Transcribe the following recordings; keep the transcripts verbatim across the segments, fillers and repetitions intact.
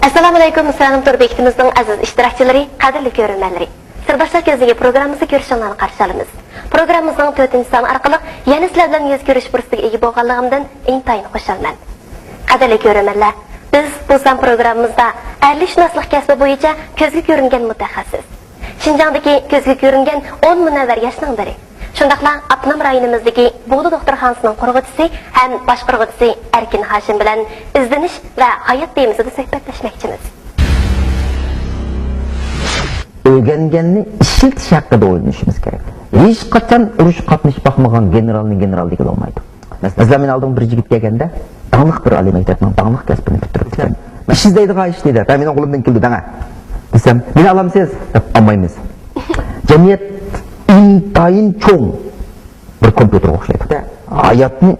ئەسسالامۇئەلەيكۇم، مىسرانىم تور بېكىتىمىزنىڭ ئەزىز ئىشتىراكچىلىرى، قەدىرلىك كۆرۈرمەنلىرى. سىرداشلار كۆزنىكى پروگراممىسىغا كۆرۈشۈڭلارنى قارشى ئالىمىز. پروگراممىمىزنىڭ تۆتىنچى سانى ئارقىلىق يەنە سىلەر بىلەن يۈز كۆرۈش پۇرسىتىگە ئىگە بولغانلىقىمدىن ئىنتايىن خۇشالمەن. قەدىرلىك كۆرۈرمەنلەر، بىز بۇ سان پروگراممىمىزدا ئەرلىكشۇناسلىق كەسپى بويىچە كۆزگە كۆرۈنگەن مۇتەخەسسىس، شىنجاڭدىكى كۆزگە كۆرۈنگەن ئون مۇنەۋۋەر ياشنىڭ بىرى، شۇنداقلا ئاپتونوم رايونىمىزدىكى بوغدا دوختۇرخانىسىنىڭ قۇرغۇچىسى ھەم باشقۇرغۇچىسى ئەركىن ھاشىم بىلەن ئىزدىنىش ۋە ھايات تېمىسىدا سۆھبەتلەشمەكچىمىز. ئۆگەنگەننى ئىشلىتىش ھەققىدە ئويلىنىشىمىز كېرەك. ھېچقاچان ئۇرۇشقا قاتنىشىپ باقمىغان گېنېرالنى گېنېرال دېگىلى بولمايدۇ. مەسىلەن، مەسىلەن، مېنىڭ ئالدىمغا بىر يىگىت كەلگەندە، داڭلىق بىر ئالىي مەكتەپنىڭ داڭلىق كەسپىنى پۈتتۈرۈپتىكەن. ئىش ئىزدەيدىغان ئىش دېدى. ھە، مېنىڭ قولۇمدىن كېلىدۇ دەڭە دېسەم، مېنى ئالامسىز دەپ، ئالمايمىز. جەمئىيەت ئىنتايىن چوڭ بىر كومپيۇتېرغا ئوخشايدۇ. ھاياتنى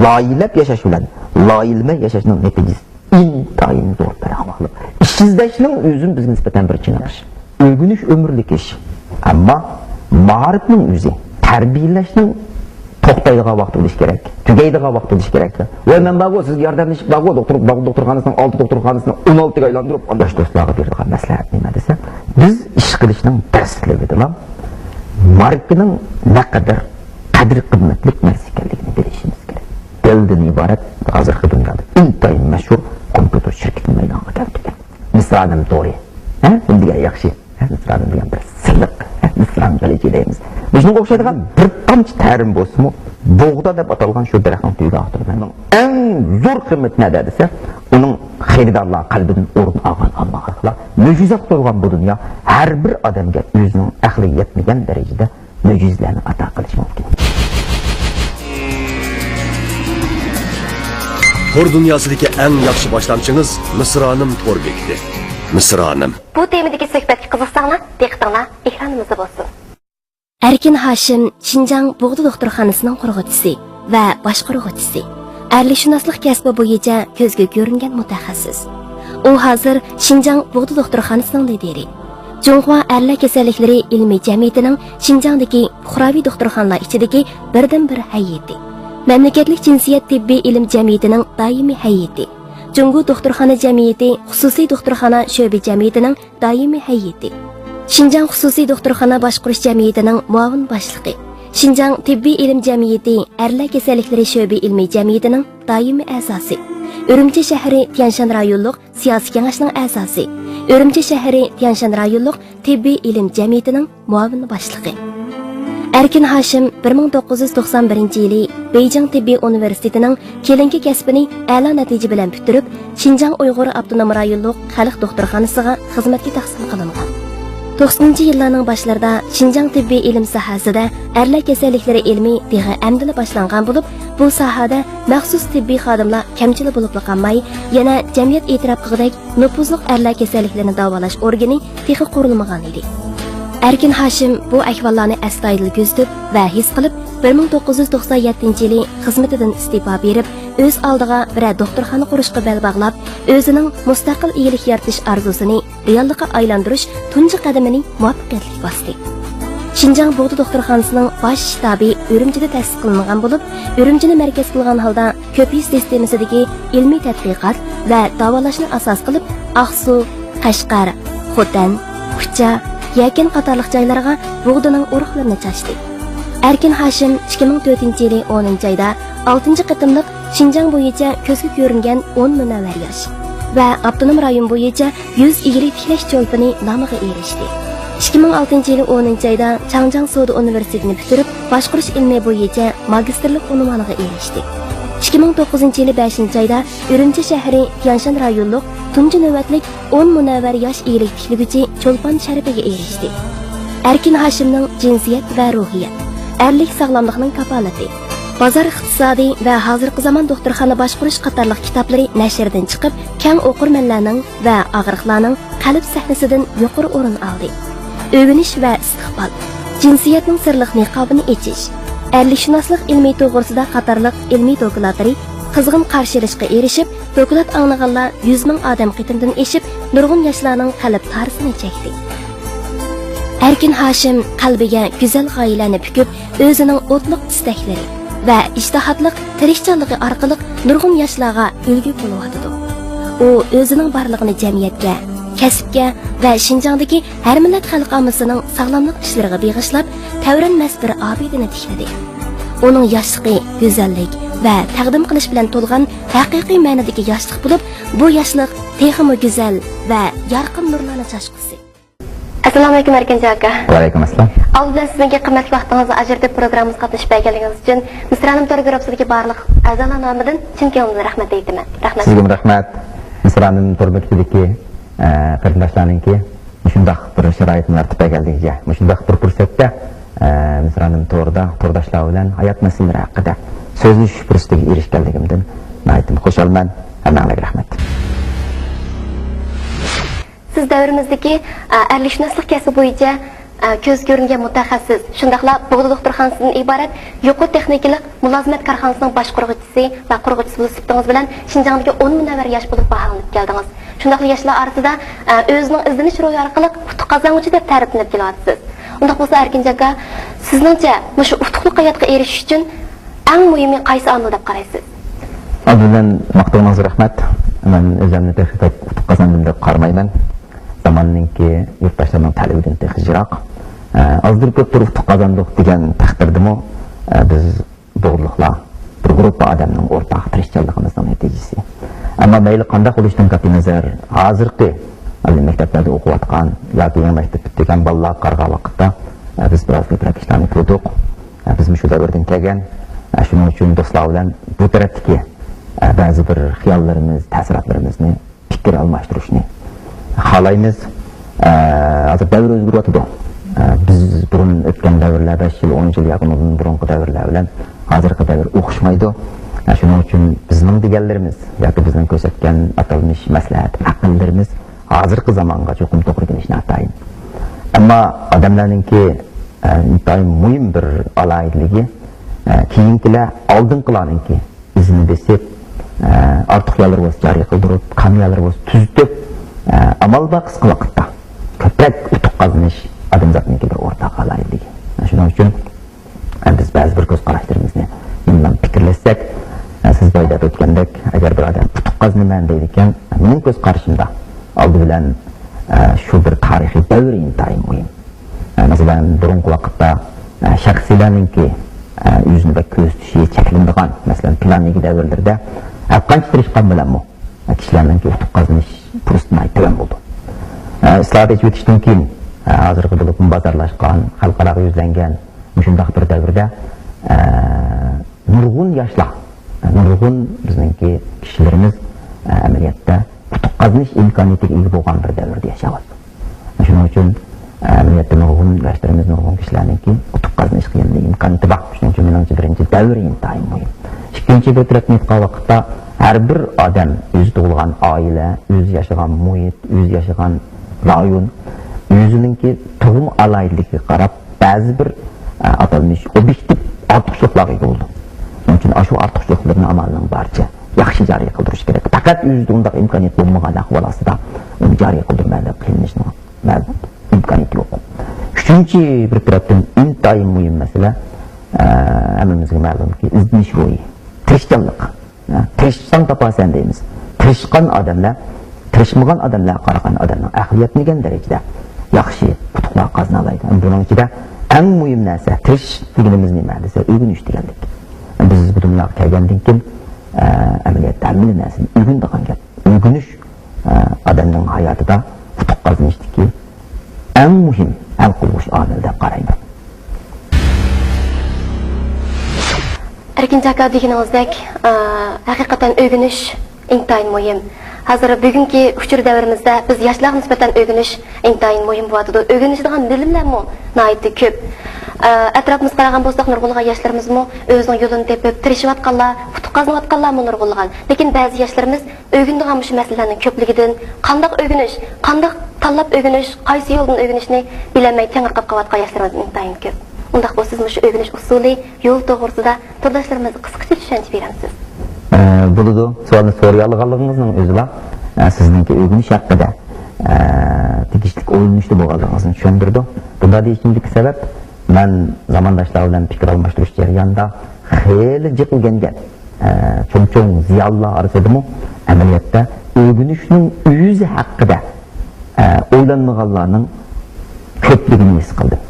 لايىھەلەپ ياشاش بىلەن لايىھەلىمەي ياشاشنىڭ نەتىجىسى ئىنتايىن زور پەرقلىق. ئىش ئىزدەشنىڭ ئۆزى بىزگە نىسبەتەن بىر چېنىقىش. ئۆگىنىش ئۆمۈرلۈك ئىش. ئەمما مائارىپنىڭ ئۆزى، تەربىيەلەشنىڭ توختايدىغان ۋاقتى بولۇشى كېرەك، تۈگەيدىغان ۋاقتى بولۇشى كېرەك. ۋاي، مەن بارغۇ، سىزگە ياردەملىشىپ بارغۇ، دوختۇر، باغ دوختۇرخانىسىنىڭ ئالتە دوختۇرخانىسىنى ئون ئالتىگە ئايلاندۇرۇپ، ياش دوستلارغا بېرىدىغان مەسلىھەت نېمە دېسە، بىز ئىش قىلىشنىڭ دەسلىپىدىلا ماركىنىڭ نەقەدەر قەدىر قىممەتلىك نەرسە ئىكەنلىكىنى بىلىشىمىز كېرەك. دېلدىن ئىبارەت ھازىرقى دۇنيادا ئىنتايىن مەشھۇر كومپيۇتېر شىركىتىنى مەيدانغا كەلتۈرگەن. مىسرانىم تورى. ھە؟ نېمە دېگەن ياخشى. ھە؟ مىسرانىم دېگەن بىر سىرلىق. ھە؟ مىسرانىم غەلىتە دەيمىز. مۇشۇنىڭغا ئوخشايدىغان بىر تامچە تەرىم بولسىمۇ، بوغدا دەپ ئاتالغان شۇ دەرەخنىڭ تۈۋىگە ئاختۇرىمەن. ئەڭ زور قىممىتى نەدە دېسە، ئۇنىڭ خېرىدارلار قەلبىدىن ئورۇن ئالغان ئالمىغاقلار. مۆجىزە قۇتۇلغان بۇ دۇنيا ھەر بىر ئادەمگە ئۆزىنىڭ ئەقلى يەتمىگەن دەرىجىدە مۆجىزىلەرنى ئاتا قىلىشى مۇمكىن. تور دۇنياسىدىكى ئەڭ ياخشى باشلامچىڭىز مىسرانىم تور بېكىتى. مىسرانىم. بۇ تېمىدىكى سۆھبەتكە قىزىقساڭلار، دىققىتىڭلار ئېكرانىمىزدا بولسۇن. ئەركىن ھاشىم شىنجاڭ بوغدا دوختۇرخانىسىنىڭ قۇرغۇچىسى ۋە باشقۇرغۇچىسى، ئەرلىكشۇناسلىق كەسپى بويىچە كۆزگە كۆرۈنگەن مۇتەخەسسىس. ئۇ ھازىر شىنجاڭ بوغدا دوختۇرخانىسىنىڭ لىدىرى، جۇڭخۇا ئەرلەر كېسەللىكلىرى ئىلمىي جەمئىيىتىنىڭ شىنجاڭدىكى پۇقراۋى دوختۇرخانىلار ئىچىدىكى بىردىنبىر ھەيئىتى، مەملىكەتلىك جىنسىيەت تېببىي ئىلىم جەمئىيىتىنىڭ دائىمىي ھەيئىتى، جۇڭگو دوختۇرخانا جەمئىيىتى خۇسۇسىي دوختۇرخانا شۆبە جەمئىيىتىنىڭ دائىمىي ھەيئىتى، شىنجاڭ خۇسۇسىي دوختۇرخانا باشقۇرۇش جەمئىيىتىنىڭ مۇئاۋىن باشلىقى، شىنجاڭ تېببىي ئىلىم جەمئىيىتى ئەرلەر كېسەللىكلىرى شۆبە ئىلمىي جەمئىيىتىنىڭ دائىمىي ئەزاسى، ئۈرۈمچى شەھىرى تيەنشان رايونلۇق سىياسىي كېڭەشنىڭ ئەزاسى، ئۈرۈمچى شەھىرى تيەنشان رايونلۇق تېببىي ئىلىم جەمئىيىتىنىڭ مۇئاۋىن باشلىقى. ئەركىن ھاشىم بىر مىڭ توققۇز يۈز توقسان بىرىنچى يىلى بېيجىڭ تېببىي ئۇنىۋېرسىتېتىنىڭ كېلىنكە كەسپىنى ئەلا نەتىجە بىلەن پۈتتۈرۈپ، شىنجاڭ ئۇيغۇر ئاپتونوم رايونلۇق خەلق دوختۇرخانىسىغا خىزمەتكە تەقسىم قىلىنغان. توقسىنىنچى يىللارنىڭ باشلىرىدا شىنجاڭ تېببىي ئىلىم ساھەسىدە ئەرلەر كېسەللىكلىرى ئىلمى تېخى ئەمدىلا باشلانغان بولۇپ، بۇ ساھەدە مەخسۇس تېببىي خادىملار كەمچىل بولۇپلا قالماي، يەنە جەمئىيەت ئېتىراپ قىلغۇدەك نوپۇزلۇق ئەرلەر كېسەللىكلىرىنى داۋالاش ئورگىنى تېخى قۇرۇلمىغان ئىدى. ئەركىن ھاشىم بۇ ئەھۋاللارنى ئەستايىدىل كۆزىتىپ ۋە ھېس قىلىپ، بىر مىڭ توققۇز يۈز توقسان يەتتىنچى يىلى خىزمىتىدىن ئىستېپا بېرىپ، ئۆز ئالدىغا بىرەر دوختۇرخانا قۇرۇشقا بەل باغلاپ، ئۆزىنىڭ مۇستەقىل ئىگىلىك يارىتىش ئارزۇسىنى رېئاللىققا ئايلاندۇرۇش تۇنجى قەدىمىنى مۇۋەپپەقىيەتلىك باستى. شىنجاڭ بوغدا دوختۇرخانىسىنىڭ باش شتابى ئۈرۈمچىدە تەسىس قىلىنغان بولۇپ، ئۈرۈمچىنى مەركەز قىلغان ھالدا كۆپ يۈز سىستېمىسىدىكى ئىلمىي تەتقىقات ۋە داۋالاشنى ئاساس قىلىپ، ئاقسۇ، قەشقەر، خوتەن، كۇچا، يەكەن قاتارلىق جايلارغا بۇغدىنىڭ ئۇرۇقلىرىنى چاچتى. ئەركىن ھاشىم ئىككى مىڭ تۆتىنچى يىلى ئونىنچى ئايدا ئالتىنچى قېتىملىق شىنجاڭ بويىچە كۆزگە كۆرۈنگەن ئون مۇنەۋۋەر ياش ۋە ئاپتونوم رايون بويىچە يۈز ئىگىلىك تىكلەش چولپىنى نامىغا ئېرىشتى. ئىككى مىڭ ئالتىنچى يىلى ئونىنچى ئايدا چاڭجياڭ سودا ئۇنىۋېرسىتېتىنى پۈتتۈرۈپ، باشقۇرۇش ئىلمى بويىچە ماگىستىرلىق ئۇنۋانىغا ئېرىشتى. ئىككى مىڭ توققۇزىنچى يىلى بەشىنچى ئايدا ئۈرۈمچى شەھىرى تيەنشان رايونلۇق تۇنجى نۆۋەتلىك ئون مۇنەۋۋەر ياش ئىگىلىك تىكلىگۈچى چولپان شەرىپىگە ئېرىشتى. ئەركىن ھاشىمنىڭ جىنسىيەت ۋە روھىيەت، ئەرلىك ساغلاملىقنىڭ كاپالىتى، بازار ئىقتىسادى ۋە ھازىرقى زامان دوختۇرخانا باشقۇرۇش قاتارلىق كىتابلىرى نەشردىن چىقىپ، كەڭ ئوقۇرمەنلەرنىڭ ۋە ئاغرىقلارنىڭ قەلب سەھنىسىدىن يۇقىرى ئورۇن ئالدى. ئۆگىنىش ۋە ئىستىقبال، جىنسىيەتنىڭ سىرلىق نىقابىنى ئېچىش، ئەرلىكشۇناسلىق ئىلمى توغرىسىدا قاتارلىق ئىلمىي دوكلاتلىرى قىزغىن قارشى ئېلىشقا ئېرىشىپ، دوكلات ئاڭلىغانلار يۈز مىڭ ئادەم قېتىمدىن ئېشىپ، نۇرغۇن ياشلارنىڭ قەلب تارىسىنى چەكتى. ئەركىن ھاشىم قەلبىگە گۈزەل غايىلەرنى پۈكۈپ، ئۆزىنىڭ ئوتلۇق ئىستەكلىرى ۋە ئىجتىھاتلىق تىرىشچانلىقى ئارقىلىق نۇرغۇن ياشلارغا ئۈلگە بولۇۋاتىدۇ. ئۇ ئۆزىنىڭ بارلىقىنى جەمئىيەتكە، كەسىپكە ۋە شىنجاڭدىكى ھەر مىللەت خەلق ئاممىسىنىڭ ساغلاملىق ئىشلىرىغا بېغىشلاپ، تەۋرەنمەس بىر ئابىدىنى تىكلىدى. ئۇنىڭ ياشلىقى گۈزەللىك ۋە تەقدىم قىلىش بىلەن تولغان ھەقىقىي مەنىدىكى ياشلىق بولۇپ، بۇ ياشلىق تېخىمۇ گۈزەل ۋە يارقىن نۇرلارنى چاچقۇسى. ئەسسالامۇئەلەيكۇم، ئەركىنجان ئاكا. ۋەئەلەيكۇم ئەسسالام. ئالدى بىلەن سىزنىڭكى قىممەتلىك ۋاقتىڭىزنى ئاجرىتىپ، پروگراممىمىزغا قاتنىشىپ بەرگەنلىكىڭىز ئۈچۈن مىسرانىم تور گۇرۇپپىسىدىكى بارلىق ئەزالار نامىدىن چىن كۆڭلۈمدىن رەھمەت ئېيتىمەن. رەھمەت. سىزگىمۇ رەھمەت. مىسرانىم تور بېكىتىدىكى، ئە، قېرىنداشلارنىڭكى مۇشۇنداق بىر شارائىتنى يارىتىپ بەرگەنلىكىگە، مۇشۇنداق بىر پۇرسەتتە، ئە، مىسرانىم توردا تورداشلار بىلەن ھايات مەسىلىلىرى ھەققىدە سۆزلىشىش پۇرسىتىگە ئېرىشكەنلىكىمدىن ناھايىتى خۇشالمەن. ھەممەڭلارگە رەھمەت. سىز دەۋرىمىزدىكى، ئە، ئەرلىكشۇناسلىق كەسپى بويىچە، ئە، كۆز كۆرۈنگەن مۇتەخەسسىس، شۇنداقلا بوغدا دوختۇرخانىسىدىن ئىبارەت يۇقىرى تېخنىكىلىق مۇلازىمەت كارخانىسىنىڭ باشقۇرغۇچىسى ۋە قۇرغۇچىسى بولۇش سۈپىتىڭىز بىلەن شىنجاڭدىكى ئون مۇنەۋۋەر ياش بولۇپ باھالىنىپ كەلدىڭىز. شۇنداقلا ياشلار ئارىسىدا، ئە، ئۆزىنىڭ ئىزدىنىش روھى ئارقىلىق ئۇتۇق قازانغۇچى دەپ تەرىپلىنىپ كېلىۋاتىسىز. ئۇنداق بولسا، ئەركىنجان ئاكا، سىزنىڭچە مۇشۇ ئۇتۇقلۇق ھاياتقا ئېرىشىش ئۈچۈن ئەڭ مۇھىمى قايسى ئامىل دەپ قارايسىز؟ ئالدى بىلەن ماختىغىنىڭىزغا رەھمەت. مەن ئۆزۈمنى تېخى بەك ئۇتۇق قازاندىم دەپ قارىمايمەن. زاماننىڭكى، يۇرتداشلارنىڭ تەلىپىدىن تېخى يىراق. ئە، ئازدۇر كۆپتۇر ئۇتۇق قازاندۇق دېگەن تەقدىردىمۇ، ئە، بىز بوغدىلىقلار بىر گۇرۇپپا ئادەمنىڭ ئورتاق تىرىشچانلىقىمىزنىڭ نەتىجىسى. ئەمما مەيلى قانداق بولۇشىدىن قەتئىينەزەر، ھازىرقى، ئەمدى مەكتەپلەردە ئوقۇۋاتقان ياكى يېڭى مەكتەپ پۈتتۈرگەن بالىلارغا قارىغان ۋاقىتتا، ئە، بىز بىراز كۆپرەك ئىشلارنى كۆردۇق. ئە، بىز مۇشۇ دەۋردىن كەلگەن، ئە، شۇنىڭ ئۈچۈن دوستلار بىلەن بۇ تەرەپتىكى، ئە، بەزى بىر خىياللىرىمىز، تەسىراتلىرىمىزنى پىكىر ئالماشتۇرۇشنى خالايمىز. ئە، ھازىر دەۋر ئۆزگىرىۋاتىدۇ. ئە، بىز بۇرۇن ئۆتكەن دەۋرلەر، بەش يىل، ئون يىل ياكى ئۇنىڭدىن بۇرۇنقى دەۋرلەر بىلەن ھازىرقى دەۋر ئوخشىمايدۇ. ئە، شۇنىڭ ئۈچۈن بىزنىڭ دېگەنلىرىمىز ياكى بىزنىڭ كۆرسەتكەن ئاتالمىش مەسلىھەت، ئەقىللىرىمىز ھازىرقى زامانغا چوقۇم توغرا كېلىشى ناتايىن. ئەمما ئادەملەرنىڭكى، ئە، ئىنتايىن مۇھىم بىر ئالاھىدىلىكى، ئە، كېيىنكىلەر ئالدىنقىلارنىڭكى ئىزىنى بېسىپ، ئە، ئارتۇق يالىرى بولسا جارى قىلدۇرۇپ، كام يالىرى بولسا تۈزىتىپ، ئە، ئامال بار قىسقا ۋاقىتتا كۆپرەك ئۇتۇق قازىنىش ئادەمزاتنىڭكى بىر ئورتاق ئالاھىدىلىكى. شۇنىڭ ئۈچۈن، ئە، بىز بەزى بىر كۆز قاراشلىرىمىزنى يېڭىدىن پىكىرلەشسەك، ئە، سىز بايىدا ئۆتكەندەك، ئەگەر بىر ئادەم ئۇتۇق قازىنىمەن دەيدىكەن، مېنىڭ كۆز قارىشىمدا ئالدى بىلەن، ئە، شۇ بىر تارىخىي دەۋر ئىنتايىن مۇھىم. ئە، مەسىلەن، بۇرۇنقى ۋاقىتتا، ئە، شەخسلەرنىڭكى، ئە، ئۆزىنى بەك كۆرسىتىشى چەكلىنىدىغان، مەسىلەن، پىلان ئىگە دەۋرلىرىدە ھەرقانچە تىرىشقان بىلەنمۇ، ئە، كىشىلەرنىڭكى ئۇتۇق قازىنىش پۇرسىتى ناھايىتى تۆۋەن بولىدۇ. ئە، ئىسلاھات، ئېچىۋېتىشتىن كېيىن، ئە، ھازىرقى بولۇپمۇ بازارلاشقان، خەلقئاراغا يۈزلەنگەن مۇشۇنداق بىر دەۋردە، ئە، نۇرغۇن ياشلار، ئە، نۇرغۇن بىزنىڭكى كىشىلىرىمىز، ئە، ئەمەلىيەتتە ئۇتۇق قازىنىش ئىمكانىيىتىگە ئىگە بولغان بىر دەۋردە ياشاۋاتىدۇ. شۇنىڭ ئۈچۈن، ئە، ئەمەلىيەتتە نۇرغۇن ياشلىرىمىز، نۇرغۇن كىشىلەرنىڭكى ئۇتۇق قازىنىشقا يەنىلا ئىمكانىيىتى بار. شۇنىڭ ئۈچۈن مېنىڭچە بىرىنچى دەۋر ئىنتايىن مۇھىم. ئىككىنچى بىر تەرەپتىن ئېيتقان ۋاقىتتا، ھەر بىر ئادەم ئۆزى تۇغۇلغان ئائىلە، ئۆزى ياشىغان مۇھىت، ئۆزى ياشىغان رايون، ئۆزىنىڭكى تۇغما ئالاھىدىلىكىگە قاراپ، بەزى بىر، ئە، ئاتالمىش ئوبيېكتىپ ئارتۇقچىلىقلارغا ئىگە بولىدۇ. شۇنىڭ ئۈچۈن ئاشۇ ئارتۇقچىلىقلىرىنى ئامالنىڭ بارىچە ياخشى جارى قىلدۇرۇش كېرەك. پەقەت ئۆزىدە ئۇنداق ئىمكانىيەت بولمىغان ئەھۋال ئاستىدا ئۇنى جارى قىلدۇرىمەن دەپ قىينىلىشنىڭ مەلۇم ئىمكانىيىتى يوق. ئۈچىنچى بىر تەرەپتىن ئىنتايىن مۇھىم مەسىلە، ئە، ھەممىمىزگە مەلۇمكى، ئىزدىنىش روھى، تىرىشچانلىق. ھە، تىرىشساڭ تاپارسەن دەيمىز. تىرىشقان ئادەملەر، تىرىشمىغان ئادەملەرگە قارىغاندا ئادەمنىڭ ئەقلىيەتلىگەن دەرىجىدە ياخشى ئۇتۇقلار قازىنالايدۇ. بۇنىڭ ئىچىدە ئەڭ مۇھىم نەرسە، تىرىشىش دېگىنىمىز نېمە دېسە، ئۆگىنىش دېگەنلىك. بىز بۇ دۇنياغا كەلگەندىن كېيىن، ئە، ئەمەلىيەتتە ھەممىلا نەرسىنى ئۆگىنىدىغان گەپ. ئۆگىنىش، ئە، ئادەمنىڭ ھاياتىدا ئۇتۇق قازىنىشتىكى ئەڭ مۇھىم ھەل قىلغۇچ ئامىل دەپ قارايمەن. ئەركىنجان ئاكا دېگىنىڭىزدەك، ئە، ھەقىقەتەن ئۆگىنىش ئىنتايىن مۇھىم. ھازىر بۈگۈنكى ئۇچۇر دەۋرىمىزدە بىز ياشلارغا نىسبەتەن ئۆگىنىش ئىنتايىن مۇھىم بولۇۋاتىدۇ. ئۆگىنىشىدىغان بىلىملەرمۇ ناھايىتى كۆپ. ئە، ئەتراپىمىزغا قارىغان بولساق، نۇرغۇنلىغان ياشلىرىمىزمۇ ئۆزىنىڭ يولىنى تېپىپ، تىرىشىۋاتقانلار، ئۇتۇق قازىنىۋاتقانلارمۇ نۇرغۇنلىغان. لېكىن بەزى ياشلىرىمىز ئۆگىنىدىغان مۇشۇ مەسىلىلەرنىڭ كۆپلۈكىدىن قانداق ئۆگىنىش، قانداق تاللاپ ئۆگىنىش، قايسى يولدىن ئۆگىنىشنى بىلەلمەي تېڭىرقاپ قېلىۋاتقان ياشلىرىمىز ئىنتايىن كۆپ. ئۇنداق بولسا، سىز مۇشۇ ئۆگىنىش ئۇسۇلى، يول توغرىسىدا تورداشلىرىمىزغا قىسقىچە چۈشەنچە بېرەمسىز؟ ئە، بولىدۇ. سوئالنى سورىيالىغانلىقىڭىزنىڭ ئۆزىلا، ئە، سىزنىڭكى ئۆگىنىش ھەققىدە، ئە، تېگىشلىك ئويلىنىشتا بولغانلىقىڭىزنى چۈشەندۈرىدۇ. بۇنداق دېيىشىمدىكى سەۋەب، مەن زامانداشلار بىلەن پىكىر ئالماشتۇرۇش جەريانىدا خېلى جىق ئۆگەنگەن، ئە، چوڭ-چوڭ زىيالىيلار ئارىسىدىمۇ، ئەمەلىيەتتە ئۆگىنىشنىڭ ئۆزى ھەققىدە، ئە، ئويلانمىغانلارنىڭ كۆپلۈكىنى ھېس قىلدىم.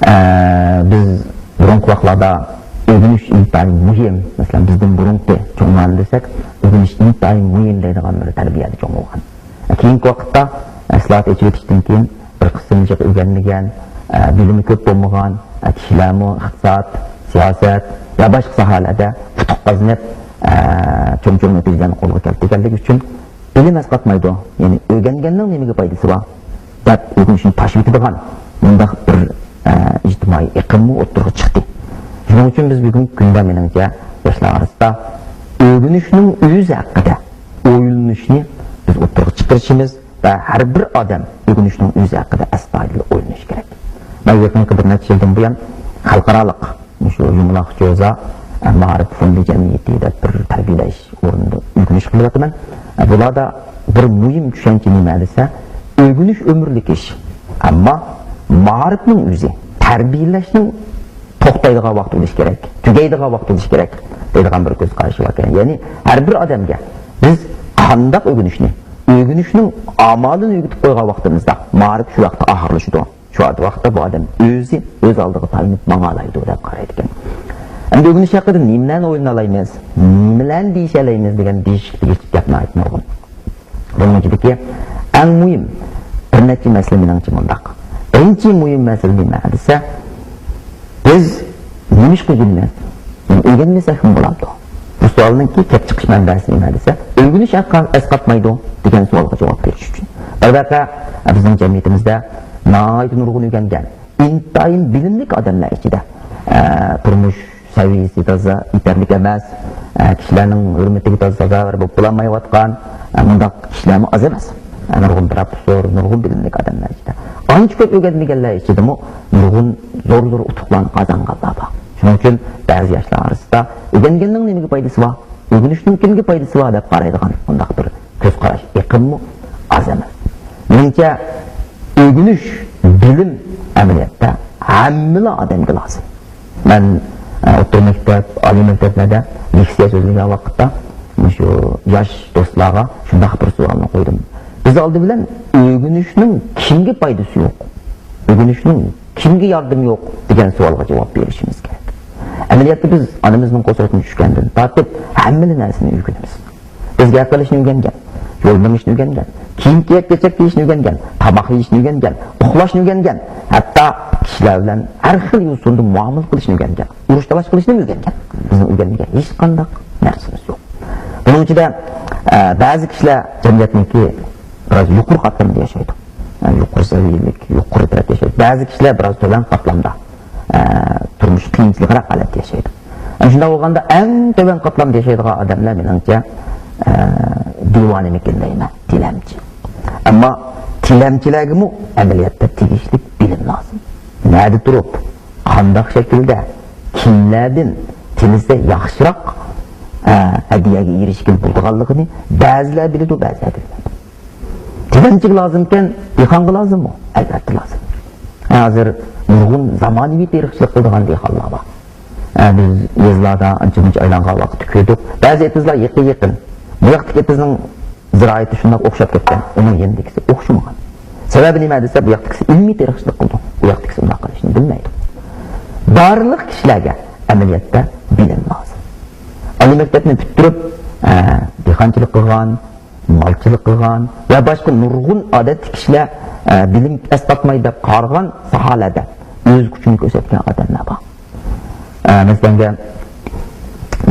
ئە، بىز بۇرۇنقى ۋاقىتلاردا ئۆگىنىش ئىنتايىن مۇھىم، مەسىلەن، بىزدىن بۇرۇنقى چوڭلارنى دېسەك، ئۆگىنىش ئىنتايىن مۇھىم دەيدىغان بىر تەربىيەدە چوڭ بولغان. كېيىنكى ۋاقىتتا ئىسلاھات، ئېچىۋېتىشتىن كېيىن بىر قىسىم جىق ئۆگەنمىگەن، ئە، بىلىمى كۆپ بولمىغان، ئە، كىشىلەرمۇ ئىقتىساد، سىياسەت ۋە باشقا ساھەلەردە ئۇتۇق قازىنىپ، ئە، چوڭ چوڭ نەتىجىلەرنى قولغا كەلتۈرگەنلىكى ئۈچۈن بىلىم ئەسقاتمايدۇ. يەنى ئۆگەنگەننىڭ نېمىگە پايدىسى بار دەپ ئۆگىنىشنى تاشلىۋېتىدىغان مۇنداق بىر، ئە، ئىجتىمائىي ئېقىممۇ ئوتتۇرىغا چىقتى. شۇنىڭ ئۈچۈن بىز بۈگۈنكى كۈندە، مېنىڭچە، ياشلار ئارىسىدا ئۆگىنىشنىڭ ئۆزى ھەققىدە ئويلىنىشنى بىز ئوتتۇرىغا چىقىرىشىمىز ۋە ھەر بىر ئادەم ئۆگىنىشنىڭ ئۆزى ھەققىدە ئەستايىدىل ئويلىنىشى كېرەك. مەن يېقىنقى بىر نەچچە يىلدىن بۇيان خەلقئارالىق مۇشۇ يۇمىلاق جوزا، ئە، مائارىپ فوندى جەمئىيىتى دەپ بىر تەربىيەلەش ئورنىدا ئۆگىنىش قىلىۋاتىمەن. ئە، بۇلاردا بىر مۇھىم چۈشەنچە نېمە دېسە، ئۆگىنىش ئۆمۈرلۈك ئىش. ئەمما مائارىپنىڭ ئۆزى، تەربىيەلەشنىڭ توختايدىغان ۋاقتى بولۇشى كېرەك، تۈگەيدىغان ۋاقتى بولۇشى كېرەك دەيدىغان بىر كۆز قارىشى بار ئىكەن. يەنى ھەر بىر ئادەمگە بىز قانداق ئۆگىنىشنى، ئۆگىنىشنىڭ ئامالىنى ئۆگىتىپ قويغان ۋاقتىمىزدا مائارىپ شۇ ۋاقىتتا ئاخىرلىشىدۇ. شۇ ۋاقىتتا بۇ ئادەم ئۆزى ئۆز ئالدىغا تايىنىپ ماڭالايدۇ دەپ قارايدىكەن. ئەمدى ئۆگىنىش ھەققىدە نېمىلەرنى ئويلىنالايمىز، نېمىلەرنى دېيىشەلەيمىز دېگەن دېيىشلىك گەپ ناھايىتى نۇرغۇن. بۇنىڭ ئىچىدىكى ئەڭ مۇھىم بىر نەچچە مەسىلە مېنىڭچە مۇنداق. بىرىنچى مۇھىم مەسىلە نېمە دېسە، بىز نېمىشقا ئۆگىنىمىز؟ يەنى ئۆگەنمىسەكمۇ بولامدۇ؟ بۇ سوئالنىڭكى كەپ چىقىش مەنبەسى نېمە دېسە، ئۆگىنىش ئەسقاتمايدۇ دېگەن سوئالغا جاۋاب بېرىش ئۈچۈن. دەرۋەقە، بىزنىڭ جەمئىيىتىمىزدە ناھايىتى نۇرغۇن ئۆگەنگەن، ئىنتايىن بىلىملىك ئادەملەر ئىچىدە، ئە، تۇرمۇش سەۋىيەسى تازا يېتەرلىك ئەمەس، ئە، كىشىلەرنىڭ ھۆرمىتىگە تازا سازاۋەر بولۇپ بولالمايۋاتقان، ئە، مۇنداق كىشىلەرمۇ ئاز ئەمەس. ئە، نۇرغۇن پروفېسسور، نۇرغۇن بىلىملىك ئادەملەر ئىچىدە. ئانچە كۆپ ئۆگەنمىگەنلەر ئىچىدىمۇ نۇرغۇن زور-زور ئۇتۇقلارنى قازانغانلار بار. شۇنىڭ ئۈچۈن بەزى ياشلار ئارىسىدا ئۆگەنگەننىڭ نېمىگە پايدىسى بار؟ ئۆگىنىشنىڭ كىمگە پايدىسى بار دەپ قارايدىغان بۇنداق بىر كۆز قاراش ئېقىممۇ ئاز ئەمەس. مېنىڭچە، ئۆگىنىش، بىلىم ئەمەلىيەتتە ھەممىلا ئادەمگە لازىم. مەن، ئە، ئوتتۇرا مەكتەپ، ئالىي مەكتەپلەردە لېكسىيە سۆزلىگەن ۋاقىتتا مۇشۇ ياش دوستلارغا شۇنداق بىر سوئالنى قويدۇم. بىز ئالدى بىلەن ئۆگىنىشنىڭ كىمگە پايدىسى يوق؟ ئۆگىنىشنىڭ كىمگە ياردىمى يوق دېگەن سوئالغا جاۋاب بېرىشىمىز كېرەك. ئەمەلىيەتتە بىز ئانىمىزنىڭ قورسىقىدىن چۈشكەندىن تارتىپ ھەممىلا نەرسىنى ئۆگىنىمىز. بىز گەپ قىلىشنى ئۆگەنگەن، يول مېڭىشنى ئۆگەنگەن، كىيىم كېچەك كىيىشنى ئۆگەنگەن، تاماق يېيىشنى ئۆگەنگەن، ئۇخلاشنى ئۆگەنگەن، ھەتتا كىشىلەر بىلەن ھەر خىل يوسۇندا مۇئامىلە قىلىشنى ئۆگەنگەن، ئۇرۇش تالاش قىلىشنى ئۆگەنگەن. بىزنىڭ ئۆگەنمىگەن ھېچقانداق نەرسىمىز يوق. بۇنىڭ ئىچىدە، ئە، بەزى كىشىلەر جەمئىيەتنىڭكى بىراز يۇقىرى قاتلىمىدا ياشايدۇ. ئە، يۇقىرى سەۋىيەلىك، يۇقىرى تەرەپتە ياشايدۇ. بەزى كىشىلەر بىراز تۆۋەن قاتلامدا، ئە، تۇرمۇش قىيىنچىلىقىراق ھالەتتە ياشايدۇ. ئەنە شۇنداق بولغاندا، ئەڭ تۆۋەن قاتلامدا ياشايدىغان ئادەملەر، مېنىڭچە، ئە، دىۋانىمىكىن دەيمەن، تىلەمچى. ئەمما تىلەمچىلەرگىمۇ ئەمەلىيەتتە تېگىشلىك بىلىم لازىم. نەدە تۇرۇپ، قانداق شەكىلدە، كىملەردىن تىلىسە ياخشىراق، ئە، ھەدىيەگە ئېرىشكىلى بولىدىغانلىقىنى بەزىلەر بىلىدۇ، بەزىلەر بىلمەيدۇ. تىلەمچىگە لازىمكەن، دېھقانغا لازىممۇ؟ ئەلۋەتتە لازىم. ھازىر نۇرغۇن زامانىۋى تېرىقچىلىق قىلىدىغان دېھقانلار بار. ئە، بىز يېزىلاردا ئانچە-مۇنچە ئايلانغان ۋاقىتتا كۆردۇق. بەزى ئېتىزلار يېقىن-يېقىن. بۇ ياقتىكى ئېتىزنىڭ زىرائىتى شۇنداق ئوخشاپ كەتكەن، ئۇنىڭ يېنىدىكىسى ئوخشىمىغان. سەۋەبى نېمە دېسە، بۇ ياقتىكىسى ئىلمىي تېرىقچىلىق قىلىدۇ، بۇ ياقتىكىسى ئۇنداق قىلىشنى بىلمەيدۇ. بارلىق كىشىلەرگە ئەمەلىيەتتە بىلىم لازىم. ئالىي مەكتەپنى پۈتتۈرۈپ، ئە، دېھقانچىلىق قىلغان، مالچىلىق قىلغان ۋە باشقا نۇرغۇن ئادەتتىكى كىشىلەر، ئە، بىلىم ئەسقاتماي دەپ قارىغان ساھەلەردە ئۆز كۈچىنى كۆرسەتكەن ئادەملەر بار. ئە، مەسىلەنگە،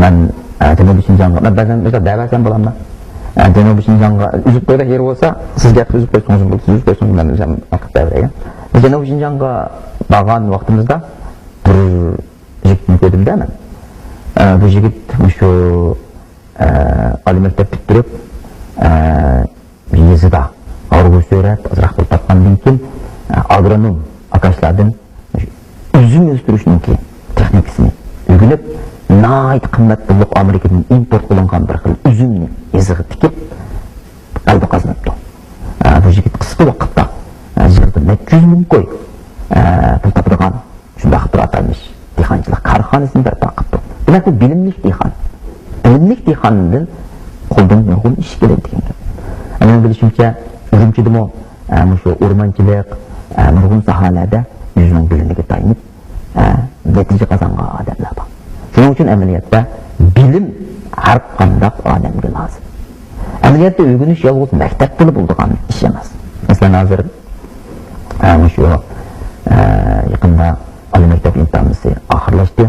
مەن، ئە، جەنۇبىي شىنجاڭغا، مەن بەزەن مەسىلەن دەۋەرسەم بولامدۇ؟ ئە، جەنۇبىي شىنجاڭغا ئۈزۈپ قويىدىغان يېرى بولسا، سىز گەپ ئۈزۈپ قويسىڭىزمۇ بولىدۇ، سىز ئۈزۈپ قويسىڭىز مەن ئۈزەم، ئاقىپ بەرەي. جەنۇبىي شىنجاڭغا بارغان ۋاقتىمىزدا بىر يىگىتنى كۆردۈم-دە مەن. ئە، بۇ يىگىت مۇشۇ، ئە، ئالىي مەكتەپ پۈتتۈرۈپ، ئە، يېزىدا ھارۋا سۆرەپ، ئازراق پۇل تاپقاندىن كېيىن، ئاگرونوم ئاكاشلاردىن ئۈزۈم ئۆستۈرۈشنىڭكى تېخنىكىسىنى ئۆگىنىپ، ناھايىتى قىممەت پۇللۇق ئامېرىكىدىن ئىمپورت قىلىنغان بىر خىل ئۈزۈمنى يېزىغا تىكىپ، غەلىبە قازىنىپتۇ. ئە، بۇ يىگىت قىسقا ۋاقىتتا، ئە، يىلدا نەچچە يۈز مىڭ كوي، ئە، پۇل تاپىدىغان شۇنداق بىر ئاتالمىش دېھقانچىلىق كارخانىسىنى بەرپا قىپتۇ. دېمەك، بۇ بىلىملىك دېھقان. بىلىملىك دېھقاندىن قولدىن ئىش كېلىدۇ دېگەن گەپ. مېنىڭ بىلىشىمچە، ئۈرۈمچىدىمۇ، ئە، مۇشۇ ئورمانچىلىق، ئە، نۇرغۇن ساھەلەردە ئۆزىنىڭ بىلىمىگە تايىنىپ، ئە، نەتىجە قازانغان ئادەملەر بار. شۇنىڭ ئۈچۈن ئەمەلىيەتتە بىلىم ھەر قانداق ئادەمگە لازىم. ئەمەلىيەتتە ئۆگىنىش يالغۇز مەكتەپتىلا بولىدىغان ئىش ئەمەس. مەسىلەن، ھازىر، ئە، مۇشۇ، ئە، يېقىندا ئالىي مەكتەپ ئىمتىھانىمىز ئاخىرلاشتى.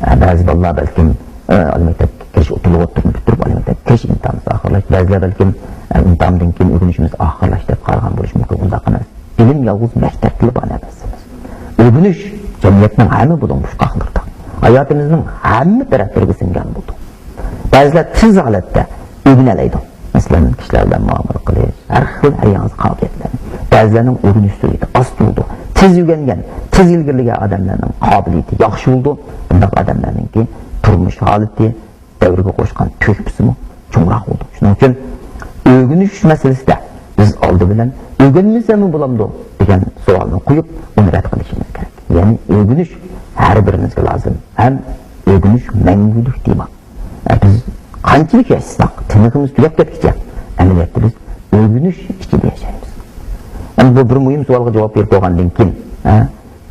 ئە، بەزى بالىلار بەلكىم، ئە، ئالىي مەكتەپكە كىرىش، تولۇق ئوتتۇرىنى پۈتتۈرۈپ، ئالىي مەكتەپكە كىرىش ئىمتىھانىمىز ئاخىرلاشتى. بەزىلەر بەلكىم، ئە، ئىمتىھاندىن كېيىن ئۆگىنىشىمىز ئاخىرلاشتى دەپ قارىغان بولۇشى مۇمكىن. ئۇنداق ئەمەس. بىلىم يالغۇز مەكتەپتىلا بار نەرسە ئەمەس. ئۆگىنىش جەمئىيەتنىڭ ھەممە بۇلۇڭ-بۇشقاقلىرىدا، ھاياتىمىزنىڭ ھەممە تەرەپلىرىگە سىڭگەن بولىدۇ. بەزىلەر تېز ھالەتتە ئۆگىنەلەيدۇ. مەسىلەن، كىشىلەر بىلەن مۇئامىلە قىلىش، ھەر خىل، ھەر ياڭزا قابىلىيەتلەرنى. بەزىلەرنىڭ ئۆگىنىش سۈرئىتى ئاز بولىدۇ. تېز ئۆگەنگەن، تېز ئىلگىرىلىگەن ئادەملەرنىڭ قابىلىيىتى ياخشى بولىدۇ. بۇنداق ئادەملەرنىڭكى تۇرمۇش ھالىتى، دەۋرگە قوشقان تۆھپىسىمۇ چوڭراق بولىدۇ. شۇنىڭ ئۈچۈن ئۆگىنىش مەسىلىسىدە بىز ئالدى بىلەن «ئۆگەنمىسەممۇ بولامدۇ؟» دېگەن سوئالنى قويۇپ، ئۇنى رەت قىلىشىمىز كېرەك. يەنى ئۆگىنىش ھەر بىرىمىزگە لازىم ھەم ئۆگىنىش مەڭگۈلۈك تېما. ئە، بىز قانچىلىك ياشىساق، تىنىقىمىز تۈگەپ كەتكۈچە، ئەمەلىيەتتە بىز ئۆگىنىش ئىچىدە ياشايمىز. ئەمدى بۇ بىر مۇھىم سوئالغا جاۋاب بېرىپ بولغاندىن كېيىن، ھە،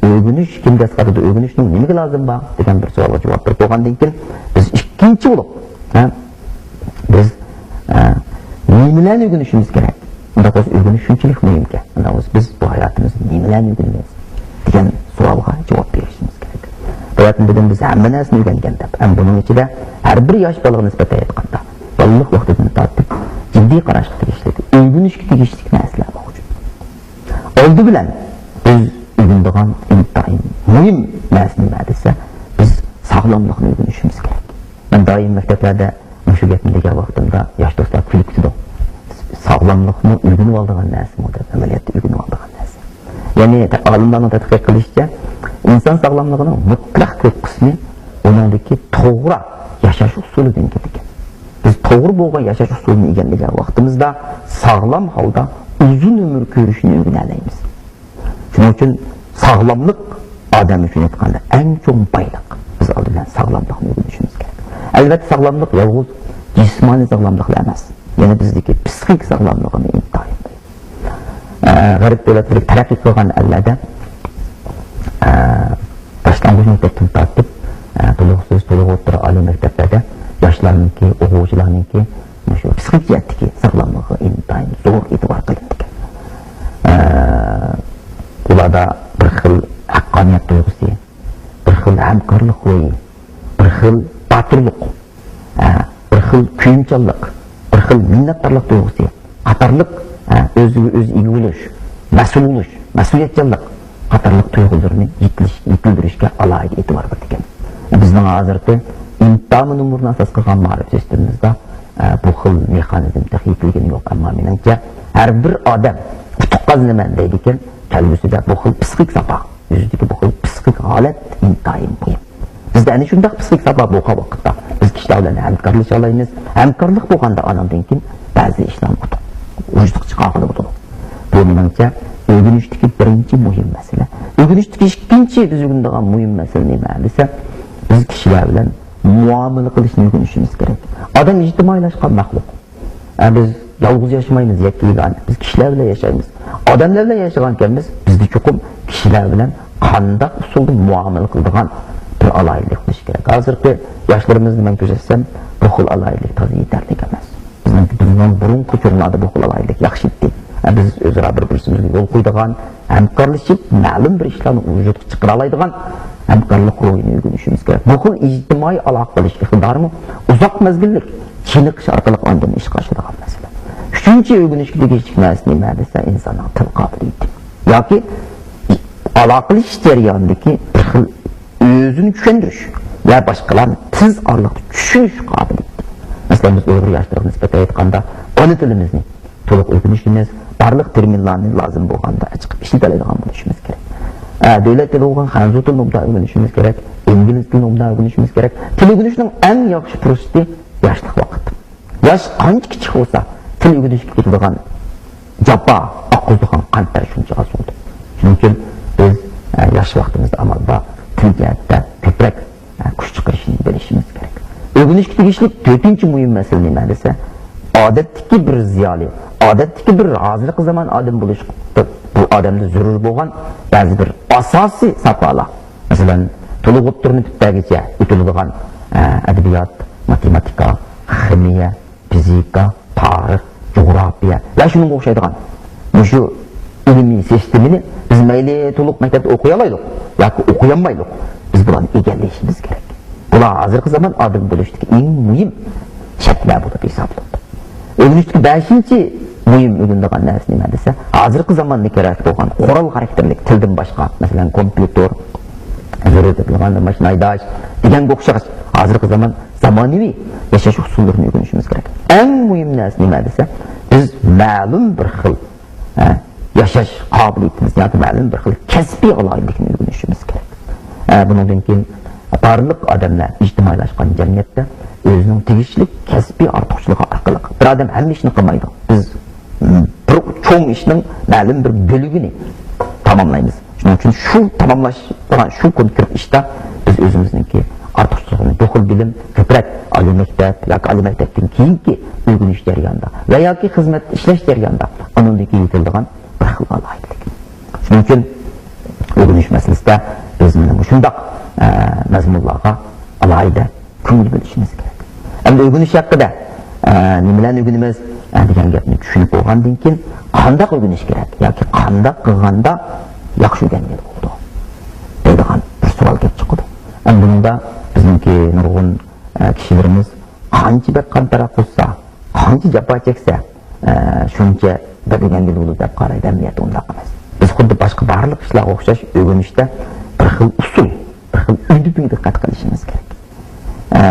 ئۆگىنىش كىمگە ئەسقاتىدۇ، ئۆگىنىشنىڭ نېمىگە لازىمى بار دېگەن بىر سوئالغا جاۋاب بېرىپ بولغاندىن كېيىن، بىز ئىككىنچى بولۇپ، ھە، بىز، ھە، نېمىلەرنى ئۆگىنىشىمىز كېرەك؟ ئۇنداق بولسا ئۆگىنىش شۇنچىلىك مۇھىمكەن. ئۇنداق بولسا بىز بۇ ھاياتىمىزدا نېمىلەرنى ئۆگىنىمىز دېگەن سوئالغا جاۋاب بېرىشىمىز كېرەك. بۇ ھاياتنى بۈگۈن بىز ھەممە نەرسىنى ئۆگەنگەن دەپ، ھەم بۇنىڭ ئىچىدە ھەر بىر ياش بالىغا نىسبەتەن ئېيتقاندا، بالىلىق ۋاقتىدىن تارتىپ جىددىي قاراشقا تېگىشلىك، ئۆگىنىشكە تېگىشلىك نەرسىلەر مەۋجۇت. ئالدى بىلەن بىز ئۆگىنىدىغان ئىنتايىن مۇھىم نەرسە نېمە دېسە، بىز ساغلاملىقنى ئۆگىنىشىمىز كېرەك. مەن دائىم مەكتەپلەردە مۇشۇ گەپنى دېگەن ۋاقتىمدا ياش دوستلار كۈلۈپ كېتىدۇ. ساغلاملىقمۇ ئۆگىنىۋالىدىغان نەرسىمۇ دەپ، ئەمەلىيەتتە ئۆگىنىۋالىدىغان نەرسە. يەنى، ئالىملارنىڭ تەتقىق قىلىشىچە، ئىنسان ساغلاملىقىنىڭ مۇتلەق كۆپ قىسمى ئۇنىڭدىكى توغرا ياشاش ئۇسۇلىدىن كېلىدىكەن. بىز توغرا بولغان ياشاش ئۇسۇلىنى ئىگىلىگەن ۋاقتىمىزدا ساغلام ھالدا ئۇزۇن ئۆمۈر كۆرۈشنى ئۆگىنەلەيمىز. شۇنىڭ ئۈچۈن ساغلاملىق ئادەم ئۈچۈن ئېيتقاندا ئەڭ چوڭ بايلىق. بىز ئالدى بىلەن ساغلاملىقنى ئۆگىنىشىمىز كېرەك. ئەلۋەتتە، ساغلاملىق يالغۇز جىسمانىي ساغلاملىقلا ئەمەس، يەنە بىزدىكى پسىخىك ساغلاملىقىمۇ ئىنتايىن مۇھىم. ئە، غەرب دۆلەتلىرى تەرەققىي قىلغان ئەللەردە، ئە، باشلانغۇچ مەكتەپتىن تارتىپ، ئە، تولۇقسىز، تولۇق ئوتتۇرا، ئالىي مەكتەپلەردە ياشلارنىڭكى، ئوقۇغۇچىلارنىڭكى مۇشۇ پسىخىك جەھەتتىكى ساغلاملىقىغا ئىنتايىن زور ئېتىبار قىلىنىدىكەن. ئە، ئۇلاردا بىر خىل ھەققانىيەت تۇيغۇسى، بىر خىل ھەمكارلىق روھى، بىر خىل باتۇرلۇق، ئە، بىر خىل كۆيۈمچانلىق، بىر خىل مىننەتدارلىق تۇيغۇسى قاتارلىق، ئە، ئۆزىگە ئۆزى ئىگە بولۇش، مەسئۇل بولۇش، مەسئۇلىيەتچانلىق قاتارلىق تۇيغۇلىرىنى يېتىلىش-، يېتىلدۈرۈشكە ئالاھىدە ئېتىبار بېرىدىكەن. بىزنىڭ ھازىرقى ئىمتىھان نومۇرىنى ئاساس قىلغان مائارىپ سىستېمىمىزدا، ئە، بۇ خىل مېخانىزم تېخى يېتىلگىنى يوق، ئەمما مېنىڭچە ھەر بىر ئادەم ئۇتۇق قازىنىمەن دەيدىكەن، كەلگۈسىدە بۇ خىل پسىخىك ساپا، ئۆزىدىكى بۇ خىل پسىخىك ھالەت ئىنتايىن مۇھىم. بىزدە ئەنە شۇنداق پسىخىك ساپا بولغان ۋاقىتتا، بىز كىشىلەر بىلەن ھەمكارلىشالايمىز. ھەمكارلىق بولغاندا، ئانىڭدىن كېيىن بەزى ئىشلارنى ئۇتۇق، ئۇجۇققا چىقارغىلى بولىدۇ. بۇ، مېنىڭچە، ئۆگىنىشتىكى بىرىنچى مۇھىم مەسىلە. ئۆگىنىشتىكى ئىككىنچى بىز ئۆگىنىدىغان مۇھىم مەسىلە نېمە دېسە، بىز كىشىلەر بىلەن مۇئامىلە قىلىشنى ئۆگىنىشىمىز كېرەك. ئادەم ئىجتىمائىيلاشقان مەخلۇق. ئە، بىز يالغۇز ياشىمايمىز، يەككە يېگانە. بىز كىشىلەر بىلەن ياشايمىز. ئادەملەر بىلەن ياشىغانكەنمىز، بىزدە چوقۇم كىشىلەر بىلەن قانداق ئۇسۇلدا مۇئامىلە قىلىدىغان بىر ئالاھىدىلىك بولۇشى كېرەك. ھازىرقى ياشلىرىمىزنى مەن كۆزەتسەم، بۇ خىل ئالاھىدىلىك تازا يېتەرلىك ئەمەس. بىزنىڭ، بىزنىڭ بۇرۇنقى چوڭلاردا بۇ خىل ئالاھىدىلىك ياخشى ئىدى. ئە، بىز ئۆزئارا بىر-بىرىمىزگە يول قويىدىغان، ھەمكارلىشىپ، مەلۇم بىر ئىشلارنى ۋۇجۇدقا چىقىرالايدىغان ھەمكارلىق روھىنى ئۆگىنىشىمىز كېرەك. بۇ خىل ئىجتىمائىي ئالاقە قىلىش ئىقتىدارىمۇ ئۇزاق مەزگىللىك چېنىقىش ئارقىلىق ئاندىن ئىشقا ئاشىدىغان مەسىلە. ئۈچىنچى ئۆگىنىشكە تېگىشلىك نەرسە نېمە دېسە، ئىنساننىڭ تىل قابىلىيىتى. ياكى ئالاقىلىشىش جەريانىدىكى بىر خىل ئۆزىنى چۈشەندۈرۈش ۋە باشقىلارنى تېز ئارىلىقتا چۈشىنىش قابىلىيىتى. مەسىلەن، بىز ئۇيغۇر ياشلىرىغا نىسبەتەن ئېيتقاندا، ئانا تىلىمىزنى تولۇق ئۆگىنىشىمىز، بارلىق تېرمىنلارنى لازىم بولغاندا چىقىپ ئىشلىتەلەيدىغان بولۇشىمىز كېرەك. ئە، دۆلەت تىلى بولغان خەنزۇ تىلىنى ئوبدان ئۆگىنىشىمىز كېرەك، ئىنگلىز تىلىنى ئوبدان ئۆگىنىشىمىز كېرەك. تىل ئۆگىنىشنىڭ ئەڭ ياخشى پۇرسىتى ياشلىق ۋاقىت. ياش قانچە كىچىك بولسا، تىل ئۆگىنىشكە كېتىدىغان جاپا، ئاققۇزىدىغان قەنتەر شۇنچە ئاز بولىدۇ. شۇنىڭ ئۈچۈن بىز، ئە، ياش ۋاقتىمىزدا ئامال بار تىل جەھەتتە كۆپرەك، ئە، كۈچ چىقىرىشنى بىلىشىمىز كېرەك. ئۆگىنىشكە تېگىشلىك تۆتىنچى مۇھىم مەسىلە نېمە دېسە، ئادەتتىكى بىر زىيالىي، ئادەتتىكى بىر ھازىرقى زامان ئادەم بولۇش، بۇ ئادەمدە زۆرۈر بولغان بەزى بىر ئاساسىي ساپالار. مەسىلەن، تولۇق ئوتتۇرىنى پۈتتۈرگۈچە ئۆتۈلىدىغان، ئە، ئەدەبىيات، ماتېماتىكا، خىمىيە، فىزىكا، تارىخ، جۇغراپىيە ۋە شۇنىڭغا ئوخشايدىغان مۇشۇ ئىلمىي سىستېمىنى بىز مەيلى تولۇق مەكتەپتە ئوقۇيالايلۇق ياكى ئوقۇيالمايلۇق، بىز بۇلارنى ئىگىلىشىمىز كېرەك. بۇلار ھازىرقى زامان ئادەم بولۇشتىكى ئەڭ مۇھىم شەرتلەر بولۇپ ھېسابلىنىدۇ. ئۆگىنىشتىكى بەشىنچى مۇھىم ئۆگىنىدىغان نەرسە نېمە دېسە، ھازىرقى زاماندا كېرەك بولغان قورال خاراكتېرلىك تىلدىن باشقا، مەسىلەن، كومپيۇتېر، زۆرۈر دەيدىغان ماشىنا ھەيدەش دېگەنگە ئوخشاش، ھازىرقى زامان زامانىۋى ياشاش ئۇسۇللىرىنى ئۆگىنىشىمىز كېرەك. ئەڭ مۇھىم نەرسە نېمە دېسە، بىز مەلۇم بىر خىل، ھە، ياشاش قابىلىيىتىمىز ياكى مەلۇم بىر خىل كەسپىي ئالاھىدىلىكنى ئۆگىنىشىمىز كېرەك. ھە، بۇنىڭدىن كېيىن بارلىق ئادەملەر ئىجتىمائىيلاشقان جەمئىيەتتە ئۆزىنىڭ تېگىشلىك كەسپىي ئارتۇقچىلىقى ئارقىلىق، بىر ئادەم ھەممە ئىشنى قىلمايدۇ. بىز بىر چوڭ ئىشنىڭ مەلۇم بىر بۆلىكىنى تاماملايمىز. شۇنىڭ ئۈچۈن شۇ تاماملاش بولغان شۇ كونكرېت ئىشتا بىز ئۆزىمىزنىڭكى ئارتۇقچىلىقىنى، بۇ خىل بىلىم كۆپرەك ئالىي مەكتەپ ياكى ئالىي مەكتەپتىن كېيىنكى ئۆگىنىش جەريانىدا ۋە ياكى خىزمەت ئىشلەش جەريانىدا ئۇنىڭدىن كېيىن يېتىلىدىغان بىر خىل ئالاھىدىلىك. شۇنىڭ ئۈچۈن ئۆگىنىش مەسىلىسىدە بىز مانا مۇشۇنداق، ئە، مەزمۇنلارغا ئالاھىدە كۆڭۈل بۆلۈشىمىز كېرەك. ئەمدى ئۆگىنىش ھەققىدە، ئە، نېمىلەرنى ئۆگىنىمىز، ئە، دېگەن گەپنى چۈشىنىپ بولغاندىن كېيىن، قانداق ئۆگىنىش كېرەك ياكى قانداق قىلغاندا ياخشى ئۆگەنگىلى بولىدۇ دەيدىغان بىر سوئال كېلىپ چىقىدۇ. ئەمدى بۇنىڭدا بىزنىڭكى نۇرغۇن، ئە، كىشىلىرىمىز قانچە بەك قان-تەر قۇسسا، قانچە جاپا چەكسە، ئە، شۇنچە بەك ئۆگەنگىلى بولىدۇ دەپ قارايدۇ. ئەمەلىيەتتە ئۇنداق ئەمەس. بىز خۇددى باشقا بارلىق ئىشلارغا ئوخشاش ئۆگىنىشتە بىر خىل ئۇسۇل، بىر خىل ئۈندىدىن دىققەت قىلىشىمىز كېرەك. ئە،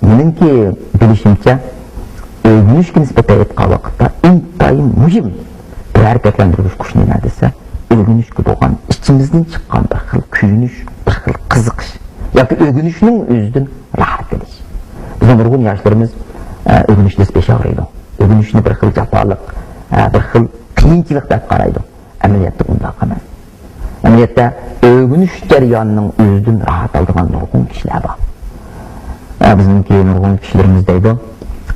مېنىڭكى بىلىشىمچە، ئۆگىنىشكە نىسبەتەن ئېيتقان ۋاقىتتا ئىنتايىن مۇھىم بىر ھەرىكەتلەندۈرگۈچ كۈچ نېمە دېسە، ئۆگىنىشكە بولغان ئىچىمىزدىن چىققان بىر خىل كۆيۈنۈش، بىر خىل قىزىقىش ياكى ئۆگىنىشنىڭ ئۆزىدىن راھەت ئېلىش. بىزنىڭ نۇرغۇن ياشلىرىمىز، ئە، ئۆگىنىش دېسە بېشى ئاغرىيدۇ. ئۆگىنىشنى بىر خىل جاپالىق، ئە، بىر خىل قىيىنچىلىق دەپ قارايدۇ. ئەمەلىيەتتە ئۇنداق ئەمەس. ئەمەلىيەتتە ئۆگىنىش جەريانىنىڭ ئۆزىدىن راھەت ئالىدىغان نۇرغۇن كىشىلەر بار. ئە، بىزنىڭكى نۇرغۇن كىشىلىرىمىز دەيدۇ،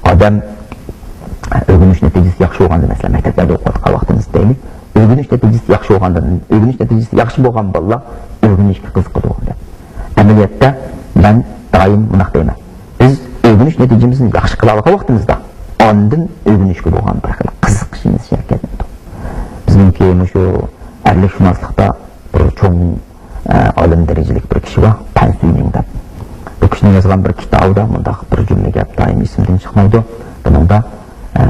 ئادەم، ئە، ئۆگىنىش نەتىجىسى ياخشى بولغاندا، مەسىلەن، مەكتەپلەردە ئوقۇۋاتقان ۋاقتىمىزدا دەيلى، ئۆگىنىش نەتىجىسى ياخشى بولغاندىن، ئۆگىنىش نەتىجىسى ياخشى بولغان بالىلار ئۆگىنىشكە قىزىقىدۇ دەپ. ئەمەلىيەتتە مەن دائىم مۇنداق دەيمەن، بىز ئۆگىنىش نەتىجىمىزنى ياخشى قىلالىغان ۋاقتىمىزدا، ئاندىن ئۆگىنىشكە بولغان بىر خىل قىزىقىشىمىز شەكىللىنىدۇ. بىزنىڭكى مۇشۇ ئەرلىكشۇناسلىقتا بىر چوڭ، ئە، ئالىم دەرىجىلىك بىر كىشى بار، تەن سۈيمىڭ دەپ. بۇ كىشىنىڭ يازغان بىر كىتابىدا مۇنداق بىر جۈملە گەپ دائىم ئېسىمدىن چىقمايدۇ. بۇنىڭدا، ئە،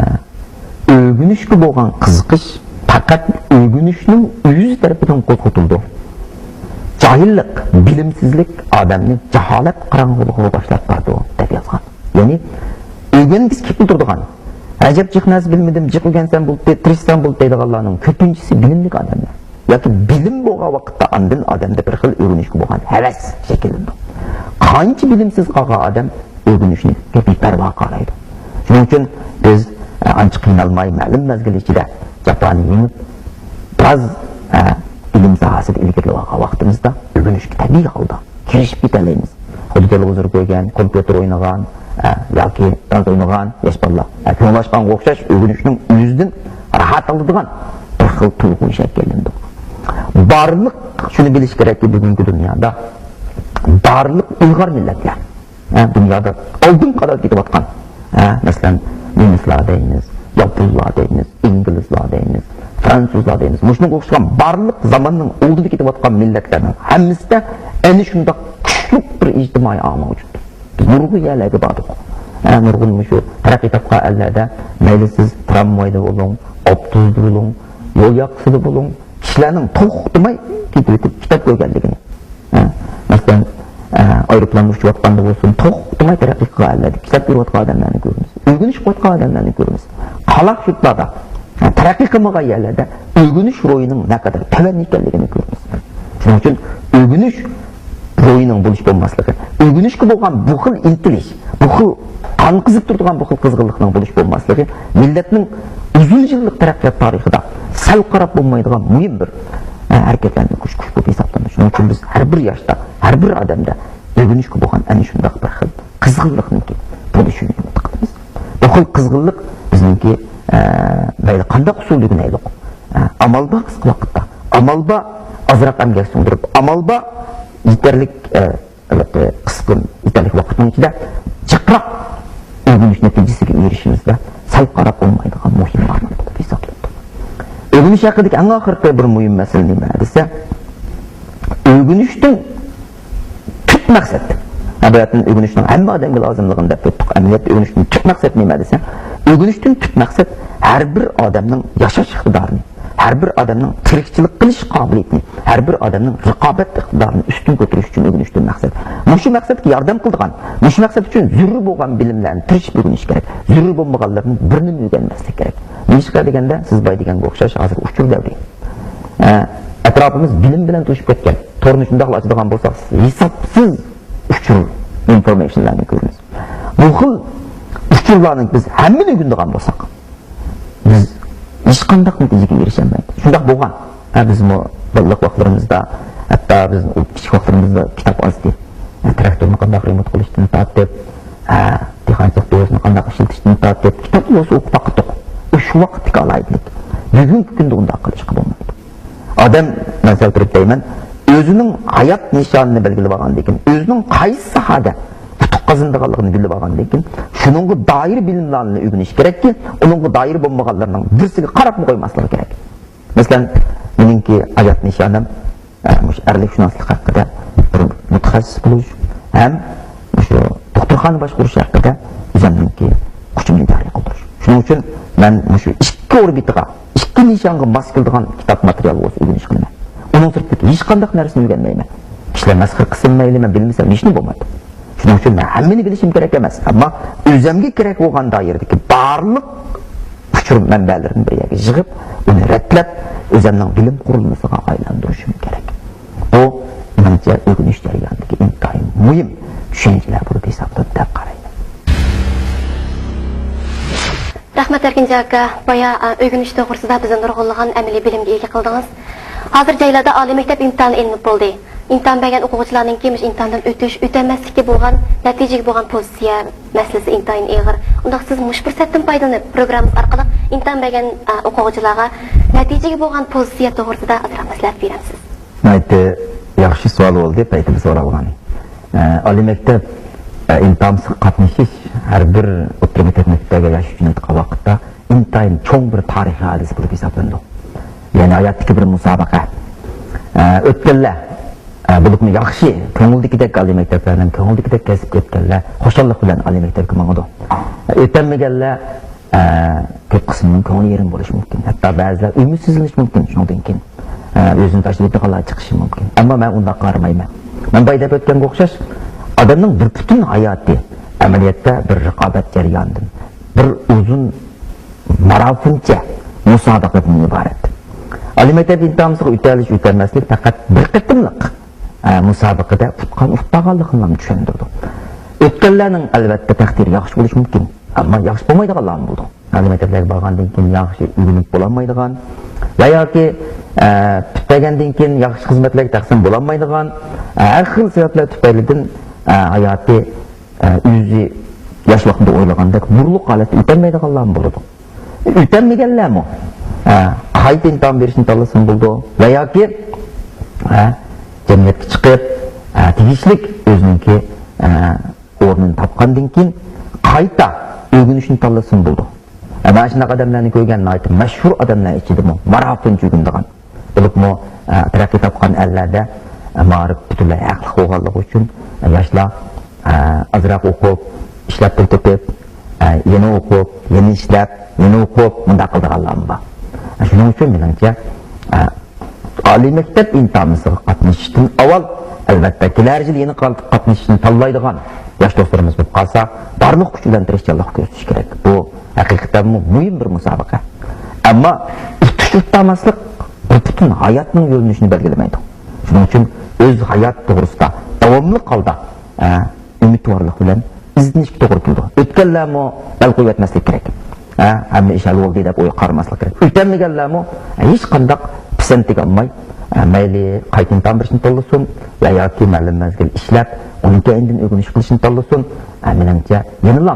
ئۆگىنىشكە بولغان قىزىقىش پەقەت ئۆگىنىشنىڭ ئۆزى تەرىپىدىن قوزغىتىلىدۇ. جاھىللىق، بىلىمسىزلىك ئادەمنى جاھالەت قاراڭغۇلۇقىغا باشلاپ بارىدۇ، دەپ يازغان. يەنى ئۆگەنگۈسى كېلىپ تۇرىدىغان، ئەجەب جىق نەرسە بىلمىدىم، جىق ئۆگەنسەم بولدى، تىرىشسام بولدى دەيدىغانلارنىڭ كۆپىنچىسى بىلىملىك ئادەملەر. ياكى بىلىم بولغان ۋاقىتتا ئاندىن ئادەمدە بىر خىل ئۆگىنىشكە بولغان ھەۋەس شەكىللىنىدۇ. قانچە بىلىمسىز قالغان ئادەم ئۆگىنىشكە بىپەرۋا قارايدۇ. شۇنىڭ ئۈچۈن بىز، ئە، ئانچە قىينالماي، مەلۇم مەزگىل ئىچىدە جاپانى يېڭىپ، بىراز، ئە، ئىلىم ساھەسىدە ئىلگىرىلەۋالغان ۋاقتىمىزدا ئۆگىنىشكە تەبىئىي ھالدا كىرىشىپ كېتەلەيمىز. خۇددى تېلېۋىزور كۆرگەن، كومپيۇتېر ئوينىغان، ئە، ياكى داز ئوينىغان ياش بالىلار، ئە، كۆڭلى ئاچقانغا ئوخشاش ئۆگىنىشنىڭ ئۆزىدىن راھەت ئالىدىغان بىر خىل تۇيغۇ شەكىللىنىدۇ. بارلىق شۇنى بىلىش كېرەككى، بۈگۈنكى دۇنيادا بارلىق ئىلغار مىللەتلەر، ھە، دۇنيادا ئالدىنقى قاتاردا كېتىۋاتقان، ھە، مەسىلەن، نېمىسلار دەيمىز، ياپونلار دەيمىز، ئىنگلىزلار دەيمىز، فرانسۇزلار دەيمىز. مۇشۇنىڭغا ئوخشىغان بارلىق زاماننىڭ ئالدىدا كېتىۋاتقان مىللەتلەرنىڭ ھەممىسىدە ئەنە شۇنداق كۈچلۈك بىر ئىجتىمائىي ئاڭ مەۋجۇت. بىز نۇرغۇن يەرلەرگە باردۇق. ھە، نۇرغۇن مۇشۇ تەرەققىي تاپقان ئەللەردە مەيلى سىز ترامۋايدا بولۇڭ، ئاپتوبۇستا بولۇڭ، يول ياقىسىدا بولۇڭ، كىشىلەرنىڭ توختىماي كېتىۋېتىپ كىتاب كۆرگەنلىكىنى، ھە، مەسىلەن، ئە، ئايروپىلاندا ئۇچۇۋاتقاندا بولسۇن، توختىماي تەرەققىي قىلغان ئەللەردە كىتاب كۆرۈۋاتقان ئادەملەرنى كۆرىمىز. ئۆگىنىش قىلىۋاتقان ئادەملەرنى كۆرىمىز. قالاق يۇرتلاردا، ھە، تەرەققىي قىلمىغان يەرلەردە ئۆگىنىش روھىنىڭ نەقەدەر تۆۋەن ئىكەنلىكىنى كۆرىمىز. شۇنىڭ ئۈچۈن ئۆگىنىش روھىنىڭ بولۇش بولماسلىقى، ئۆگىنىشكە بولغان بۇ خىل ئىنتىلىش، بۇ خىل قان قىزىپ تۇرىدىغان بۇ خىل قىزغىنلىقنىڭ بولۇش بولماسلىقى مىللەتنىڭ ئۇزۇن يىللىق تەرەققىيات تارىخىدا سەل قاراپ بولمايدىغان مۇھىم بىر، ئە، ھەرىكەتلەندۈرگۈچ كۈچ بولۇپ ھېسابلىنىدۇ. شۇنىڭ ئۈچۈن بىز ھەر بىر ياشتا، ھەر بىر ئادەمدە ئۆگىنىشكە بولغان ئەنە شۇنداق بىر خىل قىزغىنلىقنىڭكى بولۇشىنى ئۈمىد قىلىمىز. بۇ قىل قىزغىنلىق بىزنىڭكى، ئە، مەيلى قانداق ئۇسۇلدا ئۆگىنەيلۇق. ئە، ئامال بار قىسقا ۋاقىتتا. ئامال بار ئازراق ئەمگەك سىڭدۈرۈپ. ئامال بار يېتەرلىك، ئە، ئەلۋەتتە، قىسقا يېتەرلىك ۋاقىتنىڭ ئىچىدە جىقراق ئۆگىنىش نەتىجىسىگە ئېرىشىمىزدە سەل قاراپ بولمايدىغان مۇھىم ئامىل بولۇپ ھېسابلىنىدۇ. ئۆگىنىش ھەققىدىكى ئەڭ ئاخىرقى بىر مۇھىم مەسىلە نېمە دېسە، ئۆگىنىشتىن تۈپ مەقسەت، ئەمەلىيەتتىن ئۆگىنىشنىڭ ھەممە ئادەمگە لازىملىقىنى دەپ ئۆتتۇق. ئەمەلىيەتتە ئۆگىنىشتىن تۈپ مەقسەت نېمە دېسە، ئۆگىنىشتىن تۈپ مەقسەت ھەر بىر ئادەمنىڭ ياشاش ئىقتىدارىنى، ھەر بىر ئادەمنىڭ تىرىكچىلىك قىلىش قابىلىيىتىنى، ھەر بىر ئادەمنىڭ رىقابەت ئىقتىدارىنى ئۈستۈن كۆتۈرۈش ئۈچۈن ئۆگىنىشتىن مەقسەت. مۇشۇ مەقسەتكە ياردەم قىلىدىغان، مۇشۇ مەقسەت ئۈچۈن زۆرۈر بولغان بىلىملەرنى تىرىشىپ ئۆگىنىش كېرەك. زۆرۈر بولمىغانلىرىنى بىرنېمە ئۆگەنمەسلىك كېرەك. نېمىشقا دېگەندە، سىز بايا دېگەنگە ئوخشاش، ھازىر ئۇچۇر دەۋرى. ئە، ئەتراپىمىز بىلىم بىلەن توشۇپ كەتكەن. تورنى شۇنداقلا ئاچىدىغان بولساق، ھېسابسىز ئۇچۇر، ئىنفورمېيشنلارنى كۆرىمىز. بۇ خىل ئۇچۇرلارنى بىز ھەممىنى ئۆگىنىدىغان بولساق، بىز ھېچقانداق نەتىجىگە ئېرىشەلمەيمىز. شۇنداق بولغان. ھە، بىزمۇ بالىلىق ۋاقىتلىرىمىزدا، ھەتتا بىز كىچىك ۋاقىتلىرىمىزدا كىتاب ئاز ئىدى. ھە، تىراكتورنى قانداق رېمونت قىلىشتىن تارتىپ، ھە، دېھقانچىلىق دورىسىنى قانداق ئىشلىتىشتىن تارتىپ، كىتابنى بولسا ئوقۇپ باقتۇق. ئۇ شۇ ۋاقىتتىكى ئالاھىدىلىك. بۈگۈنكى كۈندە ئۇنداق قىلىشقا بولمايدۇ. ئادەم، مەن سەل تۇرۇپ دەيمەن، ئۆزىنىڭ ھايات نىشانىنى بەلگىلەپ ئالغاندىن كېيىن، ئۆزىنىڭ قايسى ساھەدە ئۇتۇق قازىنىدىغانلىقىنى بىلىپ ئالغاندىن كېيىن، شۇنىڭغا دائىر بىلىملەرنى ئۆگىنىش كېرەككى، ئۇنىڭغا دائىر بولمىغانلارنىڭ بىرسىگە قاراپمۇ قويماسلىقى كېرەك. مەسىلەن، مېنىڭكى ھايات نىشانىم، ئە، مۇشۇ ئەرلىك شۇناسلىق ھەققىدە بىر مۇتەخەسسىس بولۇش ھەم مۇشۇ دوختۇرخانا باشقۇرۇش ھەققىدە ئۆزۈمنىڭكى كۈچۈمنى جارى قىلدۇرۇش. شۇنىڭ ئۈچۈن مەن مۇشۇ ئىككى ئوربىتىغا، ئىككى نىشانغا ماس كېلىدىغان كىتاب ماتېرىيال بولسا ئۆگىنىش قىلىمەن. ئۇنىڭ سىرتىدىكى ھېچقانداق نەرسىنى ئۆگەنمەيمەن. كىشىلەر مەسخىرە قىلسىمۇ مەيلى، مەن بىلمىسەم ھېچنېمە بولمايدۇ. شۇنىڭ ئۈچۈن مەن ھەممىنى بىلىشىم كېرەك ئەمەس، ئەمما ئۆزۈمگە كېرەك بولغان دائىرىدىكى بارلىق ئۇچۇر مەنبەلىرىنى بىر يەرگە يىغىپ، ئۇنى رەتلەپ، ئۆزۈمنىڭ بىلىم قۇرۇلمىسىغا ئايلاندۇرۇشۇم كېرەك. بۇ، مېنىڭچە، ئۆگىنىش جەريانىدىكى ئىنتايىن مۇھىم چۈشەنچىلەر بولۇپ ھېسابلىنىدۇ دەپ قارايمەن. رەھمەت، ئەركىنجان ئاكا. بايا، ئا، ئۆگىنىش توغرىسىدا بىزنى نۇرغۇنلىغان ئەمەلىي بىلىمگە ئىگە قىلدىڭىز. ھازىر جايلاردا ئالىي مەكتەپ ئىمتىھانى ئېلىنىپ بولدى. ئىمتىھان بەرگەن ئوقۇغۇچىلارنىڭكى مۇشۇ ئىمتىھاندىن ئۆتۈش، ئۆتەلمەسلىككە بولغان، نەتىجىگە بولغان پوزىتسىيە مەسىلىسى ئىنتايىن ئېغىر. ئۇنداق سىز مۇشۇ پۇرسەتتىن پايدىلىنىپ، پروگراممىمىز ئارقىلىق ئىمتىھان بەرگەن، ئا، ئوقۇغۇچىلارغا نەتىجىگە بولغان پوزىتسىيە توغرىسىدا ئازراق مەسلىھەت بېرەمسىز؟ ناھايىتى ياخشى سوئال بولدى، پەيتىدە سورالغان. ئە، ئالىي مەكتەپ، ئە، ئىمتىھانىمىزغا قاتنىشىش ھەر بىر ئوتتۇرا مەكتەپ مەكتەپتە ياش ئۈچۈن ئېيتقان ۋاقىتتا ئىنتايىن چوڭ بىر تارىخىي ھادىسە بولۇپ ھېسابلىنىدۇ. يەنى ھاياتتىكى بىر مۇسابىقە. ئە، ئۆتكەنلەر، ئە، بولۇپمۇ ياخشى، كۆڭۈلدىكىدەك ئالىي مەكتەپلەرنىڭ كۆڭۈلدىكىدەك كەسىپكە ئۆتكەنلەر خۇشاللىق بىلەن ئالىي مەكتەپكە ماڭىدۇ. ئۆتەلمىگەنلەر، ئە، كۆپ قىسمىنىڭ كۆڭلى يېرىم بولۇشى مۇمكىن. ھەتتا بەزىلەر ئۈمىدسىزلىنىشى مۇمكىن شۇنىڭدىن كېيىن. ئە، ئۆزىنى تاشلىۋېتىدىغانلار چىقىشى مۇمكىن. ئەمما مەن ئۇنداق قارىمايمەن. مەن بايا دەپ ئۆتكەنگە ئوخشاش، ئادەمنىڭ بىر پۈتۈن ھاياتى ئەمەلىيەتتە بىر رىقابەت جەريانىدىن، بىر ئۇزۇن مارافونچە مۇسابىقىدىن ئىبارەت. ئالىي مەكتەپ ئىمتىھانىمىزغا ئۆتەلىش، ئۆتەلمەسلىك پەقەت بىر قېتىملىق، ئە، مۇسابىقىدە ئۇتقان، ئۇتمىغانلىقىنىلا چۈشەندۈرىدۇ. ئۆتكەنلەرنىڭ، ئەلۋەتتە، تەقدىرى ياخشى بولۇشى مۇمكىن، ئەمما ياخشى بولمايدىغانلارمۇ بولىدۇ. ئالىي مەكتەپلەرگە بارغاندىن كېيىن ياخشى ئۆگىنىپ بولالمايدىغان ۋە ياكى، ئە، پۈتتۈرگەندىن كېيىن ياخشى خىزمەتلەرگە تەقسىم بولالمايدىغان، ئە، ھەر خىل سەۋەبلەر تۈپەيلىدىن، ئە، ھاياتى، ئە، ئۆزى ياش ۋاقتىدا ئويلىغاندەك نۇرلۇق ھالەتتە ئۆتەلمەيدىغانلارمۇ بولىدۇ. ئۆتەلمىگەنلەرمۇ، ئە، قايتا ئىمتىھان بېرىشنى تاللىسىمۇ بولىدۇ ۋە ياكى، ئە، جەمئىيەتكە چىقىپ، ئە، تېگىشلىك ئۆزىنىڭكى، ئە، ئورنىنى تاپقاندىن كېيىن قايتا ئۆگىنىشنى تاللىسىمۇ بولىدۇ. ئە، مانا شۇنداق ئادەملەرنى كۆرگەن، ناھايىتى مەشھۇر ئادەملەر ئىچىدىمۇ مارافونچە ئۆگىنىدىغان، بولۇپمۇ، ئە، تەرەققىي تاپقان ئەللەردە، ئە، مائارىپ پۈتۈنلەي ھەقلىق بولغانلىقى ئۈچۈن، ئە، ياشلار، ئە، ئازراق ئوقۇپ، ئىشلەپ پۇل تېپىپ، ئە، يەنە ئوقۇپ، يەنە ئىشلەپ، يەنە ئوقۇپ، مۇنداق قىلىدىغانلارمۇ بار. ئە، شۇنىڭ ئۈچۈن مېنىڭچە، ئە، ئالىي مەكتەپ ئىمتىھانىمىزغا قاتنىشىشتىن ئاۋۋال، ئەلۋەتتە، كېلەر يىل يەنە قات-، قاتنىشىشنى تاللايدىغان ياش دوستلىرىمىز بولۇپ قالسا، بارلىق كۈچ بىلەن تىرىشچانلىق كۆرسىتىش كېرەك. بۇ ھەقىقەتەنمۇ مۇھىم بىر مۇسابىقە. ئەمما ئۇتۇش ئۇتالماسلىق بىر پۈتۈن ھاياتنىڭ يۆنىلىشىنى بەلگىلىمەيدۇ. شۇنىڭ ئۈچۈن ئۆز ھايات توغرىسىدا داۋاملىق ھالدا، ئە، ئۈمىدۋارلىق بىلەن ئىزدىنىشكە توغرا كېلىدۇ. ئۆتكەنلەرمۇ بەل قويۇۋەتمەسلىك كېرەك. ھە، ھەممە ئىش ھەل بولدى دەپ ئويغا قارىماسلىق كېرەك. ئۆتەلمىگەنلەرمۇ ھېچقانداق پىسەنتىگە ئالماي، مەيلى قايتا ئىمتىھان بېرىشنى تاللىسۇن ۋە ياكى مەلۇم مەزگىل ئىشلەپ، ئۇنىڭ كەينىدىن ئۆگىنىش قىلىشنى تاللىسۇن. مېنىڭچە، يەنىلا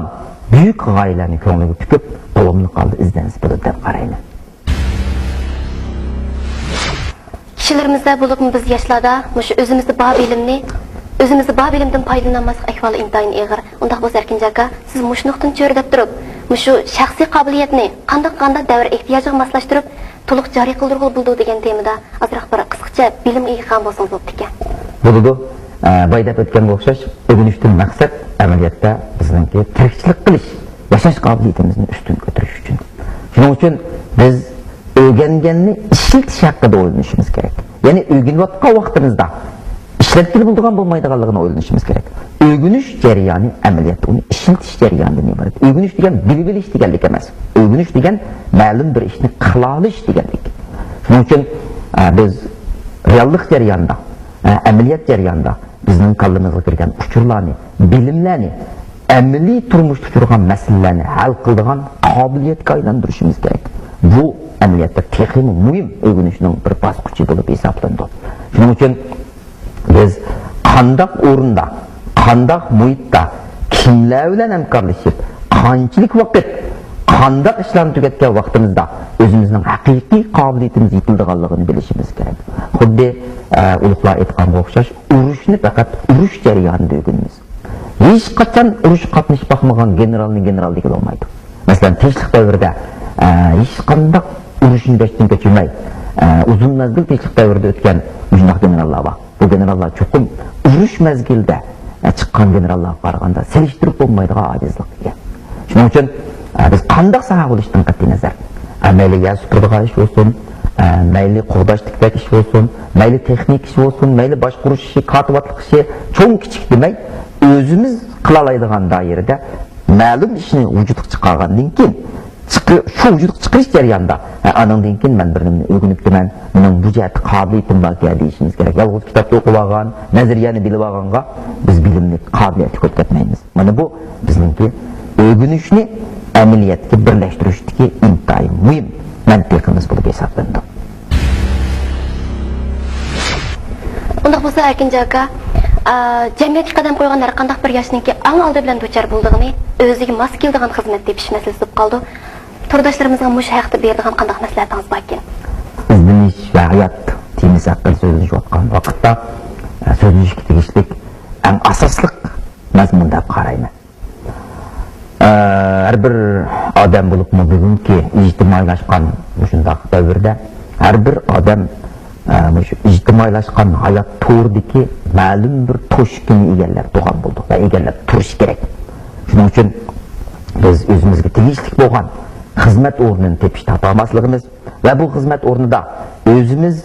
بۈيۈك غايىلەرنى كۆڭلىگە پۈكۈپ، داۋاملىق ھالدا ئىزدەنسە بولىدۇ دەپ قارايمەن. كىشىلىرىمىزدە، بولۇپمۇ بىز ياشلاردا مۇشۇ ئۆزىمىزدە بار بىلىمنى، ئۆزىمىزدە بار بىلىمدىن پايدىلىنالماسلىق ئەھۋالى ئىنتايىن ئېغىر. ئۇنداق بولسا، ئەركىن ئاكا، سىز مۇشۇ نۇقتىنى چۆرىدەپ تۇرۇپ، مۇشۇ شەخسىي قابىلىيەتنى قانداق، قانداق دەۋر ئېھتىياجىغا ماسلاشتۇرۇپ، تولۇق جارى قىلدۇرغىلى بولىدۇ دېگەن تېمىدا ئازراق بىر قىسقىچە بىلىمگە ئىگە قىلغان بولسىڭىز بوپتىكەن. بولىدۇ. ئە، بايا دەپ ئۆتكەنگە ئوخشاش، ئۆگىنىشتىن مەقسەت ئەمەلىيەتتە بىزنىڭكى تىرىكچىلىك قىلىش، ياشاش قابىلىيىتىمىزنى ئۈستۈن كۆتۈرۈش ئۈچۈن. شۇنىڭ ئۈچۈن بىز ئۆگەنگەننى ئىشلىتىش ھەققىدە ئويلىنىشىمىز كېرەك. يەنى ئۆگىنىۋاتقان ۋاقتىمىزدا ئىشلەتكىلى بولىدىغان بولمايدىغانلىقىنى ئويلىنىشىمىز كېرەك. ئۆگىنىش جەريانى ئەمەلىيەتتە ئۇنى ئىشلىتىش جەريانىدىن ئىبارەت. ئۆگىنىش دېگەن بىلىۋېلىش دېگەنلىك ئەمەس. ئۆگىنىش دېگەن مەلۇم بىر ئىشنى قىلالىش دېگەنلىك. شۇنىڭ ئۈچۈن، ئە، بىز رېئاللىق جەريانىدا، ئە، ئەمەلىيەت جەريانىدا بىزنىڭ كاللىمىزغا كىرگەن ئۇچۇرلارنى، بىلىملەرنى ئەمەلىي تۇرمۇشتا ئۇچرىغان مەسىلىلەرنى ھەل قىلىدىغان قابىلىيەتكە ئايلاندۇرۇشىمىز كېرەك. بۇ ئەمەلىيەتتە تېخىمۇ مۇھىم ئۆگىنىشنىڭ بىر باسقۇچى بولۇپ ھېسابلىنىدۇ. شۇنىڭ ئۈچۈن بىز قانداق ئورۇندا، قانداق مۇھىتتا، كىملەر بىلەن ھەمكارلىشىپ، قانچىلىك ۋاقىت، قانداق ئىشلارنى تۈگەتكەن ۋاقتىمىزدا ئۆزىمىزنىڭ ھەقىقىي قابىلىيىتىمىز يېتىلىدىغانلىقىنى بىلىشىمىز كېرەك. خۇددى، ئە، ئۇلۇغلار ئېيتقانغا ئوخشاش، ئۇرۇشنى پەقەت ئۇرۇش جەريانىدا ئۆگىنىمىز. ھېچقاچان ئۇرۇشقا قاتنىشىپ باقمىغان گېنېرالنى گېنېرال دېگىلى بولمايدۇ. مەسىلەن، تىنچلىق دەۋرىدە، ئە، ھېچقانداق ئۇرۇشنى بېشىدىن كەچۈرمەي، ئە، ئۇزۇن مەزگىل تىنچلىق دەۋرىدە ئۆتكەن مۇشۇنداق گېنېراللار بار. بۇ گېنېراللار چوقۇم ئۇرۇش مەزگىلىدە، ئە، چىققان گېنېراللارغا قارىغاندا سېلىشتۇرۇپ بولمايدىغان ئاجىزلىققا ئىگە. شۇنىڭ ئۈچۈن، ئە، بىز قانداق ساھە بولۇشتىن قەتئىينەزەر، ئە، مەيلى يەر سۈپۈرىدىغان ئىش بولسۇن، ئە، مەيلى قوغداش تىكتەك ئىش بولسۇن، مەيلى تېخنىك ئىش بولسۇن، مەيلى باشقۇرۇش ئىشى، كاتىۋاتلىق ئىشى، چوڭ كىچىك دېمەي، ئۆزىمىز قىلالايدىغان دائىرىدە مەلۇم ئىشنى ۋۇجۇدقا چىقارغاندىن كېيىن، چىقى-، شۇ ۋۇجۇدقا چىقىرىش جەريانىدا، ھە، ئانىڭدىن كېيىن مەن بىر نېمىنى ئۆگىنىپتىمەن، مېنىڭ بۇ جەھەتتە قابىلىيىتىم باركەن دېيىشىمىز كېرەك. يالغۇز كىتابتا ئوقۇۋالغان، نەزەرىيەنى بىلىۋالغانغا بىز بىلىملىك، قابىلىيەتلىك بولۇپ كەتمەيمىز. مانا بۇ بىزنىڭكى ئۆگىنىشنى ئەمەلىيەتكە بىرلەشتۈرۈشتىكى ئىنتايىن مۇھىم مەنتىقىمىز بولۇپ ھېسابلىنىدۇ. ئۇنداق بولسا، ئەركىنجان ئاكا، ئا، جەمئىيەتكە قەدەم قويغان ھەر قانداق بىر ياشنىڭكى ئەڭ ئالدى بىلەن دۇچار بولىدىغىنى ئۆزىگە ماس كېلىدىغان خىزمەت تېپىش مەسىلىسى بولۇپ قالىدۇ. تورداشلىرىمىزغا مۇشۇ ھەقتە بېرىدىغان قانداق مەسلىھەتىڭىز باركىن؟ ئىزدىنىش ۋە ھايات تېمىسى ھەققىدە سۆزلىشىۋاتقان ۋاقىتتا، ئە، سۆزلىشىشكە تېگىشلىك ئەڭ ئاساسلىق مەزمۇن دەپ قارايمەن. ئە، ھەر بىر ئادەم بولۇپمۇ بۈگۈنكى ئىجتىمائىيلاشقان مۇشۇنداق دەۋردە ھەر بىر ئادەم، ئە، مۇشۇ ئىجتىمائىيلاشقان ھايات تورىدىكى مەلۇم بىر توشۇكىنى ئىگىلەپ تۇرغان بولىدۇ ۋە ئىگىلەپ تۇرۇشى كېرەك. شۇنىڭ ئۈچۈن بىز ئۆزىمىزگە تېگىشلىك بولغان خىزمەت ئورنىنى تېپىش تاپالماسلىقىمىز ۋە بۇ خىزمەت ئورنىدا ئۆزىمىز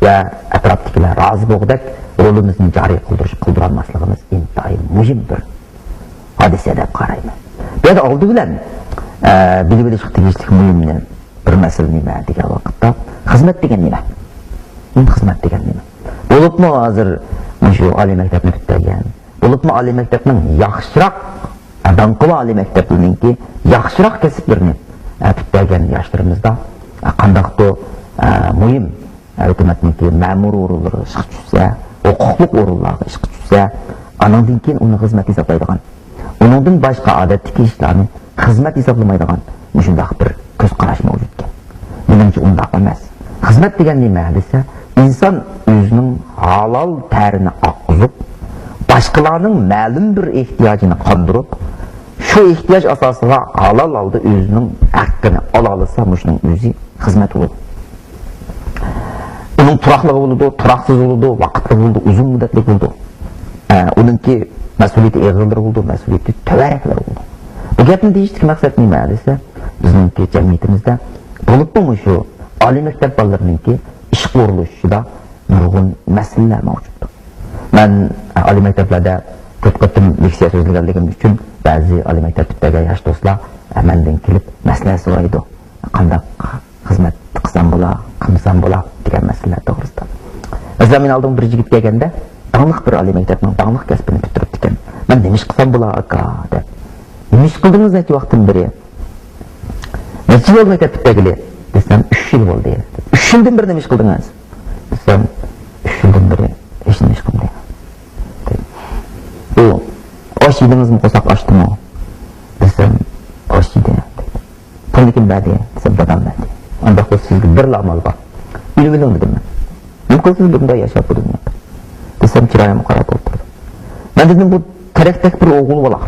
ۋە ئەتراپتىكىلەر رازى بولغۇدەك رولىمىزنى جارى قىلدۇرۇش، قىلدۇرالماسلىقىمىز ئىنتايىن مۇھىم بىر ھادىسە دەپ قارايمەن. بۇ يەردە ئالدى بىلەن، ئە، بىلىۋېلىشقا تېگىشلىك مۇھىم بىر مەسىلە نېمە دېگەن ۋاقىتتا، خىزمەت دېگەن نېمە؟ خىزمەت دېگەن نېمە؟ بولۇپمۇ ھازىر مۇشۇ ئالىي مەكتەپنى پۈتتۈرگەن، بولۇپمۇ ئالىي مەكتەپنىڭ ياخشىراق، داڭقىلىق ئالىي مەكتەپلىرىنىڭكى ياخشىراق كەسىپلىرىنى، ئە، پۈتتۈرگەن ياشلىرىمىزدا، ئە، قانداقتۇر، ئە، مۇھىم ھۆكۈمەتنىڭكى مەمۇرىي ئورۇنلىرىغا ئىشقا چۈشسە، ھوقۇقلۇق ئورۇنلارغا ئىشقا چۈشسە، ئانىڭدىن كېيىن ئۇنى خىزمەت ھېسابلايدىغان، ئۇنىڭدىن باشقا ئادەتتىكى ئىشلارنى خىزمەت ھېسابلىمايدىغان مۇشۇنداق بىر كۆز قاراش مەۋجۇتكەن. مېنىڭچە ئۇنداق ئەمەس. خىزمەت دېگەن نېمە دېسە، ئىنسان ئۆزىنىڭ ھالال تەرىنى ئاققۇزۇپ، باشقىلارنىڭ مەلۇم بىر ئېھتىياجىنى قاندۇرۇپ، شۇ ئېھتىياج ئاساسىغا ھالال ھالدا ئۆزىنىڭ ھەققىنى ئالالىسا، مۇشۇنىڭ ئۆزى خىزمەت بولىدۇ. ئۇنىڭ تۇراقلىقى بولىدۇ، تۇراقسىز بولىدۇ، ۋاقىتلىق بولىدۇ، ئۇزۇن مۇددەتلىك بولىدۇ. ئە، ئۇنىڭكى مەسئۇلىيىتى ئېغىرلىرى بولىدۇ، مەسئۇلىيىتى تۆۋەنرەكلىرى بولىدۇ. بۇ گەپنى دېيىشتىكى مەقسەت نېمە دېسە، بىزنىڭكى جەمئىيىتىمىزدە بولۇپمۇ مۇشۇ ئالىي مەكتەپ بالىلىرىنىڭكى ئىشقا ئورۇنلىشىشىدا نۇرغۇن مەسىلىلەر مەۋجۇت. مەن ئالىي مەكتەپلەردە كۆپ قېتىم لېكسىيە سۆزلىگەنلىكىم ئۈچۈن، بەزى ئالىي مەكتەپ پۈتتۈرگەن ياش دوستلار مەندىن كېلىپ مەسلىھەت سورايدۇ. قانداق خىزمەت قىلسام بولا، قىلمىسام بولا دېگەن مەسىلىلەر توغرىسىدا. مەسىلەن، مېنىڭ ئالدىمغا بىر يىگىت كەلگەندە، داڭلىق بىر ئالىي مەكتەپنىڭ داڭلىق كەسپىنى پۈتتۈرۈپتىكەن. مەن نېمە ئىش قىلسام بولا، ئاكا؟ دەپ. نېمە ئىش قىلدىڭىز نەچچە ۋاقىتتىن بېرى؟ نەچچە يىل بولدى مەكتەپ پۈتتۈرگىلى؟ دېسەم، ئۈچ يىل بولدى. ئۈچ يىلدىن بېرى نېمە ئىش قىلدىڭىز؟ دېسەم، ئۈچ يىلدىن بېرى ھېچنېمە ئىش قىلمىدىم. ئۇ، ئاش يېدىڭىزمۇ، قورساق ئاچتىمۇ؟ دېسەم، ئاشتى دېدى. پۇلنى كىم بەردى دېسەم، دادام بەردى. ئانداق بولسا سىزگە بىرلا ئامال بار. ئۆلۈۋېلىڭ دېدىم مەن. نېمە قىلىسىز بۇنداق ياشاپ بۇ دۇنيادا؟ دېسەم، چىرايىمغا قاراپ ئولتۇردى. مەن دېدىم، بۇ تېرەكتەك بىر ئوغۇل بالا.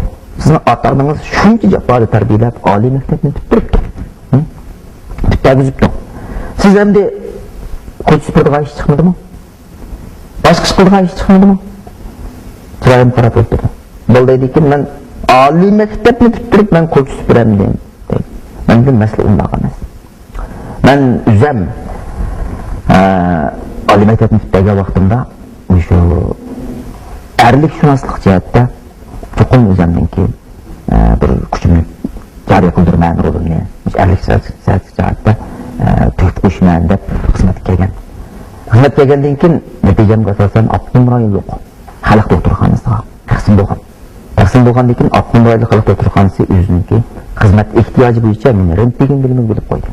سىزنىڭ ئاتا-ئانىڭىز شۇنچە جاپادا تەربىيەلەپ، ئالىي مەكتەپنى پۈتتۈرۈپتۇ. ھە؟ پۈتتۈرگۈزۈپتۇ. سىز ئەمدى كوچا سۈپۈرىدىغان ئىش چىقمىدىمۇ؟ باشقا ئىش قىلىدىغان ئىش چىقمىدىمۇ؟ چىرايىمغا قاراپ ئولتۇردى. بولدى دېدىكىن، مەن ئالىي مەكتەپنى پۈتتۈرۈپ، مەن كوچا سۈپۈرەمدىم دېدى. مەن دېدىم، مەسىلە ئۇنداق ئەمەس. مەن ئۆزۈم، ئە، ئالىي مەكتەپنى پۈتتۈرگەن ۋاقتىمدا مۇشۇ ئەرلىكشۇناسلىق جەھەتتە چوقۇم ئۆزۈمنىڭكى، ئە، بىر كۈچۈمنى جارى قىلدۇرىمەن، رولۇمنى مۇشۇ ئەرلىك جەھەتتە، ئە، تۆھپە قوشىمەن دەپ خىزمەتكە كەلگەن. خىزمەتكە كەلگەندىن كېيىن نەتىجەمگە ئاساسەن ئاپتونوم رايونلۇق خەلق دوختۇرخانىسىغا تەقسىم بولغان. تەقسىم بولغاندىن كېيىن ئاپتونوم رايونلۇق خەلق دوختۇرخانىسى ئۆزىنىڭكى خىزمەت ئېھتىياجى بويىچە مېنى رېنتگېن بۆلۈمىگە بۆلۈپ قويدى.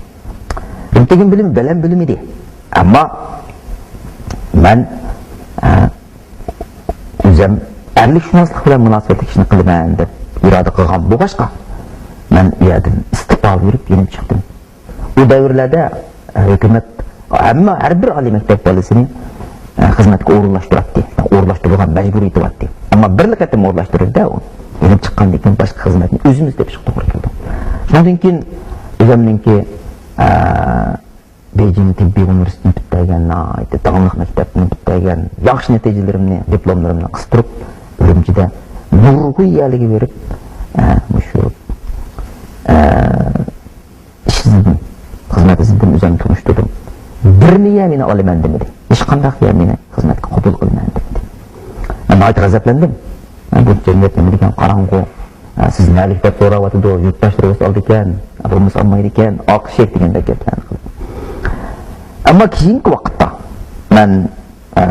رېنتگېن بۆلۈمى بەلەن بۆلۈم ئىدى. ئەمما مەن، ئە، ئۆزۈم ئەرلىكشۇناسلىق بىلەن مۇناسىۋەتلىك ئىشنى قىلىمەن دەپ ئىرادە قىلغان بولغاچقا، مەن ئۇ يەردىن ئىستېپا بېرىپ يېنىپ چىقتىم. ئۇ دەۋرلەردە، ئە، ھۆكۈمەت ھەممە، ھەر بىر ئالىي مەكتەپ بالىسىنى، ئە، خىزمەتكە ئورۇنلاشتۇراتتى. ئورۇنلاشتۇرىدىغان مەجبۇرىيىتى بارتتى. ئەمما بىرلا قېتىم ئورۇنلاشتۇرىدۇ-دە ئۇ. يېنىپ چىققاندىن كېيىن باشقا خىزمەتنى ئۆزىمىز تېپىشقا توغرا كېلىدۇ. شۇنىڭدىن كېيىن ئۆزۈمنىڭكى، ئە، بېيجىڭ تېببىي ئۇنىۋېرسىتېتىنى پۈتتۈرگەن، ناھايىتى داڭلىق مەكتەپنى پۈتتۈرگەن، ياخشى نەتىجىلىرىمنى، دىپلوملىرىمنى قىستۇرۇپ، ئۈرۈمچىدە نۇرغۇن يەرلەرگە بېرىپ، ئە، مۇشۇ، ئە، ئىش ئىزدىدىم، خىزمەت ئىزدىدىم، ئۆزۈمنى تونۇشتۇردۇم. بىرمۇ يەر مېنى ئالىمەن دېمىدى. ھېچقانداق يەر مېنى خىزمەتكە قوبۇل قىلمايمەن دېمىدى. مەن ناھايىتى غەزەپلەندىم. مەن بۇ جەمئىيەت نېمە دېگەن قاراڭغۇ. ھە، سىز نەلىك دەپ سوراۋاتىدۇ، يۇرتداشلىرىڭىز ئالىدىكەن، بولمىسا ئالمايدىكەن، ئاقىشەك دېگەندەك گەپلەرنى قىلىپ. ئەمما كېيىنكى ۋاقىتتا مەن، ئە،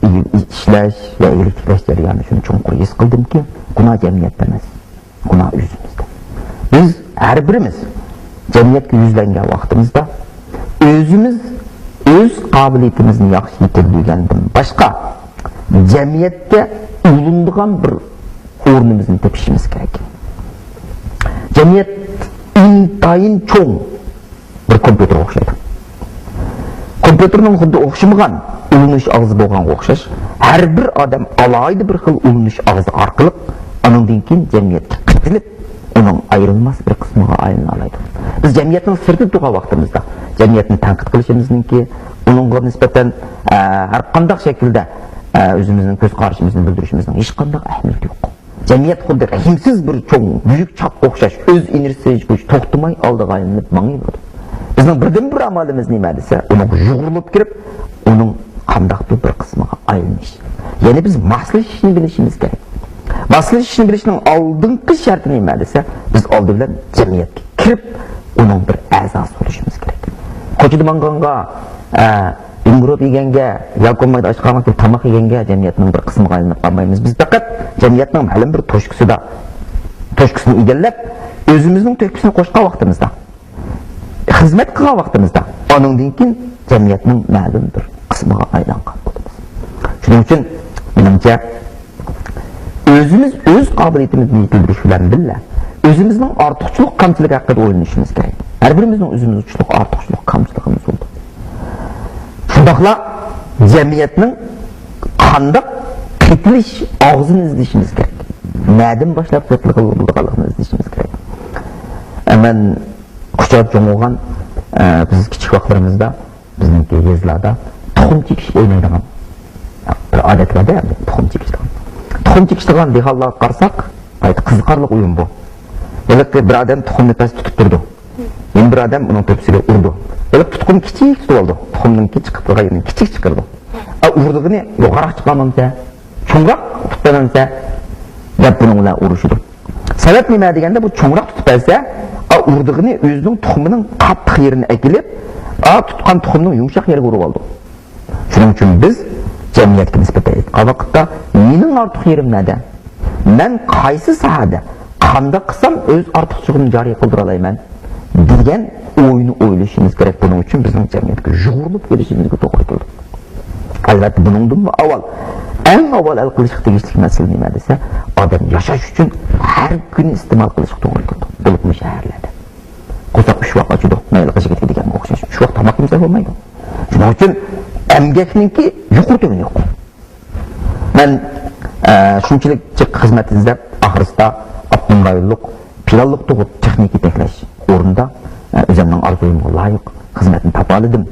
ئىشلەش ۋە ئىگىلىك تىكلەش جەريانىدا شۇنى چوڭقۇر ھېس قىلدىمكى، گۇناھ جەمئىيەتتە ئەمەس، گۇناھ ئۆزىمىزدە. بىز ھەر بىرىمىز جەمئىيەتكە يۈزلەنگەن ۋاقتىمىزدا ئۆزىمىز ئۆز قابىلىيىتىمىزنى ياخشى يېتىلدۈرگەندىن باشقا جەمئىيەتتە ئۇلىنىدىغان بىر ئورنىمىزنى تېپىشىمىز كېرەك. جەمئىيەت ئىنتايىن چوڭ بىر كومپيۇتېرغا ئوخشايدۇ. كومپيۇتېرنىڭ خۇددى ئوخشىمىغان ئۇلىنىش ئاغزى بولغانغا ئوخشاش، ھەر بىر ئادەم ئالاھىدە بىر خىل ئۇلىنىش ئاغزى ئارقىلىق ئانىڭدىن كېيىن جەمئىيەتكە قېتىلىپ، ئۇنىڭ ئايرىلماس بىر قىسمىغا ئايلىنالايدۇ. بىز جەمئىيەتنىڭ سىرتىدا تۇرغان ۋاقتىمىزدا، جەمئىيەتنى تەنقىد قىلىشىمىزنىڭكى، ئۇنىڭغا نىسبەتەن، ئە، ھەر قانداق شەكىلدە، ئە، ئۆزىمىزنىڭ كۆز قارىشىمىزنى بىلدۈرۈشىمىزنىڭ ھېچقانداق ئەھمىيىتى يوق. جەمئىيەت خۇددى رەھىمسىز بىر چوڭ، بۈيۈك چاتقا ئوخشاش، ئۆز ئىنېرتسىيىسى بويىچە توختىماي ئالدىغا ئايلىنىپ ماڭىۋېرىدۇ. بىزنىڭ بىردىنبىر ئامالىمىز نېمە دېسە، ئۇنىڭغا يۇغۇرۇلۇپ كىرىپ، ئۇنىڭ قانداقتۇر بىر قىسمىغا ئايلىنىش. يەنى بىز ماسلىشىشنى بىلىشىمىز كېرەك. ماسلىشىشنى بىلىشنىڭ ئالدىنقى شەرتى نېمە دېسە، بىز ئالدى بىلەن جەمئىيەتكە كىرىپ، ئۇنىڭ بىر ئەزاسى بولۇشىمىز كېرەك. كوچىدا ماڭغانغا، ئە، ئىمگۈرۈپ يېگەنگە ياكى بولمىغاندا ئاچ قالغان تاماق يېگەنگە جەمئىيەتنىڭ بىر قىسمىغا ئايلىنىپ قالمايمىز. بىز پەقەت جەمئىيەتنىڭ مەلۇم بىر توشكىسىدا، توشكىسىنى ئىگىلەپ، ئۆزىمىزنىڭ تۆھپىسىنى قوشقان ۋاقتىمىزدا، خىزمەت قىلغان ۋاقتىمىزدا، ئانىڭدىن كېيىن جەمئىيەتنىڭ مەلۇم بىر قىسمىغا ئايلانغان بولىمىز. شۇنىڭ ئۈچۈن، مېنىڭچە، ئۆزىمىز ئۆز قابىلىيىتىمىزنى يېتىلدۈرۈش بىلەن بىللە، ئۆزىمىزنىڭ ئارتۇقچىلىق، كامچىلىقى ھەققىدە ئويلىنىشىمىز كېرەك. ھەر بىرىمىزنىڭ ئۆزىمىزگە ئارتۇقچىلىق، كامچىلىقىمىز بولىدۇ. شۇنداقلا جەمئىيەتنىڭ قانداق قېتىلىش ئاغزىنى ئىزدىشىمىز كېرەك. نەدىن باشلاپ قېتىلغىلى بولىدىغانلىقىنى ئىزدىشىمىز كېرەك. ئە، مەن قۇچاق چوڭ بولغان، ئە، بىز كىچىك ۋاقىتلىرىمىزدا بىزنىڭكى يېزىلاردا تۇخۇم چېكىش ئوينايدىغان بىر ئادەت بار-دە، تۇخۇم چېكىشىدىغان. تۇخۇم چېكىشىدىغان دېھقانلارغا قارىساق، غايەت قىزىقارلىق ئويۇن بۇ. ھېلىقى بىر ئادەم تۇخۇمنى پەس تۇتۇپ تۇرىدۇ. يەنە بىر ئادەم ئۇنىڭ تۆپىسىگە ئۇرىدۇ. ھېلىقى تۇتقۇنى كىچىك تۇتۇۋالىدۇ. تۇخۇمنىڭكى چىقىپ تۇرغان يېرىنى كىچىك چىقىرىدۇ. ئا، ئۇرىدىغىنى يوقىراق چىقارمامسە، چوڭراق تۇتۇپ بەرمەمسە دەپ بۇنىڭ بىلەن ئۇرۇشىدۇ. سەۋەب نېمە دېگەندە، بۇ چوڭراق تۇتۇپ بەرسە، ئا، ئۇرىدىغىنى ئۆزىنىڭ تۇخۇمىنىڭ قاتتىق يېرىنى ئەكېلىپ، ئا، تۇتقان تۇخۇمنىڭ يۇمشاق يېرىگە ئۇرۇۋالىدۇ. شۇنىڭ ئۈچۈن بىز جەمئىيەتكە نىسبەتەن ئېيتقان ۋاقىتتا، مېنىڭ ئارتۇق يېرىم نەدە؟ مەن قايسى ساھەدە، قانداق قىلسام ئۆز ئارتۇقچىلىقىمنى جارى قىلدۇرالايمەن دېگەن ئوينى ئويلىشىمىز كېرەك. بۇنىڭ ئۈچۈن بىزنىڭ جەمئىيەتكە يۇغۇرۇلۇپ كېلىشىمىزگە توغرا كېلىدۇ. ئەلۋەتتە، بۇنىڭدىنمۇ ئاۋۋال ئەڭ ئاۋۋال ھەل قىلىشقا تېگىشلىك مەسىلە نېمە دېسە، ئادەم ياشاش ئۈچۈن ھەر كۈنى ئىستېمال قىلىشقا توغرا كېلىدۇ. بولۇپمۇ شەھەرلەردە. قورساق ئۈچ ۋاق ئاچىدۇ، مەيلى قىشقا كېتىدىگەنگە ئوخشاش. ئۈچ ۋاق تاماق يېمىسە بولمايدۇ. شۇنىڭ ئۈچۈن ئەمگەكنىڭكى يۇقىرى تۆۋىنى يوق. مەن، ئە، شۇنچىلىك جىق خىزمەت ئىزدەپ، ئاخىرسىدا ئاپتونوم رايونلۇق پىلانلىق تۇغۇت تېخنىكا يېتەكلەش ئورنىدا، ئە، ئۆزۈمنىڭ ئارزۇيۇمغا لايىق خىزمەتنى تاپالىدىم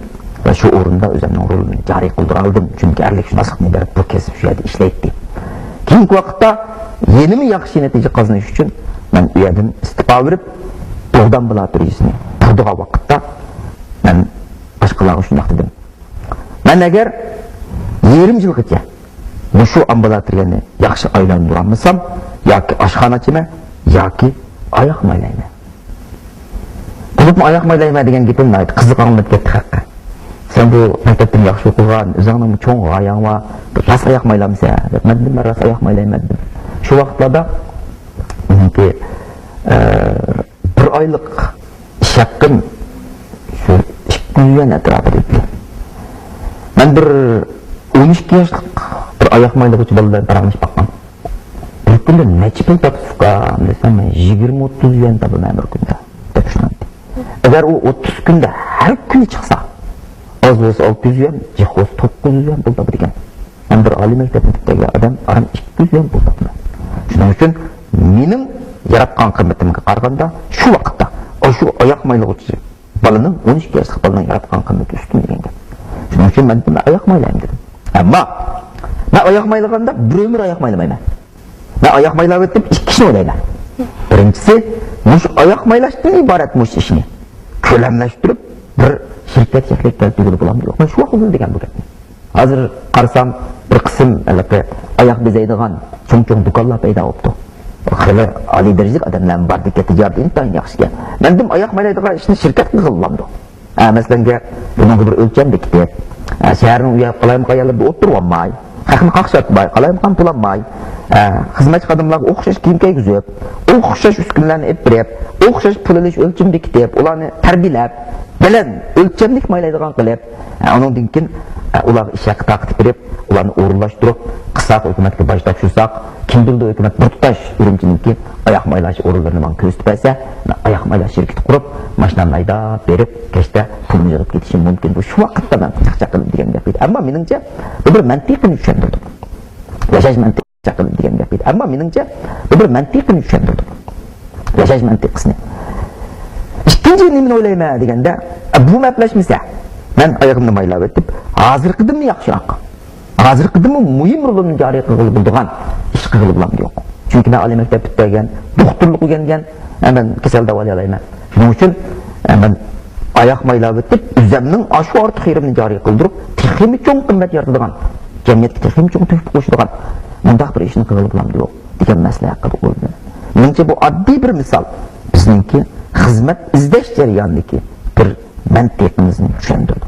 ۋە شۇ ئورۇندا ئۆزۈمنىڭ رولىنى جارى قىلدۇرالىدىم. چۈنكى ئەرلىك شۇناسلىقنى بېرىپ، بۇ كەسىپ شۇ يەردە ئىشلەيتتى. كېيىنكى ۋاقىتتا يەنىمۇ ياخشى نەتىجە قازىنىش ئۈچۈن مەن ئۇ يەردىن ئىستېپا بېرىپ، بوغدا ئامبۇلاتورىيىسىنى قۇرىدىغان ۋاقىتتا مەن باشقىلارغا شۇنداق دېدىم. مەن ئەگەر يېرىم يىلغىچە مۇشۇ ئامبۇلاتورىيەنى ياخشى ئايلاندۇرالمىسام، ياكى ئاشخانا ئاچىمەن، ياكى ئاياق مايلايمەن. بولۇپمۇ ئاياق مايلايمەن دېگەن گېپىم ناھايىتى قىزىق ئاڭلىنىپ كەتتى خەققە. سەن بۇ مەكتەپتىن ياخشى ئوقۇغان، ئۆزۈڭنىڭ چوڭ غايەڭ بار، راست ئاياق مايلامسەن دەپ، مەن دېدىم، مەن راست ئاياق مايلايمەن دېدىم. شۇ ۋاقىتلاردا مېنىڭكى، ئە، بىر ئايلىق ئىش ھەققىم شۇ ئىككى يۈز يۈەن ئەتراپىدا ئىدى. مەن بىر ئون ئىككى ياشلىق بىر ئاياق مايلىغۇچى بالا بىلەن پاراڭلىشىپ باققان. بىر كۈندە نەچچە پۇل تاپىسىز ئۇكام دېسەم، مەن يىگىرمە ئوتتۇز يۈەن تاپىمەن بىر كۈندە دەپ شۇنداق دېدى. ئەگەر ئۇ ئوتتۇز كۈندە ھەر كۈنى چىقسا، ئاز بولسا ئالتە يۈز يۈەن، جىق بولسا توققۇز يۈز يۈەن پۇل تاپىدىكەن. مەن بىر ئالىي مەكتەپنى پۈتتۈرگەن ئادەم ئاران ئىككى يۈز يۈەن پۇل تاپىمەن. شۇنىڭ ئۈچۈن مېنىڭ ياراتقان قىممىتىمگە قارىغاندا شۇ ۋاقىتتا، ئاشۇ ئاياق مايلىغۇچى بالىنىڭ، ئون ئىككى ياشلىق بالىنىڭ ياراتقان قىممىتى ئۈستۈن دېگەن گەپ. شۇنىڭ ئۈچۈن مەن دېدىم، مەن ئاياق مايلايمەن دېدىم. ئەمما مەن ئاياق مايلىغاندا بىر ئۆمۈر ئاياق مايلىمايمەن. مەن ئاياق مايلاۋېتىپ ئىككى ئىشنى ئويلايمەن. بىرىنچىسى، مۇشۇ ئاياق مايلاشتىن ئىبارەت مۇشۇ ئىشنى كۆلەملەشتۈرۈپ، بىر شىركەت شەكلىگە كەلتۈرگىلى بولامدۇ يوقمۇ؟ مەن شۇ ۋاقىتتا دېگەن بۇ گەپنى. ھازىر قارىسام، بىر قىسىم ھېلىقى ئاياق بېزەيدىغان چوڭ-چوڭ دۇكانلار پەيدا بوپتۇ. خېلى ئالىي دەرىجىلىك ئادەملەرمۇ بار، دىققەت تىجارىتى ئىنتايىن ياخشىكەن. مەن دېدىم، ئاياق مايلايدىغان ئىشنى شىركەت قىلغىلى بولامدۇ؟ ھە، مەسىلەنگە، بۇنىڭغا بىر ئۆلچەم بېكىتىپ، ھە، شەھەرنىڭ ئۇ يەر قالايمىقان يەرلىرىدە ئولتۇرۇۋالماي، خەقنى قاقشاتماي، قالايمىقان پۇل ئالماي، ھە، خىزمەتچى خادىملارغا ئوخشاش كىيىم كىيگۈزۈپ، ئوخشاش ئۈسكۈنىلەرنى ئېلىپ بېرىپ، ئوخشاش پۇل ئېلىش ئۆلچىمى بېكىتىپ، ئۇلارنى تەربىيەلەپ، بەلەن ئۆلچەملىك مايلايدىغان قىلىپ، ھە، ئۇنىڭدىن كېيىن، ھە، ئۇلارغا ئىش ھەققى تارقىتىپ بېرىپ، ئۇلارنى ئورۇنلاشتۇرۇپ، قىلساق ھۆكۈمەتكە باج تاپشۇرساق، كىم بىلىدۇ، ھۆكۈمەت بىر تۇتاش ئۈرۈمچىنىڭكى ئاياق مايلاش ئورۇنلىرىنى ماڭا كۆرسىتىپ بەرسە، مەن ئاياق مايلاش شىركىتى قۇرۇپ، ماشىنامنى ھەيدەپ بېرىپ، كەچتە پۇلۇمنى يىغىپ كېتىشىم مۇمكىن. بۇ شۇ ۋاقىتتا مەن چاقچاق قىلىپ دېگەن گەپ ئىدى. ئەمما مېنىڭچە، بۇ بىر مەنتىقىنى چۈشەندۈردى. ياشاش مەنتىقى چاقچاق قىلىپ دېگەن گەپ ئىدى. ئەمما مېنىڭچە، بۇ بىر مەنتىقىنى چۈشەندۈردى. ياشاش مەنتىقىسىنى. ئىككىنچى نېمىنى ئويلايمەن دېگەندە، بۇ مەپلەشمىسە، مەن ئايىغىمنى مايلاپ ئۆتۈپ، ھازىرقىدىنمۇ ياخشىراق، ھازىرقىدىنمۇ مۇھىم رولىنى جارى قىلغىلى بولىدىغان ئىش قىلغىلى بولامدۇ يوق؟ چۈنكى مەن ئالىي مەكتەپ پۈتتۈرگەن، دوختۇرلۇق ئۆگەنگەن، ئە، مەن كېسەل داۋالايالايمەن. شۇنىڭ ئۈچۈن، ئە، مەن ئاياق مايلاپ ئۆتۈپ، ئۆزۈمنىڭ ئاشۇ ئارتۇق يېرىمنى جارى قىلدۇرۇپ، تېخىمۇ چوڭ قىممەت يارىتىدىغان، جەمئىيەتكە تېخىمۇ چوڭ تۆھپە قوشىدىغان مۇنداق بىر ئىشنى قىلغىلى بولامدۇ يوق دېگەن مەسىلە ھەققىدە ئويلىنىمەن. مېنىڭچە، بۇ ئاددىي بىر مىسال، بىزنىڭكى خىزمەت ئىزدەش جەريانىدىكى بىر مەنتىقىمىزنى چۈشەندۈرىدۇ.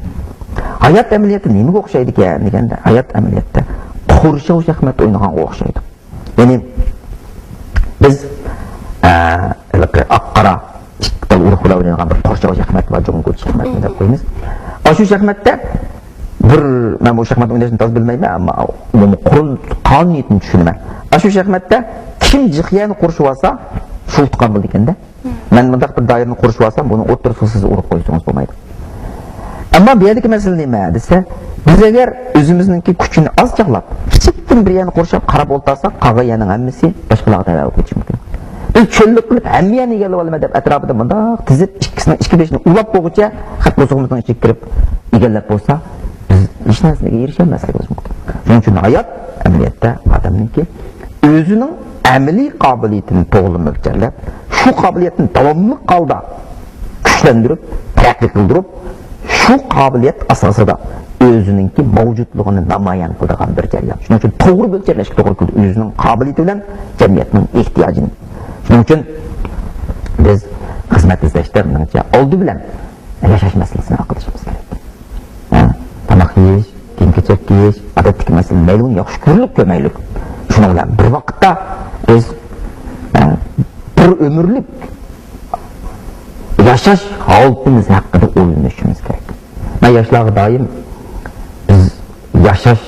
ھايات ئەمەلىيەتتە نېمىگە ئوخشايدىكەن دېگەندە، ھايات ئەمەلىيەتتە قورشاۋ شاھمات ئوينىغانغا ئوخشايدۇ. يەنى بىز، ئە، ھېلىقى ئاق-قارا ئىككى تال ئۇرۇق بىلەن ئوينايدىغان بىر قورشاۋ شاھمات بار، جۇڭگوچە شاھمات دەپ قويىمىز. ئاشۇ شاھماتتا بىر، مەن بۇ شاھمات ئويناشنى تازا بىلمەيمەن، ئەمما ئومۇمىي قۇرۇل قانۇنىيىتىنى چۈشىنىمەن. ئاشۇ شاھماتتا كىم جىق يەرنى قورشىۋالسا، شۇ ئۇتقان بولىدىكەن-دە. مەن مۇنداق بىر دائىرىنى قورشىۋالسام، بۇنىڭ ئوتتۇرىسىغا سىز ئۇرۇپ قويسىڭىز بولمايدۇ. ئەمما بۇ يەردىكى مەسىلە نېمە دېسە، بىز ئەگەر ئۆزىمىزنىڭكى كۈچىنى ئاز چاغلاپ، كىچىكتىن بىر يەرنى قورشاپ قاراپ ئولتۇرساق، قالغان يەرنىڭ ھەممىسى باشقىلارغا تەۋە بولۇپ كېتىشى مۇمكىن. بىز چۆللۈك قىلىپ ھەممە يەرنى ئىگىلىۋالىمەن دەپ ئەتراپىدا مۇنداق تىزىپ، ئىككىسىنىڭ ئىككى بېشىنى ئۇلاپ بولغۇچە خەت بوسۇغىمىزنىڭ ئىچىگە كىرىپ ئىگىلەپ بولسا، بىز ھېچ نەرسىگە ئېرىشەلمەسلىكىمىز مۇمكىن. شۇنىڭ ئۈچۈن ھايات ئەمەلىيەتتە ئادەمنىڭكى ئۆزىنىڭ ئەمەلىي قابىلىيىتىنى توغرا مۆلچەرلەپ، شۇ قابىلىيەتنى داۋاملىق ھالدا كۈچلەندۈرۈپ، تەرەققىي قىلدۇرۇپ، شۇ قابىلىيەت ئاساسىدا ئۆزىنىڭكى مەۋجۇتلۇقىنى نامايان قىلىدىغان بىر جەريان. شۇنىڭ ئۈچۈن توغرا مۆلچەرلەشكە توغرا كېلىدۇ ئۆزىنىڭ قابىلىيىتى بىلەن جەمئىيەتنىڭ ئېھتىياجىنى. شۇنىڭ ئۈچۈن بىز خىزمەت ئىزدەشتە، مېنىڭچە، ئالدى بىلەن ياشاش مەسىلىسىنى ھەل قىلىشىمىز كېرەك. ھە، تاماق يېيىش، كىيىم-كېچەك كىيىش، ئادەتتىكى مەسىلە، مەيلى ئۇنى ياخشى كۆرۈلۈپ كۆرمەيلى. شۇنىڭ بىلەن بىر ۋاقىتتا بىز، ھە، بىر ئۆمۈرلۈك ياشاش ھالىتىمىز ھەققىدە ئويلىنىشىمىز كېرەك. مەن ياشلارغا دائىم، بىز ياشاش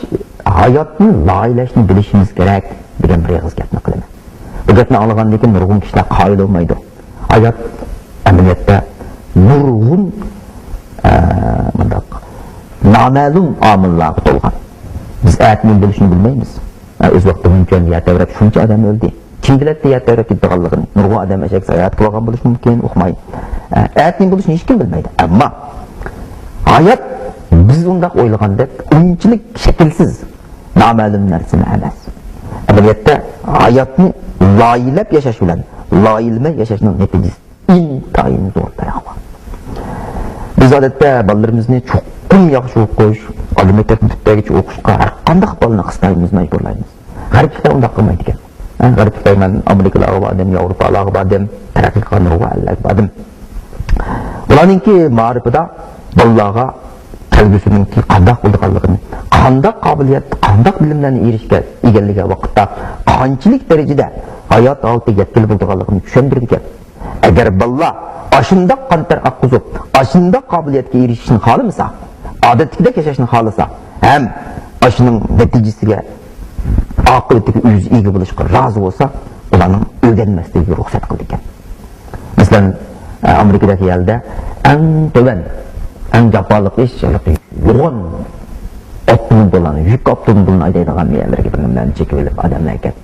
ھاياتنى لايىھەلەشنى بىلىشىمىز كېرەك دېگەن بىر ئېغىز گەپنى قىلىمەن. بۇ گەپنى ئاڭلىغاندىن كېيىن نۇرغۇن كىشىلەر قايىل بولمايدۇ. ھايات ئەمەلىيەتتە نۇرغۇن، ئە، مۇنداق نامەلۇم ئامىللارغا تولغان. بىز ئەتىنى بولۇشنى بىلمەيمىز. ئە، ئۆز ۋاقتىدا مۇنچە يەر تەۋرەپ شۇنچە ئادەم ئۆلدى. كىم بىلەتتى يەر تەۋرەپ كېتىدىغانلىقىنى؟ نۇرغۇن ئادەم ئەشەك ساياھەت قىلىۋالغان بولۇشى مۇمكىن، ئۇقماي. ئە، ئەتىنى بولۇشنى ھېچكىم بىلمەيدۇ. ئەمما ھايات بىز ئۇنداق ئويلىغاندەك ئۇنچىلىك شەكىلسىز، نامەلۇم نەرسىمۇ ئەمەس. ئەمەلىيەتتە ھاياتنى لايىھەلەپ ياشاش بىلەن لايىھەلىمەي ياشاشنىڭ نەتىجىسى ئىنتايىن زور پەرق بار. بىز ئادەتتە بالىلىرىمىزنى چوقۇم ياخشى ئوقۇش، ئالىي مەكتەپتىن پۈتتۈرگۈچە ئوقۇشقا ھەر قانداق بالىنى قىستايمىز، مەجبۇرلايمىز. غەربلىكلەر ئۇنداق قىلمايدىكەن. ھە، غەربلىكلەر مەن ئامېرىكىلارغا باردىم، ياۋروپالارغا باردىم، تەرەققىي قىلغان نۇرغۇن ئەللەرگە باردىم. بۇلارنىڭكى مائارىپىدا بالىلارغا كەلگۈسىنىڭكى قانداق بولىدىغانلىقىنى، قانداق قابىلىيەت، قانداق بىلىملەرنى ئېرىشكەن، ئىگىلىگەن ۋاقىتتا قانچىلىك دەرىجىدە ھايات ھالىتىگە يەتكىلى بولىدىغانلىقىنى چۈشەندۈرىدىكەن. ئەگەر بالىلار ئاشۇنداق قان تەر ئاققۇزۇپ، ئاشۇنداق قابىلىيەتكە ئېرىشىشنى خالىمىسا، ئادەتتىكىدەك ياشاشنى خالىسا ھەم ئاشۇنىڭ نەتىجىسىگە، ئاقىۋىتىگە ئۆزى ئىگە بولۇشقا رازى بولسا، ئۇلارنىڭ ئۆگەنمەسلىكىگە رۇخسەت قىلىدىكەن. مەسىلەن، ئامېرىكىدىكى يەردە ئەڭ تۆۋەن، ئەڭ جاپالىق ئىش يوغان ئاپتوموبىللارنى، يۈك ئاپتوموبىلىنى ھەيدەيدىغان يەرلەرگە بىر نېمىلەرنى چېكىۋېلىپ ئادەملەركەن.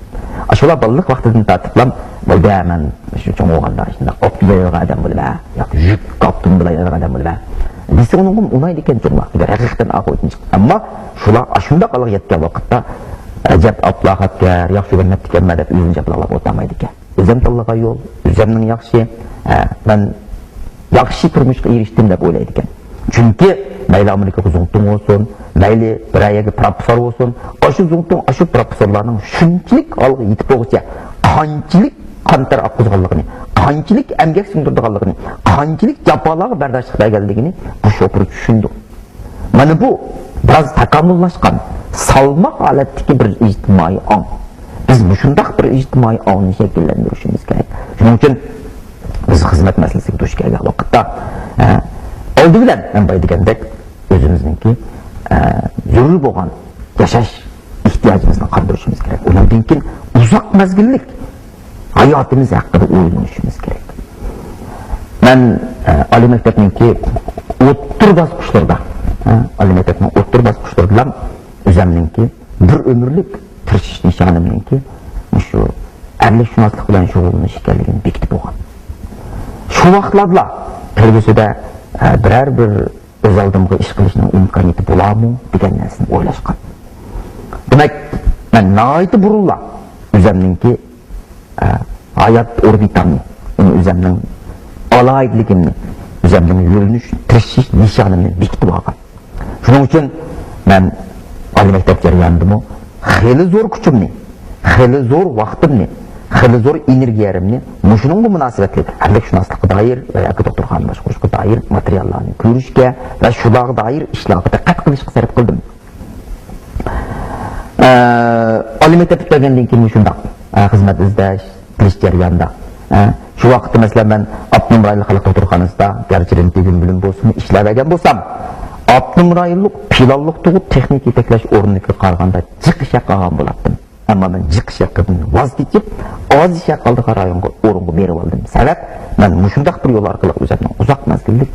ئاشۇلار بالىلىق ۋاقتىدىن تارتىپلا، بولدى، مەن شۇ چوڭ بولغاندا شۇنداق ئاپتوموبىل ھەيدەيدىغان ئادەم بولىمەن، ياكى يۈك ئاپتوموبىل ھەيدەيدىغان ئادەم بولىمەن دېسە، ئۇنىڭغا ئۇنايدىكەن چوڭ ۋاقتىدا، ھەقىقەتەن ئاقىۋىتىنى چىقىدۇ. ئەمما شۇلار ئاشۇنداق ھالغا يەتكەن ۋاقىتتا، ئەجەب ئاپلاخاتكەن، ياخشى كۆرۈنۈپتىكەنمەن دەپ ئۆزىنى جاپالاپ ئولتۇرمايدىكەن. ئۆزۈم تاللىغان يول، ئۆزۈمنىڭ ياخشى، ھە، مەن ياخشى تۇرمۇشقا ئېرىشتىم دەپ ئويلايدىكەن. چۈنكى مەيلى ئامېرىكىغا زۇڭتۇڭ بولسۇن، مەيلى بىرەر يەرگە پروفېسسور بولسۇن، ئاشۇ زۇڭتۇڭ، ئاشۇ پروفېسسورلارنىڭ شۇنچىلىك ھالغا يېتىپ بولغۇچە قانچىلىك قان تەر ئاققۇزغانلىقىنى، قانچىلىك ئەمگەك سىڭدۈرىدىغانلىقىنى، قانچىلىك جاپالارغا بەرداشلىق بەرگەنلىكىنى بۇ شوپۇر چۈشىنىدۇ. مانا بۇ بىراز تاكامۇللاشقان، سالماق ھالەتتىكى بىر ئىجتىمائىي ئاڭ. بىز مۇشۇنداق بىر ئىجتىمائىي ئاڭنى شەكىللەندۈرۈشىمىز كېرەك. شۇنىڭ ئۈچۈن بىز خىزمەت مەسىلىسىگە دۇچ كەلگەن ۋاقىتتا، ئە، ئالدى بىلەن مەن بايا دېگەندەك ئۆزىمىزنىڭكى، ئە، زۆرۈر بولغان ياشاش ئېھتىياجىمىزنى قاندۇرۇشىمىز كېرەك. ئۇنىڭدىن كېيىن ئۇزاق مەزگىللىك ھاياتىمىز ھەققىدە ئويلىنىشىمىز كېرەك. مەن، ئە، ئالىي مەكتەپنىڭكى ئوتتۇرا باسقۇچلىرىدا، ئە، ئالىي مەكتەپنىڭ ئوتتۇرا باسقۇچلىرىدىلا ئۆزۈمنىڭكى بىر ئۆمۈرلۈك تىرىشىش نىشانىمنىڭكى مۇشۇ ئەرلىك شۇناسلىق بىلەن شۇغۇللىنىش ئىكەنلىكىنى بېكىتىپ بولغان. شۇ ۋاقىتلاردىلا كەلگۈسىدە، ئە، بىرەر بىر ئۆز ئالدىمغا ئىش قىلىشنىڭ ئىمكانىيىتى بولارمۇ دېگەن نەرسىنى ئويلاشقان. دېمەك، مەن ناھايىتى بۇرۇنلا ئۆزۈمنىڭكى، ئە، ھايات ئوربىتامنى، يەنى ئۆزۈمنىڭ ئالاھىدىلىكىمنى، ئۆزۈمنىڭ يۆنىلىش، تىرىشىش نىشانىمنى بېكىتىپ ئالغان. شۇنىڭ ئۈچۈن مەن ئالىي مەكتەپ جەريانىدىمۇ خېلى زور كۈچۈمنى، خېلى زور ۋاقتىمنى، خېلى زور ئېنېرگىيەمنى مۇشۇنىڭغا مۇناسىۋەتلىك ئەرلىك شۇناسلىققا دائىر ۋە ياكى دوختۇرخانا باشقۇرۇشقا دائىر ماتېرىياللارنى كۆرۈشكە ۋە شۇلارغا دائىر ئىشلارغا دىققەت قىلىشقا سەرپ قىلدىم. ئە، ئالىي مەكتەپ پۈتتۈرگەندىن كېيىن مۇشۇنداق، ئە، خىزمەت ئىزدەش، قىلىش جەريانىدا. ھە، شۇ ۋاقىتتا، مەسىلەن، مەن ئاپتونوم رايونلۇق خەلق دوختۇرخانىسىدا گەرچە رېنتگېن بۆلۈمى بولسىمۇ ئىشلەۋەرگەن بولسام، ئاپتونوم رايونلۇق پىلانلىق تۇغۇت تېخنىكا يېتەكلەش ئورنىدىكى قارىغاندا جىق ئىش ھەققى ئالغان بولاتتىم. ئەمما مەن جىق ئىش ھەققىدىن ۋاز كېچىپ، ئاز ئىش ھەققى ئالىدىغان رايونغا، ئورۇنغا بېرىۋالدىم. سەۋەب، مەن مۇشۇنداق بىر يول ئارقىلىق ئۆزۈمنىڭ ئۇزاق مەزگىللىك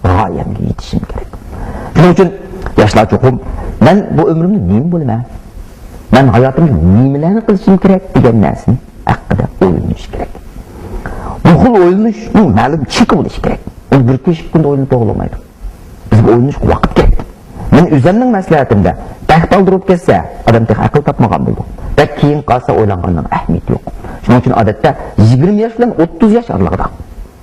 غايەمگە يېتىشىم كېرەك. شۇنىڭ ئۈچۈن ياشلار چوقۇم، مەن بۇ ئۆمرۈمدە نېمە بولىمەن؟ مەن ھاياتىمدا نېمىلەرنى قىلىشىم كېرەك دېگەن نەرسىنى ھەققىدە ئويلىنىشى كېرەك. بۇ خىل ئويلىنىشنىڭ مەلۇم چېكى بولۇشى كېرەك. ئۇنى بىر كۈنى، ئىككى كۈندە ئويلىنىپ بولغىلى بولمايدۇ. بىزگە ئويلىنىشقا ۋاقىت كېرەك. مەن ئۆزۈمنىڭ مەسلىھەتىمدە، بەك بالدۇر بولۇپ كەتسە، ئادەم تېخى ئەقىل تاپمىغان بولىدۇ. بەك كېيىن قالسا، ئويلانغاننىڭ ئەھمىيىتى يوق. شۇنىڭ ئۈچۈن ئادەتتە يىگىرمە ياش بىلەن ئوتتۇز ياش ئارىلىقىدا،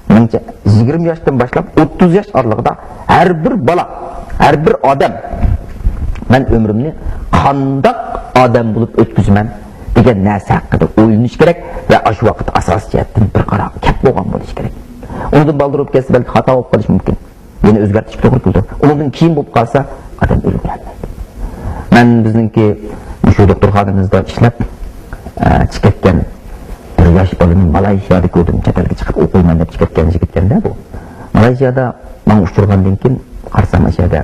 مېنىڭچە، يىگىرمە ياشتىن باشلاپ ئوتتۇز ياش ئارىلىقىدا ھەر بىر بالا، ھەر بىر ئادەم مەن ئۆمرۈمنى قانداق ئادەم بولۇپ ئۆتكۈزىمەن دېگەن نەرسە ھەققىدە ئويلىنىش كېرەك ۋە ئاشۇ ۋاقىت ئاساسىي جەھەتتىن بىر قارارغا كەپ بولغان بولۇش كېرەك. ئۇنىڭدىن بالدۇر بولۇپ كەتسە، بەلكى خاتا بولۇپ قېلىشى مۇمكىن. يەنە ئۆزگەرتىشكە توغرا كېلىدۇ. ئۇنىڭدىن كېيىن بولۇپ قالسا، ئادەم ئۆزگىرەلمەيدۇ. مەن بىزنىڭكى مۇشۇ دوختۇرخانىمىزدا ئىشلەپ، ئە، چىقىۋەتكەن بىر ياش بالىنى مالايشىيادا كۆردۈم. چەت ئەلگە چىقىپ ئوقۇيمەن دەپ چىقىۋەتكەن يىگىتكەندە بۇ. مالايشىيادا ماڭا ئۇچرىغاندىن كېيىن قارىسام، ئاشۇ يەردە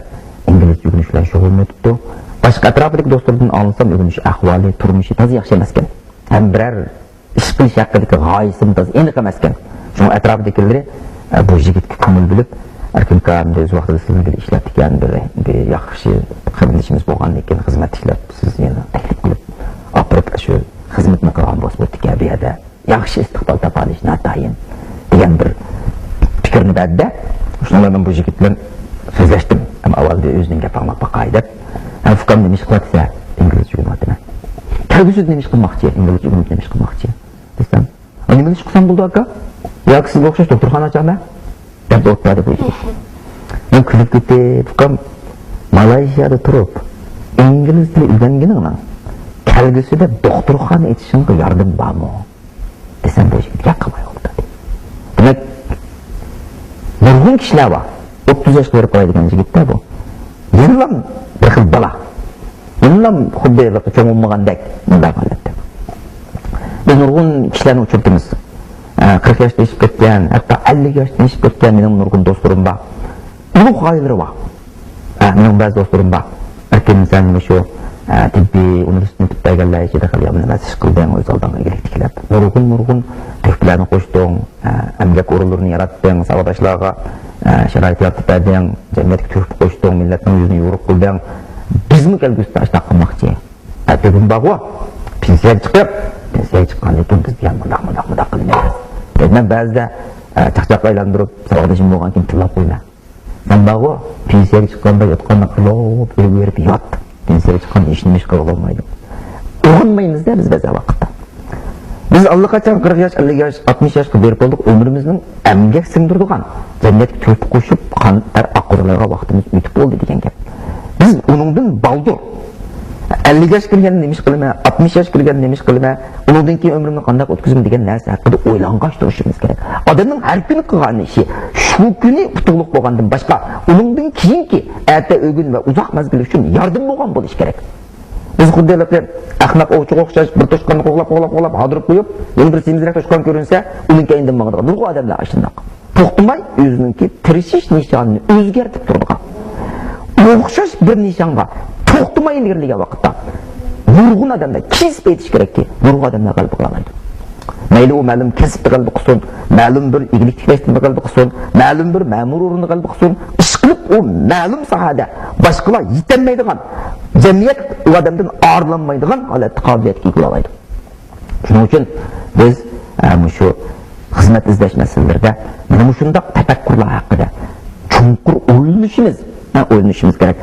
ئىنگلىزچە ئۆگىنىش بىلەن شۇغۇللىنىۋېتىپتۇ. باشقا ئەتراپىدىكى دوستلىرىدىن ئاڭلىسام، ئۆگىنىش ئەھۋالى، تۇرمۇشى تازا ياخشى ئەمەسكەن. ھەم بىرەر ئىش قىلىش ھەققىدىكى غايىسىمۇ تازا ئېنىق ئەمەسكەن. شۇڭا ئەتراپىدىكىلىرى، ئە، بۇ يىگىتكە كۆڭۈل بۆلۈپ، ئەركىن ئاكا ئەمدى ئۆز ۋاقتىدا سىلەرنىڭ بىلەن ئىشلەپتىكەن، بىر، بىر ياخشى قېرىندىشىمىز بولغاندىن كېيىن خىزمەتتە ئىشلەپ، سىز يەنە تەكلىپ قىلىپ ئاپىرىپ، شۇ خىزمىتىنى قىلغان بولسا بولىدىكەن، بۇ يەردە ياخشى ئىستىقبال تاپالىش ناتايىن دېگەن بىر پىكىرنى بەردى. شۇنىڭ بىلەن مەن بۇ يىگىت بىلەن سۆزلەشتىم. ئەمما ئاۋۋال بىر ئۆزىنىڭ گەپ ئاڭلاپ باقاي دەپ. ھە، ئۇكام، نېمە ئىش قىلىۋاتىسەن؟ ئىنگلىزچە ئۆگىنىۋاتىمەن. كەلگۈسىدە نېمە ئىش قىلماقچى؟ ئىنگلىزچە ئۆگىنىپ نېمە ئىش قىلماقچى؟ دېسەم، ئە، نېمىلا ئىش قىلسام بولىدۇ، ئاكا؟ ياكى سىزگە ئوخشاش دوختۇرخانا ئاچامەن؟ دەپ ئولتۇردى بۇ يىگىت. مەن كۈلۈپ كېتىپ، ئۇكام، مالايشىيادا تۇرۇپ ئىنگلىز تىلى ئۆگەنگىنىڭنىڭ كەلگۈسىدە دوختۇرخانا ئېچىشىڭغا ياردىمى بارمۇ؟ دېسەم، بۇ يىگىت ياقماي ئولتۇردى. دېمەك، نۇرغۇن كىشىلەر بار. ئوتتۇز ياشقا بېرىپ قالاي دېگەن يىگىتتە بۇ. يەنىلا بىر خىل بالا. يەنىلا خۇددى چوڭ بولمىغاندەك مۇنداق ھالەتتە. بىز نۇرغۇن كىشىلەرنى ئۇچرىتىمىز. ئە، قىرىق ياشتىن ئېشىپ كەتكەن، ھەتتا ئەللىك ياشتىن ئېشىپ كەتكەن مېنىڭ نۇرغۇن دوستلىرىم بار. ئۇلۇغ غايىلىرى بار. ئە، مېنىڭ بەزى دوستلىرىم بار. ئەركىن، سەن مۇشۇ، ئە، تېببىي ئۇنىۋېرسىتېتنى پۈتتۈرگەنلەر ئىچىدە خېلى يامان ئەمەس ئىش قىلدىڭ، ئۆز ئالدىڭغا ئىگىلىك تىكلەپ، نۇرغۇن، نۇرغۇن تۆھپىلەرنى قوشتۇڭ، ئە، ئەمگەك ئورۇنلىرىنى ياراتتىڭ، ساۋاقداشلارغا، ئە، شارائىت يارىتىپ بەردىڭ، جەمئىيەتكە تۆھپە قوشتۇڭ، مىللەتنىڭ يۈزىنى يورۇق قىلدىڭ. بىزمۇ كەلگۈسىدە ئاشۇنداق قىلماقچى. ئە، بۈگۈن بارغۇ، پېنسىيەگە چىقىپ، پېنسىيەگە چىققاندىن كېيىن بىز دېگەن مۇنداق، مۇنداق، مۇنداق قىلىمىز. دەيمەن بەزىدە، ئە، چاقچاققا ئايلاندۇرۇپ، ساۋاقدىشىم بولغاندىن كېيىن تىللاپ قويىمەن. سەن بارغۇ، پېنسىيەگە چىققاندا ياتقاندا قىلىپ، ئۆلۈپ يات. پېنسىيەگە چىققاندا ھېچنېمە ئىش قىلغىلى بولمايدۇ. ئويغانمايمىز-دە بىز بەزى ۋاقىتتا. بىز ئاللىقاچان قىرىق ياش، ئەللىك ياش، ئاتمىش ياشقا بېرىپ بولدۇق، ئۆمرىمىزنىڭ ئەمگەك سىڭدۈرىدىغان، جەمئىيەتكە تۆھپە قوشۇپ، قان تەر ئاققۇزىدىغان ۋاقتىمىز ئۆتۈپ بولدى دېگەن گەپ. بىز ئۇنىڭدىن بالدۇر، ئەللىك ياش كىرگەندە نېمە ئىش قىلىمەن، ئاتمىش ياش كىرگەندە نېمە ئىش قىلىمەن، ئۇنىڭدىن كېيىن ئۆمرۈمنى قانداق ئۆتكۈزىمەن دېگەن نەرسە ھەققىدە ئويلانغاچ تۇرۇشىمىز كېرەك. ئادەمنىڭ ھەر كۈنى قىلغان ئىشى شۇ كۈنى ئۇتۇقلۇق بولغاندىن باشقا، ئۇنىڭدىن كېيىنكى ئەتە، ئۆگۈن ۋە ئۇزاق مەزگىل ئۈچۈن ياردىمى بولغان بولۇشى كېرەك. بىز خۇددى ھېلىقى ئەخمەق ئوۋچىغا ئوخشاش بىر توشقاننى قوغلاپ، قوغلاپ، قوغلاپ ھاردۇرۇپ قويۇپ، يەنە بىر سېمىزرەك توشقان كۆرۈنسە، ئۇنىڭ كەينىدىن ماڭىدىغان نۇرغۇن ئادەملەر ئاشۇنداق. توختىماي ئۆزىنىڭكى تىرىشىش نىشانىنى ئۆزگەرتىپ تۇرىدىغان، ئوخشاش بىر نىشانغا توختىماي ئىلگىرىلىگەن ۋاقىتتا، نۇرغۇن ئادەملەر، كېسىپ ئېيتىش كېرەككى، نۇرغۇن ئادەملەر غەلىبە قىلالايدۇ. مەيلى ئۇ مەلۇم كەسىپتە غەلىبە قىلسۇن، مەلۇم بىر ئىگىلىك تىكلەشتە غەلىبە قىلسۇن، مەلۇم بىر مەمۇرىي ئورۇندا غەلىبە قىلسۇن، ئىشقىلىپ ئۇ مەلۇم ساھەدە باشقىلار يېتەلمەيدىغان، جەمئىيەت ئۇ ئادەمدىن ئارىلانمايدىغان ھالەتتە، قابىلىيەتكە ئىگە بولالايدۇ. شۇنىڭ ئۈچۈن بىز، ئە، مۇشۇ خىزمەت ئىزدەش مەسىلىلىرىدە مانا مۇشۇنداق تەپەككۇرلار ھەققىدە چوڭقۇر ئويلىنىشىمىز، ئە، ئويلىنىشىمىز كېرەك.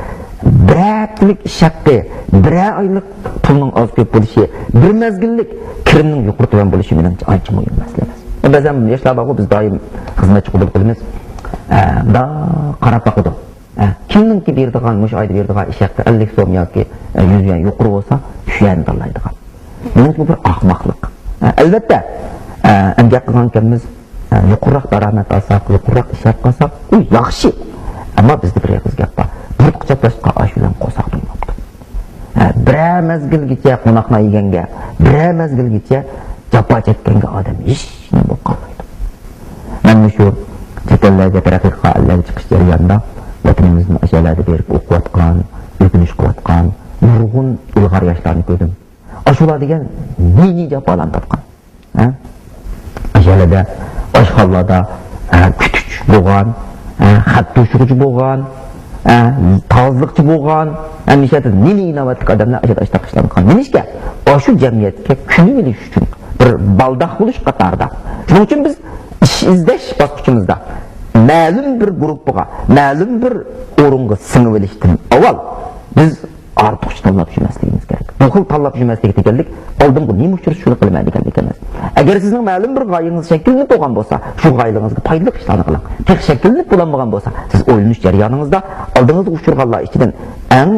بىر ھەپتىلىك ئىش ھەققى، بىرەر ئايلىق پۇلنىڭ ئاز كۆپ بولۇشى، بىر مەزگىللىك كىرىمنىڭ يۇقىرى تۆۋەن بولۇشى مېنىڭچە ئانچە مۇھىم مەسىلە ئەمەس. بەزەن ياشلار بارغۇ، بىز دائىم خىزمەتچى قوبۇل قىلىمىز. ئە، مۇنداق قاراپ باقىدۇ. ئە، كىمنىڭكى بېرىدىغان، مۇشۇ ئايدا بېرىدىغان ئىش ھەققى ئەللىك سوم ياكى، ئە، يۈز يۈەن يۇقىرى بولسا، شۇ يەرنى تاللايدىغان. مېنىڭچە بۇ بىر ئاخماقلىق. ئە، ئەلۋەتتە، ئە، ئەمگەك قىلغانكەنمىز، ئە، يۇقىرىراق دارامەت ئالساق، يۇقىرىراق ئىش ھەققى ئالساق، ئۇ ياخشى. ئەمما بىزدە بىر ئېغىز گەپ بار. بۇرۇتقا چاپلاشقا ئاش بىلەن قورساق تويماپتۇ. ئە، بىرەر مەزگىلگىچە قوناقلار يېگەنگە، بىرەر مەزگىلگىچە جاپا چەككەنگە ئادەم ھېچنېمە بولۇپ قالمايدۇ. مەن مۇشۇ چەت ئەللەرگە تەرەققىي قىلغان ئەللەرگە چىقىش جەريانىدا ۋەتىنىمىزدىن ئاشۇ يەرلەردە بېرىپ ئوقۇۋاتقان، ئۆگىنىش قىلىۋاتقان نۇرغۇن ئىلغار ياشلارنى كۆردۈم. ئاشۇلار دېگەن نى-نى جاپالارنى تارتقان. ھە؟ ئاشۇ يەرلەردە ئاشخانىلاردا، ھە، كۈتۈش بولغان، ھە، خەت توشۇغۇچى بولغان، ھە، تازىلىقچى بولغان، ھەمىشە نى-نى ئىناۋەتلىك ئادەملەر ئاشۇ يەردە ئاشۇنداق ئىشلارنى قىلغان. نېمىشقا؟ ئاشۇ جەمئىيەتكە كۆنۈۋېلىش ئۈچۈن، بىر بالداق بولۇش قاتارىدا. شۇنىڭ ئۈچۈن بىز ئىش ئىزدەش باسقۇچىمىزدا مەلۇم بىر گۇرۇپپىغا، مەلۇم بىر ئورۇنغا سىڭىۋېلىشتىن ئاۋۋال بىز ئارتۇقچە تاللاپ يۈرمەسلىكىمىز كېرەك. بۇ خىل تاللاپ يۈرمەسلىك دېگەنلىك ئالدىمغا نېمە ئۇچرىسا شۇنى قىلىمەن دېگەنلىك ئەمەس. ئەگەر سىزنىڭ مەلۇم بىر غايىڭىز شەكىللىنىپ بولغان بولسا، شۇ غايىڭىزغا پايدىلىق ئىشلارنى قىلىڭ. تېخى شەكىللىنىپ بولالمىغان بولسا، سىز ئويلىنىش جەريانىڭىزدا ئالدىڭىزغا ئۇچرىغانلار ئىچىدىن ئەڭ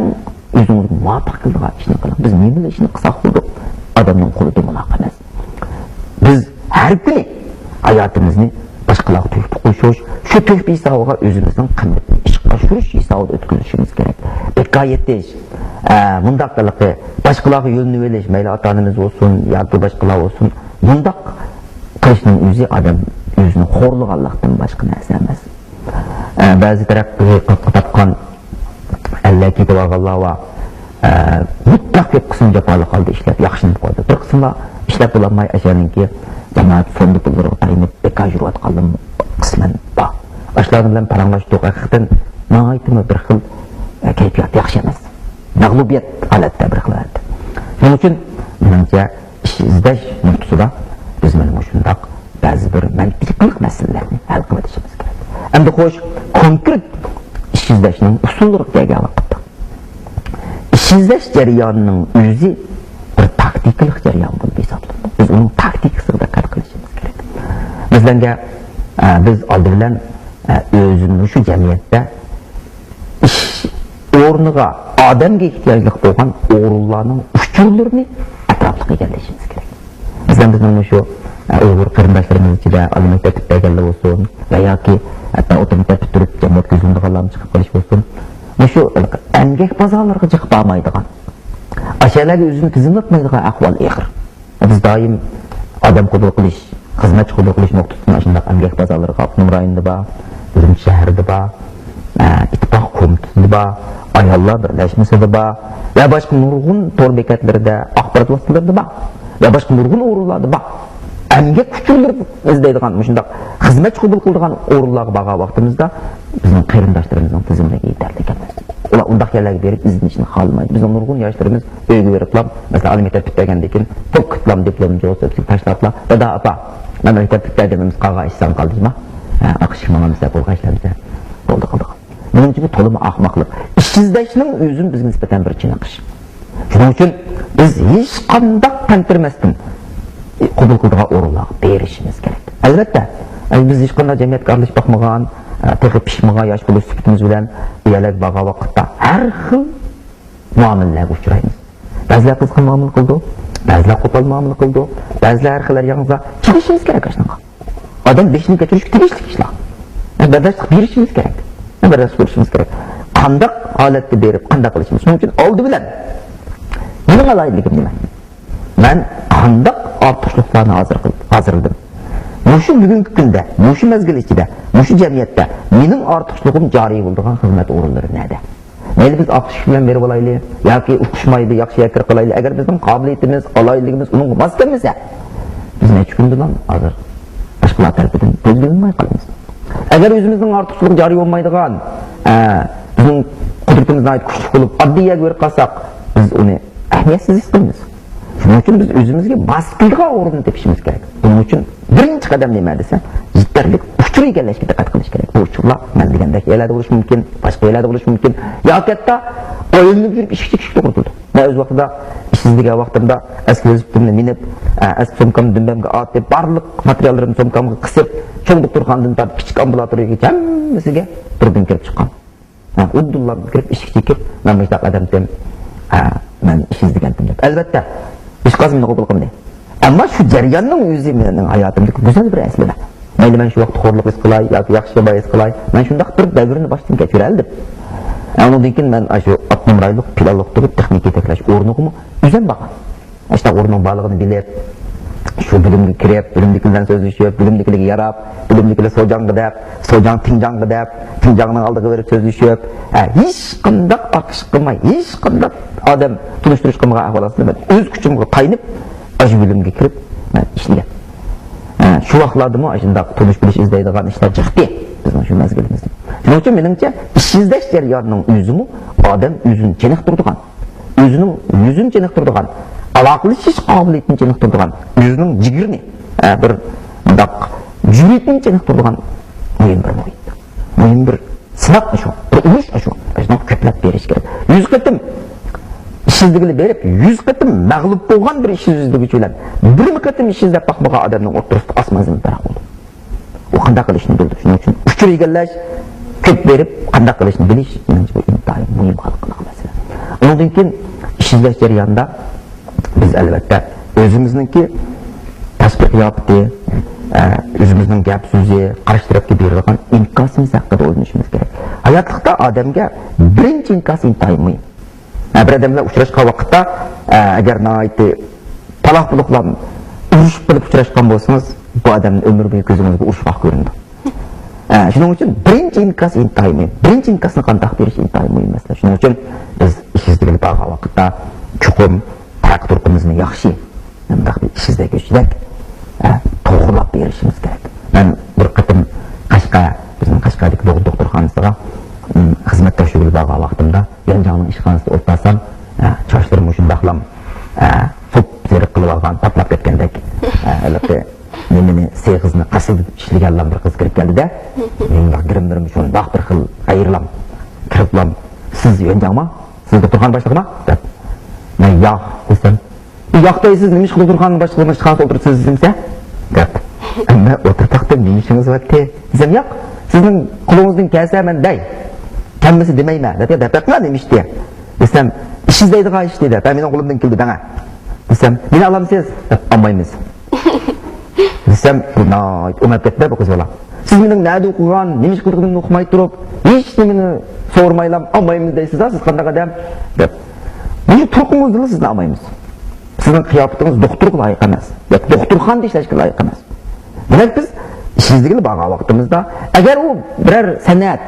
ئۆزىڭىزگە مۇۋاپىق كېلىدىغان ئىشنى قىلىڭ. بىز نېمىلا ئىشنى قىلساق بولىدۇ، ئادەمنىڭ قولىدا مۇلاق ئەمەس. بىز ھەر كۈنى ھاياتىمىزنى باشقىلارغا تۆھپە قوشۇش، شۇ تۆھپە ھېسابىغا ئۆزىمىزنىڭ قىممىتىنى ئىشقا ئاشۇرۇش ھېسابىدا ئۆتكۈزۈشىمىز كېرەك. بىكار يېتىش، ئە، مۇنداق قىلىقى، باشقىلارغا يۆلىنىۋېلىش، مەيلى ئاتا-ئانىمىز بولسۇن ياكى باشقىلار بولسۇن، مۇنداق قىلىشنىڭ ئۆزى ئادەم ئۆزىنى خورلىغانلىقتىن باشقا نەرسە ئەمەس. ئە، بەزى تەرەققىي تاپقان ئەللەر كېتىۋالغانلار بار. ئە، مۇتلەق كۆپ قىسىم جاپالىق ھالدا ئىشلەپ ياخشىلىنىپ قالدى. بىر قىسىملار ئىشلەپ بولالماي، ئەشەنىڭكى جامائەت فوندى پۇللىرىغا تايىنىپ بىكار يۈرۈۋاتقانلىرىمۇ قىسمەن بار. ئاشۇلار بىلەن پاراڭلاشتۇق. ھەقىقەتەن ناھايىتىمۇ بىر خىل، ئە، كەيپىيات ياخشى ئەمەس. مەغلۇبىيەت ھالەتتە بىر خىل ھالەتتە. شۇنىڭ ئۈچۈن مېنىڭچە، ئىش ئىزدەش نۇقتىسىدا بىز مانا مۇشۇنداق بەزى بىر مەنتىقلىق مەسىلىلەرنى ھەل قىلىۋېتىشىمىز كېرەك. ئەمدى خوش، كونكرېت ئىش ئىزدەشنىڭ ئۇسۇللىرىغا كەلگەن ۋاقىتتا، ئىش ئىزدەش جەريانىنىڭ ئۆزى بىر تاكتىكىلىق جەريان بولۇپ ھېسابلىنىدۇ. بىز ئۇنىڭ تاكتىكىسىغا دىققەت قىلىشىمىز كېرەك. مەسىلەن، ئە، بىز ئالدى بىلەن، ئە، ئۆزىمىز شۇ جەمئىيەتتە ئىش ئورنىغا، ئادەمگە ئېھتىياجلىق بولغان ئورۇنلارنىڭ ئۇچۇرلىرىنى ئەتراپلىق ئىگىلىشىمىز كېرەك. مەسىلەن، بىزنىڭ مۇشۇ، ئە، ئۇيغۇر قېرىنداشلىرىمىز ئىچىدە ئالىي مەكتەپ پۈتتۈرگەنلەر بولسۇن ۋە ياكى ھەتتا ئوتتۇرا مەكتەپ پۈتتۈرۈپ جامائەتكە يۈزلىنىدىغانلارمۇ چىقىپ قېلىش بولسۇن، مۇشۇ ئەمگەك بازارلىرىغا جىق بارمايدىغان، ئاشۇ يەرلەرگە ئۆزىنى تىزىملاتمايدىغان ئەھۋال ئېغىر. بىز دائىم ئادەم قوبۇل قىلىش، خىزمەتچى قوبۇل قىلىش نۇقتىسىدىن ئاشۇنداق ئەمگەك بازارلىرىغا ئاپتونوم رايوندا بار، ئۈرۈمچى شەھىرىدە بار، ئە، ئىتتىپاق كومىتېتىدا بار، ئاياللار بىرلەشمىسىدە بار ۋە باشقا نۇرغۇن تور بېكەتلىرىدە، ئاخبارات ۋاسىتىلىرىدا بار ۋە باشقا نۇرغۇن ئورۇنلاردا بار. ئەمگەك ئۇچۇرلىرى ئىزدەيدىغان، مۇشۇنداق خىزمەتچى قوبۇل قىلىدىغان ئورۇنلارغا بارغان ۋاقتىمىزدا بىزنىڭ قېرىنداشلىرىمىزنىڭ تىزىملىكى يېتەرلىك ئەمەس. ئۇلار ئۇنداق يەرلەرگە بېرىپ ئىزدىنىشنى خالىمايدۇ. بىزنىڭ نۇرغۇن ياشلىرىمىز ئۆيگە بېرىپلا، مەسىلەن، ئالىي مەكتەپ پۈتتۈرگەندىن كېيىن، توك قىپلام دىپلومنى جوزۇپ تاشلاپلا، دادا، ئاپا، مەن مەكتەپ پۈتتۈرگىنىمىز قالغان ئىش ساڭا قالدى جۇما. ھە، ئاقىشىق ماڭا مىسال بولغان ئىشلار بىزدە بولدى قىلدى. مېنىڭچە بۇ تولىمۇ ئاخماقلىق. ئىش ئىزدەشنىڭ ئۆزىمۇ بىزگە نىسبەتەن بىر چېنىقىش. شۇنىڭ ئۈچۈن بىز ھېچقانداق قەنتىرمەستىن قوبۇل قىلىدىغان ئورۇنلارغا بېرىشىمىز كېرەك. ئەلۋەتتە، بىز ھېچقانداق جەمئىيەتكە ئارىلىشىپ باقمىغان، تېخى پىشمىغان ياش بولۇش سۈپىتىمىز بىلەن بۇ يەرلەرگە بارغان ۋاقىتتا ھەر خىل مۇئامىلىلەرگە ئۇچرايمىز. بەزىلەر قىزغىن مۇئامىلە قىلىدۇ، بەزىلەر قوپال مۇئامىلە قىلىدۇ، بەزىلەر ھەر خىل ياڭزا. چىدىشىمىز كېرەك ئاشۇنىڭغا. ئادەم بېشىنى كۆتۈرۈشكە تېگىشلىك ئىشلار. بەرداشلىق بېرىشىمىز كېرەك. بەرداشلىق بېرىشىمىز كېرەك. قانداق ھالەتتە بېرىپ، قانداق قىلىشىمىز؟ شۇنىڭ ئۈچۈن ئالدى بىلەن مېنىڭ ئالاھىدىلىكىم نېمە؟ مەن قانداق ئارتۇقچىلىقلارنى ھازىر قىل-، ھازىرلىدىم؟ مۇشۇ بۈگۈنكى كۈندە، مۇشۇ مەزگىل ئىچىدە، مۇشۇ جەمئىيەتتە مېنىڭ ئارتۇقچىلىقىم جارى بولىدىغان خىزمەت ئورۇنلىرى نەدە؟ مەيلى بىز ئاقىشىق بىلەن بېرىپ ئالايلى، ياكى ئۇقۇشمايدۇ، ياخشى يەرگە كىرىپ قالايلى. ئەگەر بىزنىڭ قابىلىيىتىمىز، ئالاھىدىلىكىمىز ئۇنىڭغا ماس كەلمىسە، بىز نەچچە كۈندىلا ھازىر باشقىلار تەرىپىدىن بەلگىلىنمەي قالىمىز. ئەگەر ئۆزىمىزنىڭ ئارتۇقچىلىقى جارى بولمايدىغان، ئە، بىزنىڭ قۇدرىتىمىز ناھايىتى كۈچلۈك بولۇپ، ئاددىي يەرگە بېرىپ قالساق، بىز ئۇنى ئەھمىيەتسىز ھېس قىلىمىز. شۇنىڭ ئۈچۈن بىز ئۆزىمىزگە ماس كېلىدىغان ئورۇننى تېپىشىمىز كېرەك. بۇنىڭ ئۈچۈن بىرىنچى قەدەم نېمە دېسە، يېتەرلىك ئۇچۇر ئىگىلەشكە دىققەت قىلىش كېرەك. بۇ ئۇچۇرلار مەن دېگەندەك يەرلەردە بولۇشى مۇمكىن، باشقا يەرلەردە بولۇشى مۇمكىن. ياكى ھەتتا ئايلىنىپ يۈرۈپ ئىشىك چېكىشكە توغرا كېلىدۇ. مەن ئۆز ۋاقتىدا ئىش ئىزدىگەن ۋاقتىمدا ئەسكى ۋېلىسىپىتىمنى مىنىپ، ئە، ئەسكى سومكامنى دۈمبەمگە ئارتىپ، بارلىق ماتېرىياللىرىمنى سومكامغا قىسىپ، چوڭ دوختۇرخانىدىن تارتىپ كىچىك ئامبۇلاتورىيەگىچە ھەممىسىگە بىردىن كىرىپ چىققان. ھە، ئۇدۇللا كىرىپ ئىشىك چېكىپ، مەن مۇشۇنداق ئادەمدىم، ھە، مەن ئىش ئىزدىگەنتىم دەپ. ئەلۋەتتە، ھېچقايسى مېنى قوبۇل قىلمىدى. ئەمما شۇ جەرياننىڭ ئۆزى مېنىڭ ھاياتىمدىكى گۈزەل بىر ئەسلىمە. مەيلى مەن شۇ ۋاقىتتا خورلۇق ھېس قىلاي ياكى ياخشى يامان ھېس قىلاي، مەن شۇنداق بىر دەۋرنى باشتىن كەچۈرەلىدىم. ئە، ئۇنىڭدىن كېيىن مەن ئاشۇ ئاپتونوم رايونلۇق پىلانلىق تېخنىكا يېتەكلەش ئورنىغىمۇ ئۆزۈم بارغان. ئاشۇنداق ئورۇننىڭ بارلىقىنى بىلىپ، شۇ بۆلۈمگە كىرىپ، بۆلۈمدىكىلەر بىلەن سۆزلىشىپ، بۆلۈمدىكىلەرگە ياراپ، بۆلۈمدىكىلەر سوجاڭغا دەپ، سوجاڭ تىڭجاڭغا دەپ، تىڭجاڭنىڭ ئالدىغا بېرىپ سۆزلىشىپ، ھە، ھېچقانداق ئاتىشىق قىلماي، ھېچقانداق ئادەم تونۇشتۇرۇش قىلمىغان ئەھۋال ئاستىدا مەن ئۆز كۈچۈمگە تايىنىپ، ئاشۇ بۆلۈمگە كىرىپ مەن ئىشلىگەن. ھە، شۇ ۋاقىتلاردىمۇ ئاشۇنداق تونۇش بىلىش ئىزدەيدىغان ئىشلار جىقتى بىزنىڭ شۇ مەزگىلىمىزدە. شۇنىڭ ئۈچۈن مېنىڭچە، ئىش ئىزدەش جەريانىنىڭ ئۆزىمۇ ئادەم ئۆزىنى چېنىقتۇرىدىغان، ئۆزىنىڭ يۈزىنى چېنىقتۇرىدىغان، ئالاقىلىشىش قابىلىيىتىنى چېنىقتۇرىدىغان، ئۆزىنىڭ جىگىرىنى، ئە، بىر مۇنداق جۈرئىتىنى چېنىقتۇرىدىغان مۇھىم بىر مۇھىت. مۇھىم بىر سىناق شۇ، بىر ئۇرۇش شۇ. شۇنىڭغا كۆپلەپ بېرىش كېرەك. يۈز قېتىم ئىش ئىزدىگىلى بېرىپ، يۈز قېتىم مەغلۇپ بولغان بىر ئىش ئىزدىگۈچى بىلەن بىرمۇ قېتىم ئىش ئىزدەپ باقمىغان ئادەمنىڭ ئوتتۇرىسىدا ئاسمان زېمىن پەرق بولىدۇ. ئۇ قانداق قىلىشنى بىلىدۇ. شۇنىڭ ئۈچۈن ئۇچۇر ئىگىلەش، كۆپ بېرىپ قانداق قىلىشنى بىلىش، مېنىڭچە، بۇ ئىنتايىن مۇھىم ھالقىلىق مەسىلە. ئۇنىڭدىن كېيىن ئىش ئىزدەش جەريانىدا بىز، ئەلۋەتتە، ئۆزىمىزنىڭكى تاشقى قىياپىتى، ئە، ئۆزىمىزنىڭ گەپ سۆزى، قارشى تەرەپكە بېرىدىغان ئىنكاسىمىز ھەققىدە ئويلىنىشىمىز كېرەك. ھاياتلىقتا ئادەمگە بىرىنچى ئىنكاس ئىنتايىن مۇھىم. ھە، بىر ئادەم بىلەن ئۇچراشقان ۋاقىتتا، ئە، ئەگەر ناھايىتى پالاق-پۇلۇقلام ئۇرۇشۇپ قېلىپ ئۇچراشقان بولسىڭىز، بۇ ئادەمنى ئۆمۈر بويى كۆزىڭىزگە ئۇرۇشقاق كۆرۈنىدۇ. ھە، شۇنىڭ ئۈچۈن بىرىنچى ئىنكاس ئىنتايىن مۇھىم. بىرىنچى ئىنكاسنى قانداق بېرىش ئىنتايىن مۇھىم مەسىلە. شۇنىڭ ئۈچۈن بىز ئىش ئىزدەش بىلىپ بارغان ۋاقىتتا چوقۇم تەرەققىي تۇرقىمىزنى ياخشى، مۇنداق بىر ئىش ئىزدىگۈچىدەك، ئە، توغرىلاپ بېرىشىمىز كېرەك. مەن بىر قېتىم قەشقەر، بىزنىڭ قەشقەردىكى دوغ-، دوختۇرخانىسىغا، ئىم، خىزمەت تەكشۈرگىلى بارغان ۋاقتىمدا، يۈەنجاڭنىڭ ئىشخانىسىدا ئولتۇرسام، ئە، چاچلىرىم مۇشۇنداقلام، ئە، سوپسېرىق قىلىپ ئالغان، پاتلاپ كەتكەندەك، ئە، ھېلىقى نېمىنى، سېغىزنى قاسىلدىتىپ ئىشلىگەنلام بىر قىز كىرىپ كەلدى-دە، مېنىڭ گىرىملىرىم شۇنداق بىر خىل ئايرىلام. كىرىپلام، «سىز يۈەنجاڭما؟ سىز دوختۇرخانا باشلىقىما؟» دەپ. مەن، «ياق» دېسەم، «ياق دەيسىز، نېمىشقا دوختۇرخانا باشلىقىنىڭ ئىشخانىسىدا ئولتۇرۇپسىز دېسە؟» دەپ. «ئەمما ئولتۇرتاقتا نېمە ئىشىڭىز بارتى؟» دېسەم، «ياق، سىزنىڭ قولىڭىزدىن كەلسە مەن دەي، كەلمىسە دېمەيمەن» دەپ. «يا دەپ بەقلا، نېمە ئىش؟» دېدى. دېسەم، «ئىش ئىزدەيدىغان ئىش» دېدى. «ھە، مېنىڭ قولۇمدىن كېلىدۇ دەڭە» دېسەم، «مېنى ئالامسىز؟» دەپ. «ئالمايمىز» دېسەم، بۇ ناھايىتى ئوڭاپ كەتتى بۇ قىز بالا. «سىز مېنىڭ نەدە ئوقۇغان، نېمە ئىش قىلىدىغىنىمنى ئۇقماي تۇرۇپ، ھېچ نېمىنى سورىمايلا ئالمايمىز دەيسىز-ھە، سىز قانداق ئادەم؟» دەپ. «مۇشۇ تۇرقىڭىزدىنلا سىزنى ئالمايمىز. سىزنىڭ قىياپىتىڭىز دوختۇرغا لايىق ئەمەس، ياكى دوختۇرخانىدا ئىشلەشكە لايىق ئەمەس.» دېمەك، بىز ئىش ئىزدىگىلى بارغان ۋاقتىمىزدا، ئەگەر ئۇ بىرەر سەنئەت،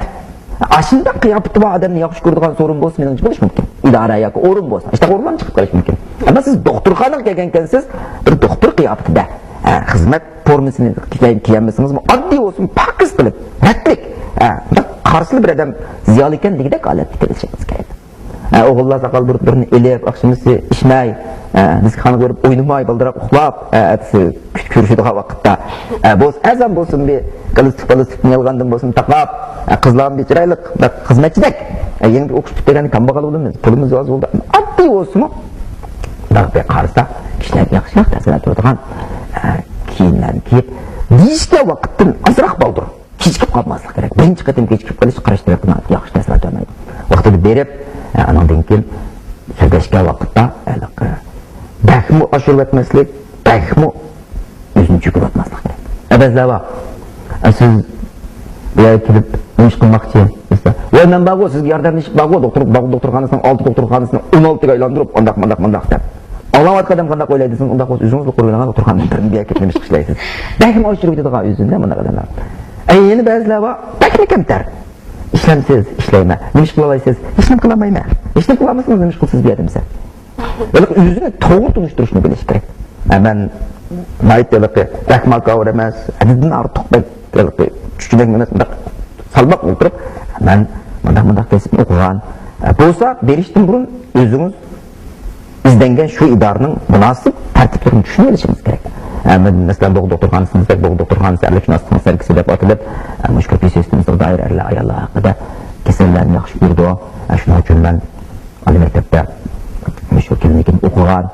ئاشۇنداق قىياپىتى بار ئادەمنى ياخشى كۆرىدىغان سورۇن بولسا، مېنىڭچە بولۇشى مۇمكىن. ئىدارە ياكى ئورۇن بولسا، ئاشۇنداق ئورۇنلارمۇ چىقىپ قېلىشى مۇمكىن. ئەمما سىز دوختۇرخانىغا كەلگەنكەنسىز، بىر دوختۇر قىياپىتىدە، ھە، خىزمەت فورمىسىنى كىيەلمىسىڭىزمۇ، ئاددىي بولسۇن، پاكىز قىلىپ، رەتلىك، ھە، بۇنداق قارىسىلا بىر ئادەم زىيالىيكەن دېگۈدەك ھالەتتە كېلىشىڭىز كېرەك. ھە، ئوغۇللار ساقال بۇرۇتلىرىنى ئېلىپ، ئاخشىمىسى ئىچمەي، ھە، دىسكوخانىغا بېرىپ ئوينىماي، بالدۇراق ئۇخلاپ، ھە، ئەتىسى كۆرۈشىدىغان ۋاقىتتا، ھە، بولسا ئەزان بولسۇن، بىر گالستۇك، گالستۇكنى يالغاندىن بولسۇن تاقاپ، ھە، قىزلارمۇ بىر چىرايلىق، بىر خىزمەتچىدەك، ھە، يەنە بىر ئوقۇش پۈتتۈرگەندە كامباغال بولىمىز، پۇلىمىز ئاز بولدى. ئاددىي بولسىمۇ، مۇنداق بىر قارىسا، كىشىلەرگە ياخشىراق تەسىر بېرىدىغان، ھە، كىيىملەرنى كىيىپ، دېيىشكەن ۋاقىتتىن ئازراق بالدۇر. كېچىكىپ قالماسلىق كېرەك. بىرىنچى قېتىم كېچىكىپ قېلىش قارشى تەرەپكە ناھايىتى ياخشى تەسىرات بەرمەيدۇ. ۋاقتىدا بېرىپ، ئە، ئانىڭدىن كېيىن سۆزلەشكەن ۋاقىتتا ھېلىقى بەكمۇ ئاشۇرۇۋەتمەسلىك، بەكمۇ ئۆزىنى چۆكۈرۈۋەتمەسلىك كېرەك. ئە، بەزىلەر بار. ئە، سىز بۇ يەرگە كېلىپ نېمە ئىش قىلماقچى دېسە، ۋاي، مەن بارغۇ، سىزگە ياردەملىشىپ بارغۇ، دوختۇر، بارغۇ، دوختۇرخانىسىنىڭ ئالتە دوختۇرخانىسىنى ئون ئالتىگە ئايلاندۇرۇپ، ئانداق، مانداق، مانداق دەپ. ئاڭلاۋاتقان ئادەم قانداق ئويلايدۇ دېسىڭىز، ئۇنداق بولسا ئۆزىڭىزلا قۇرۇۋېلىڭ دوختۇرخانىنى، بىرنى بۇ يەرگە كېلىپ نېمە ئىش قىلايسىز؟ بەكمۇ ئاشۇرۇپ كېتىدىغان ئۆزىنى مۇنداق ئادەملەر. ئەي، يەنە بەزىلەر بار، بەكمۇ كەمتەر. ئىشلەمسىز، ئىشلەيمەن. نېمە ئىش قىلالايسىز؟ ھېچنېمە قىلالمايمەن. ھېچنېمە قىلالمىسىڭىز، نېمە ئىش قىلىسىز بۇ يەردە دېسە؟ ھېلىقى ئۆزىنى توغرا تونۇشتۇرۇشنى بىلىش كېرەك. ھە، مەن ناھايىتى ھېلىقى بەكمۇ ھاكاۋۇر ئەمەس، ھەددىدىن ئارتۇق بەك ھېلىقى چۈچۈمەكمۇ ئەمەس، مۇنداق سالماق ئولتۇرۇپ، مەن مۇنداق، مۇنداق كەسىپنى ئوقۇغان. ھە، بولسا بېرىشتىن بۇرۇن ئۆزىڭىز ئىزدەنگەن شۇ ئىدارىنىڭ مۇناسىپ تەرتىپلىرىنى چۈشىنىۋېلىشىڭىز كېرەك. ھە، مەن، مەسىلەن، بوغدا دوختۇرخانىسىمىزدەك، بوغدا دوختۇرخانىسى ئەرلىك شۇناسلىقنىڭ سەركىسى دەپ ئاتىلىپ، ھە، مۇشۇ كۆپىي سىستېمىسىغا دائىر ئەرلەر، ئاياللار ھەققىدە كېسەللەرنى ياخشى كۆرىدۇ. ھە، شۇنىڭ ئۈچۈن مەن ئالىي مەكتەپتە مۇشۇ كىلىنىكىنى ئوقۇغان.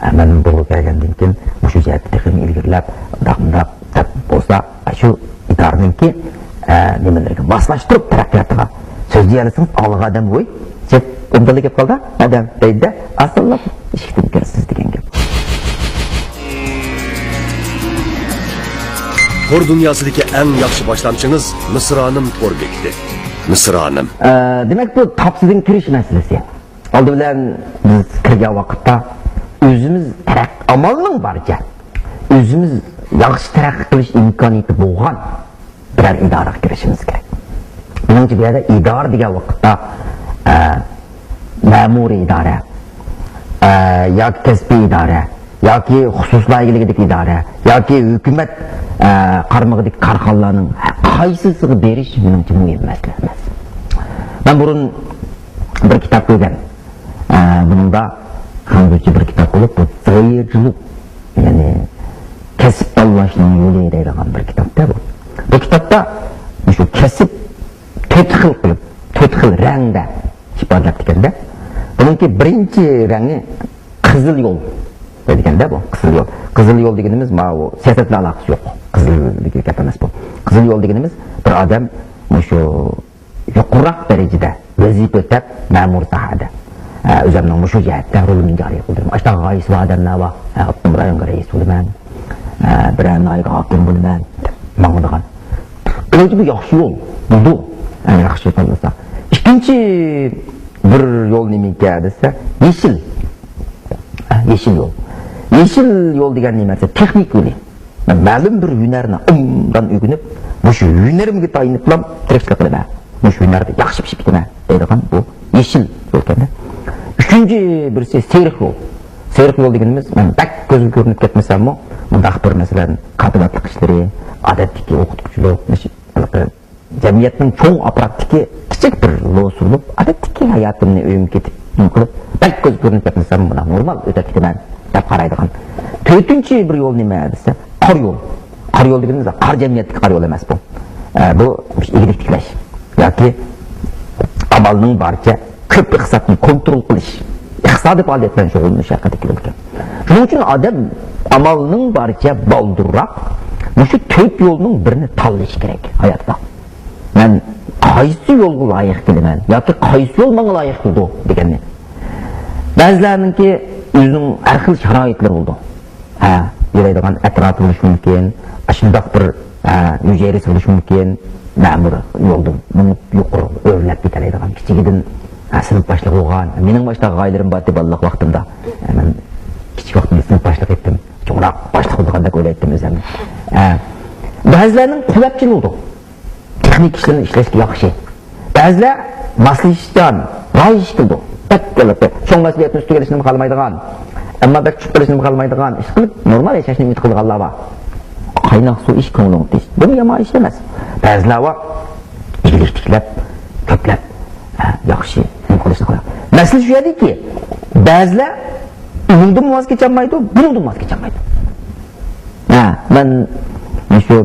ھە، مەن بوغدا كەلگەندىن كېيىن مۇشۇ جەھەتتە تېخىمۇ ئىلگىرىلەپ، مۇنداق، مۇنداق دەپ بولسا، شۇ ئىدارىنىڭكى، ئە، نېمىلىرىگە ماسلاشتۇرۇپ تەرەققىياتىغا سۆزلىيەلىسىڭىز، ئالغا ئادەم، ۋوي، جىق ئوبدانلا گەپ قالدى ئادەم دەيدۇ-دە، ئاسانلا ئىشىكتىن كىرىسىز دېگەن گەپ. تور دۇنياسىدىكى ئەڭ ياخشى باشلامچىڭىز مىسرانىم تور بېكىتى. مىسرانىم. ئە، دېمەك، بۇ تاپسىدىن كىرىش مەسىلىسى. ئالدى بىلەن بىز كىرگەن ۋاقىتتا ئۆزىمىز تەرەق-، ئامالنىڭ بارىچە ئۆزىمىز ياخشى تەرەققىي قىلىش ئىمكانىيىتى بولغان بىرەر ئىدارىگە كىرىشىمىز كېرەك. مېنىڭچە، بۇ يەردە ئىدارە دېگەن ۋاقىتتا، ئە، مەمۇرىي ئىدارە، ئە، ياكى كەسپىي ئىدارە، ياكى خۇسۇسلار ئىگىلىكىدىكى ئىدارە، ياكى ھۆكۈمەت، ئە، قارمىقىدىكى كارخانىلارنىڭ قايسىسىغا بېرىش مېنىڭچە مۇھىم مەسىلە ئەمەس. مەن بۇرۇن بىر كىتاب كۆرگەن. ئە، بۇنىڭدا خەنزۇچە بىر كىتاب بولۇپ، بۇ زېيېجلۇ، يەنى كەسىپ تاللاشنىڭ يولى دەيدىغان بىر كىتابتا بۇ. بۇ كىتابتا مۇشۇ كەسىپ تۆت خىل قىلىپ، تۆت خىل رەڭدە ئىپادىلەپتىكەن-دە. بۇنىڭكى بىرىنچى رەڭى قىزىل يول دەيدىكەن-دە بۇ، قىزىل يول. قىزىل يول دېگىنىمىز ماۋۇ سىياسەت بىلەن ئالاقىسى يوق. قىزىل دېگەن گەپ ئەمەس بۇ. قىزىل يول دېگىنىمىز بىر ئادەم مۇشۇ يۇقىرىراق دەرىجىدە ۋەزىپە ئۆتەپ، مەمۇرىي ساھەدە، ئە، ئۆزۈمنىڭ مۇشۇ جەھەتتە رولۇمنى جارى قىلدۇرىمەن. ئاشۇنداق غايىسى بار ئادەملەر بار. ئە، ئاپتونوم رايونغا رەئىس بولىمەن، ئە، بىرەر ناھىيەگە ھاكىم بولىمەن دەپ ماڭىدىغان. مېنىڭچە بۇ ياخشى يول بولىدۇ. ئە، ياخشى تاللىسا. ئىككىنچى بىر يول نېمىكەن دېسە، يېشىل. ئە، يېشىل يول. يېشىل يول دېگەن نېمە دېسە، تېخنىك يولى. مەن مەلۇم بىر ھۈنەرنى ئوبدان ئۆگىنىپ، مۇشۇ ھۈنىرىمگە تايىنىپلا تىرىكچىلىك قىلىمەن، مۇشۇ ھۈنەردە ياخشى پىشىپ كېتىمەن دەيدىغان بۇ يېشىل يول ئىكەن. ئۈچىنچى بىرسى سېرىق يول. سېرىق يول دېگىنىمىز، مەن بەك كۆزگە كۆرۈنۈپ كەتمىسەممۇ، مۇنداق بىر، مەسىلەن، كاتىباتلىق ئىشلىرى، ئادەتتىكى ئوقۇتقۇچىلىق، مۇشۇ ھېلىقى جەمئىيەتنىڭ چوڭ ئاپپاراتىدىكى كىچىك بىر لوسۇ بولۇپ، ئادەتتىكى ھاياتىمنى ئۆيۈمگە كېتىپ نېمە قىلىپ، بەك كۆزگە كۆرۈنۈپ كەتمىسەم، مانا نورمال ئۆتۈپ كېتىمەن دەپ قارايدىغان. تۆتىنچى بىر يول نېمە دېسە، قارا يول. قارا يول دېگىنىمىز قارا جەمئىيەتتىكى قارا يول ئەمەس بۇ. ئە، بۇ ئىگىلىك تىكلەش ياكى ئامالنىڭ بارىچە كۆپ ئىقتىسادنى كونترول قىلىش، ئىقتىسادىي پائالىيەت بىلەن شۇغۇللىنىش ھەققىدە كېلىدىكەن. شۇنىڭ ئۈچۈن ئادەم ئامالنىڭ بارىچە بالدۇرراق مۇشۇ تۆت يولنىڭ بىرىنى تاللىشى كېرەك ھاياتتا. مەن قايسى يولغا لايىق كېلىمەن ياكى قايسى يول ماڭا لايىق كېلىدۇ دېگەننى. بەزىلەرنىڭكى ئۆزىنىڭ ھەر خىل شارائىتلىرى بولىدۇ. ھە، يۈرەيدىغان ئەتراپى بولۇشى مۇمكىن، ئاشۇنداق بىر، ھە، ھۈجەيرىسى بولۇشى مۇمكىن، مەمۇر يولدىن مېڭىپ يۇقىرى ئۆرلەپ كېتەلەيدىغان، كىچىكىدىن، ھە، سىنىپ باشلىقى بولغان، مېنىڭ باشتا غايىلىرىم بار ئىدى بالىلىق ۋاقتىمدا. ھە، مەن كىچىك ۋاقتىمدا سىنىپ باشلىقى ئىدىم، چوڭراق باشلىق بولىدىغاندەك ئويلايتتىم ئۆزۈمنى. ھە، بەزىلەرنىڭ قۇۋۋەتچىل بولىدۇ. تېخنىكا ئىشلىرىنى ئىشلەشكە ياخشى. بەزىلەر ماسلىشىشچان، رايىش كېلىدۇ. بەك قىلىپ، چوڭ مەسئۇلىيەتنى ئۈستىگە ئېلىشنىمۇ خالىمايدىغان، ئەمما بەك چۈشۈپ قېلىشنىمۇ خالىمايدىغان، ئىشقىلىپ نورمال ياشاشنى ئۈمىد قىلىدىغانلار بار. قايناق سۇ ئىچ، كۆڭلۈڭ تىنچ. بۇمۇ يامان ئىش ئەمەس. بەزىلەر بار، ئىگىلىك تىكلەپ، كۆپلەپ، ھە، ياخشى نېمە قىلىشنى قىلىدۇ. مەسىلە شۇ يەردىكى، بەزىلەر ئۇنىڭدىن ۋاز كېچەلمەيدۇ، بۇنىڭدىن ۋاز كېچەلمەيدۇ. ھە، مەن مۇشۇ،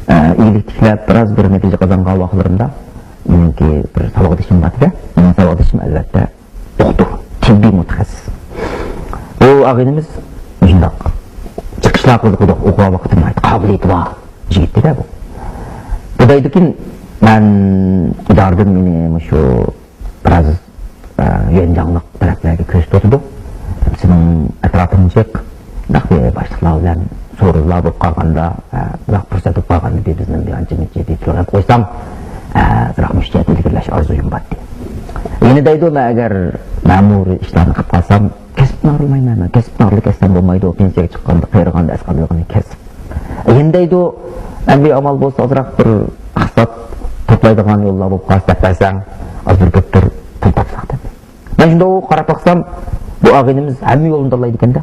ئە، ئىگىلىك تىكلەپ، بىراز بىر نەتىجە قازانغان ۋاقىتلىرىمدا، مېنىڭكى بىر ساۋاقدىشىم بار ئىدى. مېنىڭ ساۋاقدىشىم، ئەلۋەتتە، دوختۇر، تېببىي مۇتەخەسسىس. ئۇ ئاغىنىمىز مۇشۇنداق چىقىشلار قىلىدۇ، ئوقۇغان ۋاقتىمدا قابىلىيىتى بار يىگىت ئىدى بۇ. بۇ دەيدىكىن، مەن ئىدارىدىن مېنى مۇشۇ بىراز، ئە، يۆنجاڭلىق تەرەپلەرگە كۆزىتىۋاتىدۇ. سېنىڭ ئەتراپىڭ جىق، بۇنداق بىر باشلىقلار بىلەن سورۇنلار بولۇپ قالغاندا، ئە، بۇنداق پۇرسەت بولۇپ قالغاندا، بىر بىزنىڭ بىر ئانچە مۇنچە دېتاللار قويسام، ئە، ئازراق مۇشۇ جەھەتتە ئىلگىرىلەش ئارزۇيۇم بار ئىدى. يەنە دەيدۇ، مەن ئەگەر مەمۇرىي ئىشلارنى قىلىپ قالسام، كەسىپتىن ئايرىلمايمەن، مەن كەسىپتىن ئايرىلىپ كەتسەم بولمايدۇ، پېنسىيەگە چىققاندا، قېرىغاندا ئەسقاتىدىغىنى كەسىپ. يەنە دەيدۇ، ئەمدى ئامال بولسا ئازراق بىر ئىقتىساد توپلايدىغان يوللار بولۇپ قالسا دەپ بەرسەڭ، ئاز بىر كۆپتۇر پۇل تاپساق دەپ. مەن شۇنداق قاراپ باقسام، بۇ ئاغىنىمىز ھەممە يولنى تاللايدىكەن-دە.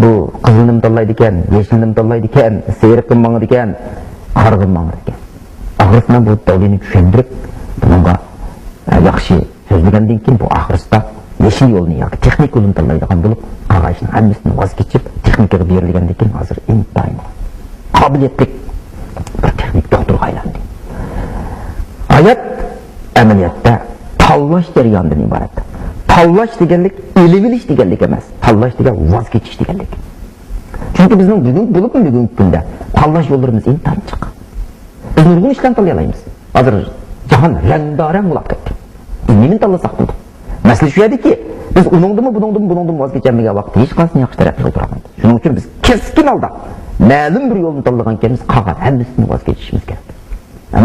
بۇ قىزىلنىمۇ تاللايدىكەن، يېشىلنىمۇ تاللايدىكەن، سېرىققىمۇ ماڭىدىكەن، قارىغىمۇ ماڭىدىكەن. ئاخىرسى مەن بۇ داۋلىنى چۈشەندۈرۈپ، بۇنىڭغا، ئە، ياخشى سۆزلىگەندىن كېيىن بۇ ئاخىرسىدا يېشىل يولنى ياكى تېخنىكا يولىنى تاللايدىغان بولۇپ، قالغان ئىشنىڭ ھەممىسىدىن ۋاز كېچىپ، تېخنىكىغا بېرىلگەندىن كېيىن ھازىر ئىنتايىن قابىلىيەتلىك بىر تېخنىك دوختۇرغا ئايلاندى. ھايات ئەمەلىيەتتە تاللاش جەريانىدىن ئىبارەت. تاللاش دېگەنلىك ئېلىۋېلىش دېگەنلىك ئەمەس. تاللاش دېگەن ۋاز كېچىش دېگەنلىك. چۈنكى بىزنىڭ بۈگۈن، بولۇپمۇ بۈگۈنكى كۈندە تاللاش يوللىرىمىز ئىنتايىن جىق. بىز نۇرغۇن ئىشلارنى تاللىيالايمىز. ھازىر جاھان رەڭدارەڭ بولۇپ كەتتى. بىز نېمىنى تاللىساق بولىدۇ؟ مەسىلە شۇ يەردىكى، بىز ئۇنىڭدىنمۇ، بۇنىڭدىنمۇ، بۇنىڭدىنمۇ ۋاز كېچەلمىگەن ۋاقىتتا ھېچقايسىنى ياخشى تەرەپلىرىگە تۇرالمايدۇ. شۇنىڭ ئۈچۈن بىز كەسكىن ھالدا مەلۇم بىر يولنى تاللىغان ئىكەنمىز، قالغان ھەممىسىدىن ۋاز كېچىشىمىز كېرەك.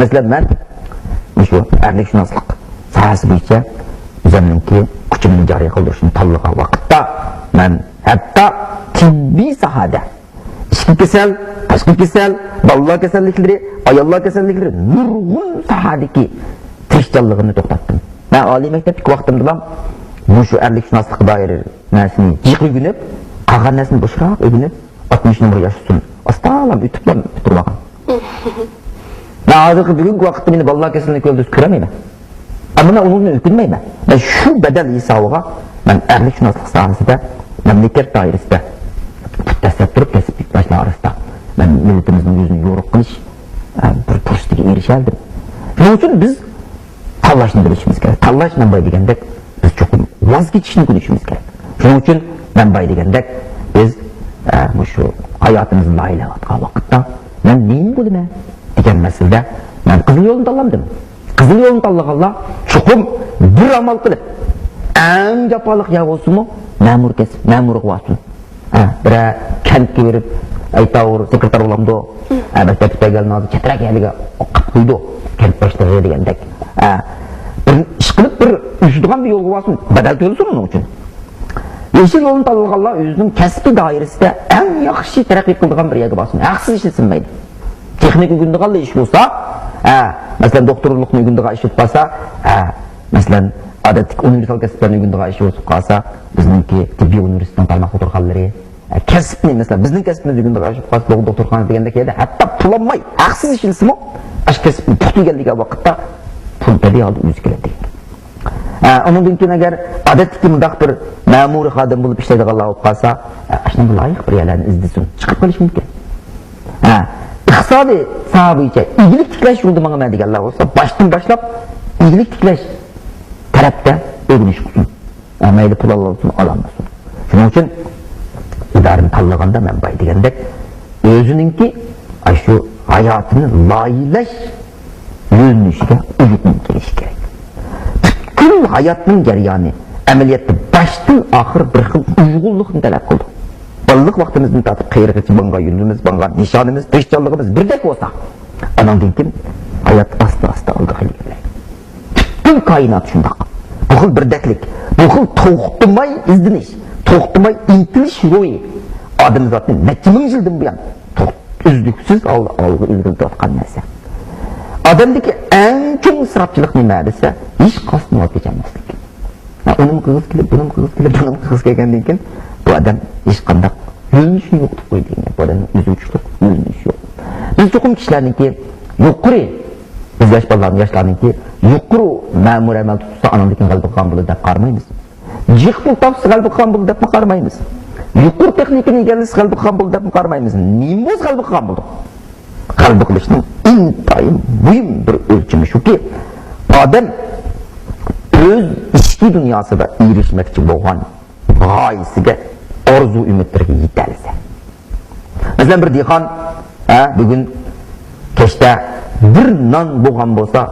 مەسىلەن، مەن مۇشۇ ئەرلىكشۇناسلىق ساھەسى بويىچە ئۆزۈمنىڭكى كۈچۈمنى جارى قىلدۇرۇشنى تاللىغان ۋاقىتتا، مەن ھەتتا تېببىي ساھەدە ئىچكى كېسەل، تاشقى كېسەل، بالىلار كېسەللىكلىرى، ئاياللار كېسەللىكلىرى، نۇرغۇن ساھەدىكى تىرىشچانلىقىمنى توختاتتىم. مەن ئالىي مەكتەپتىكى ۋاقتىمدىلا مۇشۇ ئەرلىكشۇناسلىققا دائىر نەرسىنى جىق ئۆگىنىپ، قالغان نەرسىنى بوشراق ئۆگىنىپ، ئاتمىش نومۇر ياش ئۈچۈن ئاستا ئۆتۈپلا پۈتتۈرۈۋالغان. مەن ھازىرقى بۈگۈنكى ۋاقىتتا مېنى بالىلار كېسىلىنى كۆرگۈزۈپ كۆرەلمەيمەن. ئەمما مەن ئۇنىڭدىن ئۆكۈنمەيمەن. مەن شۇ بەدەل ھېسابىغا مەن ئەرلىكشۇناسلىق ساھەسىدە مەملىكەت دائىرىسىدە پۇت دەسسەپ تۇرۇپ، كەسىپلىك ياشلار ئارىسىدا مەن مىللىتىمىزنىڭ يۈزىنى يورۇق قىلىش، ئە، بىر پۇرسىتىگە ئېرىشەلىدىم. شۇنىڭ ئۈچۈن بىز تاللاشنى بىلىشىمىز كېرەك. تاللاش، مەن بايا دېگەندەك، بىز چوقۇم ۋاز كېچىشنى ئۆگىنىشىمىز كېرەك. شۇنىڭ ئۈچۈن مەن بايا دېگەندەك، بىز، ئە، مۇشۇ ھاياتىمىزنى لايىھەلەۋاتقان ۋاقىتتا، مەن نېمە بولىمەن دېگەن مەسىلىدە مەن قىزىل يولنى تاللامدىم. قىزىل يولنى تاللىغانلار چوقۇم بىر ئامال قىلىپ، ئەڭ جاپالىق يەر بولسىمۇ، مەمۇر كەسىپ، مەمۇرغا بارسۇن. ھە، بىرەر كەنتكە بېرىپ، ئەيتاۋۇر، سېكرېتار بولامدۇ؟ ھە، مەكتەپ پۈتتۈرگەننىڭ ھازىر چەترەك يەرلىككە قىلىپ قويىدۇ، كەنت باشلىقى دېگەندەك. ھە، بىر ئىش قىلىپ، بىر ئۆسىدىغان بىر يولغا بارسۇن، بەدەل تۆلىسۇن ئۇنىڭ ئۈچۈن. يېشىل يولنى تاللىغانلار ئۆزىنىڭ كەسپىي دائىرىسىدە ئەڭ ياخشى تەرەققىي قىلىدىغان بىر يەرگە بارسۇن، ھەقسىز ئىشلىسۇن مەيلى. تېخنىكا ئۆگىنىدىغانلا ئىش بولسا، ھە، مەسىلەن، دوختۇرلۇقنى ئۆگىنىدىغان ئىش بولۇپ قالسا، ھە، مەسىلەن، ئادەتتىكى ئۇنىۋېرسال كەسىپلەرنى ئۆگىنىدىغان ئىش بولۇپ قالسا، بىزنىڭكى تېببىي ئۇنىۋېرسىتېتنىڭ تارماق دوختۇرخانىلىرى، ئە، كەسىپنى، مەسىلەن، بىزنىڭ كەسپىمىزنى ئۆگىنىدىغان ئىش بولۇپ قالسا، دوختۇرخانا دېگەندەك يەردە ھەتتا پۇل ئالماي، ھەقسىز ئىشلىسىمۇ، ئاشۇ كەسىپنى پۇختا ئۆگەنگەن ۋاقىتتا پۇل تەبىئىي ھالدا ئۆزى كېلىدۇ. ئە، ئۇنىڭدىن كېيىن ئەگەر ئادەتتىكى مۇنداق بىر مەمۇرىي خادىم بولۇپ ئىشلەيدىغانلار بولۇپ قالسا، ئە، ئاشۇنداق لايىق بىر يەرلەرنى ئىزدىسۇن، چىقىپ قېلىشى مۇمكىن. ھە، ئىقتىسادىي ساھە بويىچە ئىگىلىك تىكلەش يولىدا ماڭىمەن دېگەنلەر بولسا، باشتىن باشلاپ ئىگىلىك تىكلەش تەرەپتە ئۆگىنىش قىلسۇن. ھە، مەيلى پۇل ئالالىسۇن، ئالالمىسۇن. شۇنىڭ ئۈچۈن ئىدارىنى تاللىغاندا مەن بايا دېگەندەك، ئۆزىنىڭكى ئاشۇ ھاياتىنى لايىھەلەش يۆنىلىشىگە ئۇيغۇن كېلىشى كېرەك. پۈتكۈل ھاياتنىڭ جەريانى ئەمەلىيەتتە باشتىن ئاخىر بىر خىل ئۇيغۇنلۇقنى تەلەپ قىلىدۇ. بالىلىق ۋاقتىمىزدىن تارتىپ قېرىغىچە ماڭغان يولىمىز، ماڭغان نىشانىمىز، تىرىشچانلىقىمىز بىردەك بولسا، ئاناندىن كېيىن ھايات ئاستا-ئاستا ئالغا ئىلگىرىلەيدۇ. پۈتكۈل كائىنات شۇنداق. بۇ خىل بىردەكلىك، بۇ خىل توختىماي ئىزدىنىش، توختىماي ئىنتىلىش روھى ئادەمزاتنى نەچچە مىڭ يىلدىن بۇيان توخ-، ئۈزلۈكسىز ئال-، ئالغا ئىلگىرىلەۋاتقان نەرسە. ئادەمدىكى ئەڭ چوڭ ئىسراپچىلىق نېمە دېسە، ھېچقايسىدىن ۋاز كېچەلمەسلىك. ھە، ئۇنىمۇ قىلغۇسى كېلىپ، بۇنىمۇ قىلغۇسى كېلىپ، بۇنىمۇ قىلغۇسى كەلگەندىن كېيىن بۇ ئادەم ھېچقانداق يۆنىلىشىنى يوقىتىپ قويدى دېگەن گەپ. بۇ ئادەمنىڭ ئۆزىگە چۈشلۈك يۆنىلىشى يوق. بىز چوقۇم كىشىلەرنىڭكى يۇقىرى، بىز ياش بالىلارنىڭ، ياشلارنىڭكى يۇقىرى مەمۇرىي ئەمەل تۇتسا، ئانىڭدىن كېيىن غەلىبە قىلغان بولىدۇ دەپ قارىمايمىز. جىق پۇل تاپسا غەلىبە قىلغان بولىدۇ دەپمۇ قارىمايمىز. يۇقىرى تېخنىكىنى ئىگىلىسە غەلىبە قىلغان بولىدۇ دەپمۇ قارىمايمىز. نېمە بولسا غەلىبە قىلغان بولىدۇ. غەلىبە قىلىشنىڭ ئىنتايىن مۇھىم بىر ئۆلچىمى شۇكى، ئادەم ئۆز ئىچكى دۇنياسىدا ئېرىشمەكچى بولغان غايىسىگە، ئارزۇ ئۈمىدلىرىگە يېتەلىسە. مەسىلەن، بىر دېھقان، ھە، بۈگۈن كەچتە بىر نان بولغان بولسا،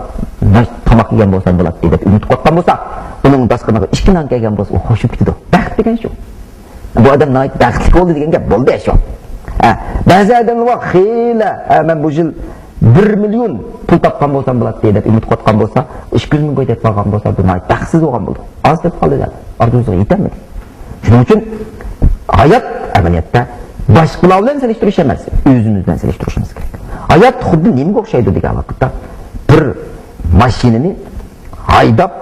نان، تاماق يېگەن بولسام بولاتتى دەپ ئۈمىد قىلىۋاتقان بولسا، ئۇنىڭ داستىخىنىغا ئىككى نان كەلگەن بولسا، ئۇ خوش بولۇپ كېتىدۇ. بەخت دېگەن شۇ. بۇ ئادەم ناھايىتى بەختلىك بولدى دېگەن گەپ بولدى شۇ. ھە، بەزى ئادەملەر بار، خېلى، ھە، مەن بۇ يىل بىر مىليون پۇل تاپقان بولسام بولاتتى دەپ ئۈمىد قىلىۋاتقان بولسا، ئىككى يۈز مىڭ كوي دەپ قالغان بولسا، بۇ ناھايىتى بەختسىز بولغان بولىدۇ. ئاز تېپىپ قالدى دەپ، ئارزۇسىغا يېتەلمىدى. شۇنىڭ ئۈچۈن ھايات ئەمەلىيەتتە باشقىلار بىلەن سېلىشتۇرۇش ئەمەس، ئۆزىمىز بىلەن سېلىشتۇرۇشىمىز كېرەك. ھايات خۇددى نېمىگە ئوخشايدۇ دېگەن ۋاقىتتا، بىر ماشىنىنى ھايداپ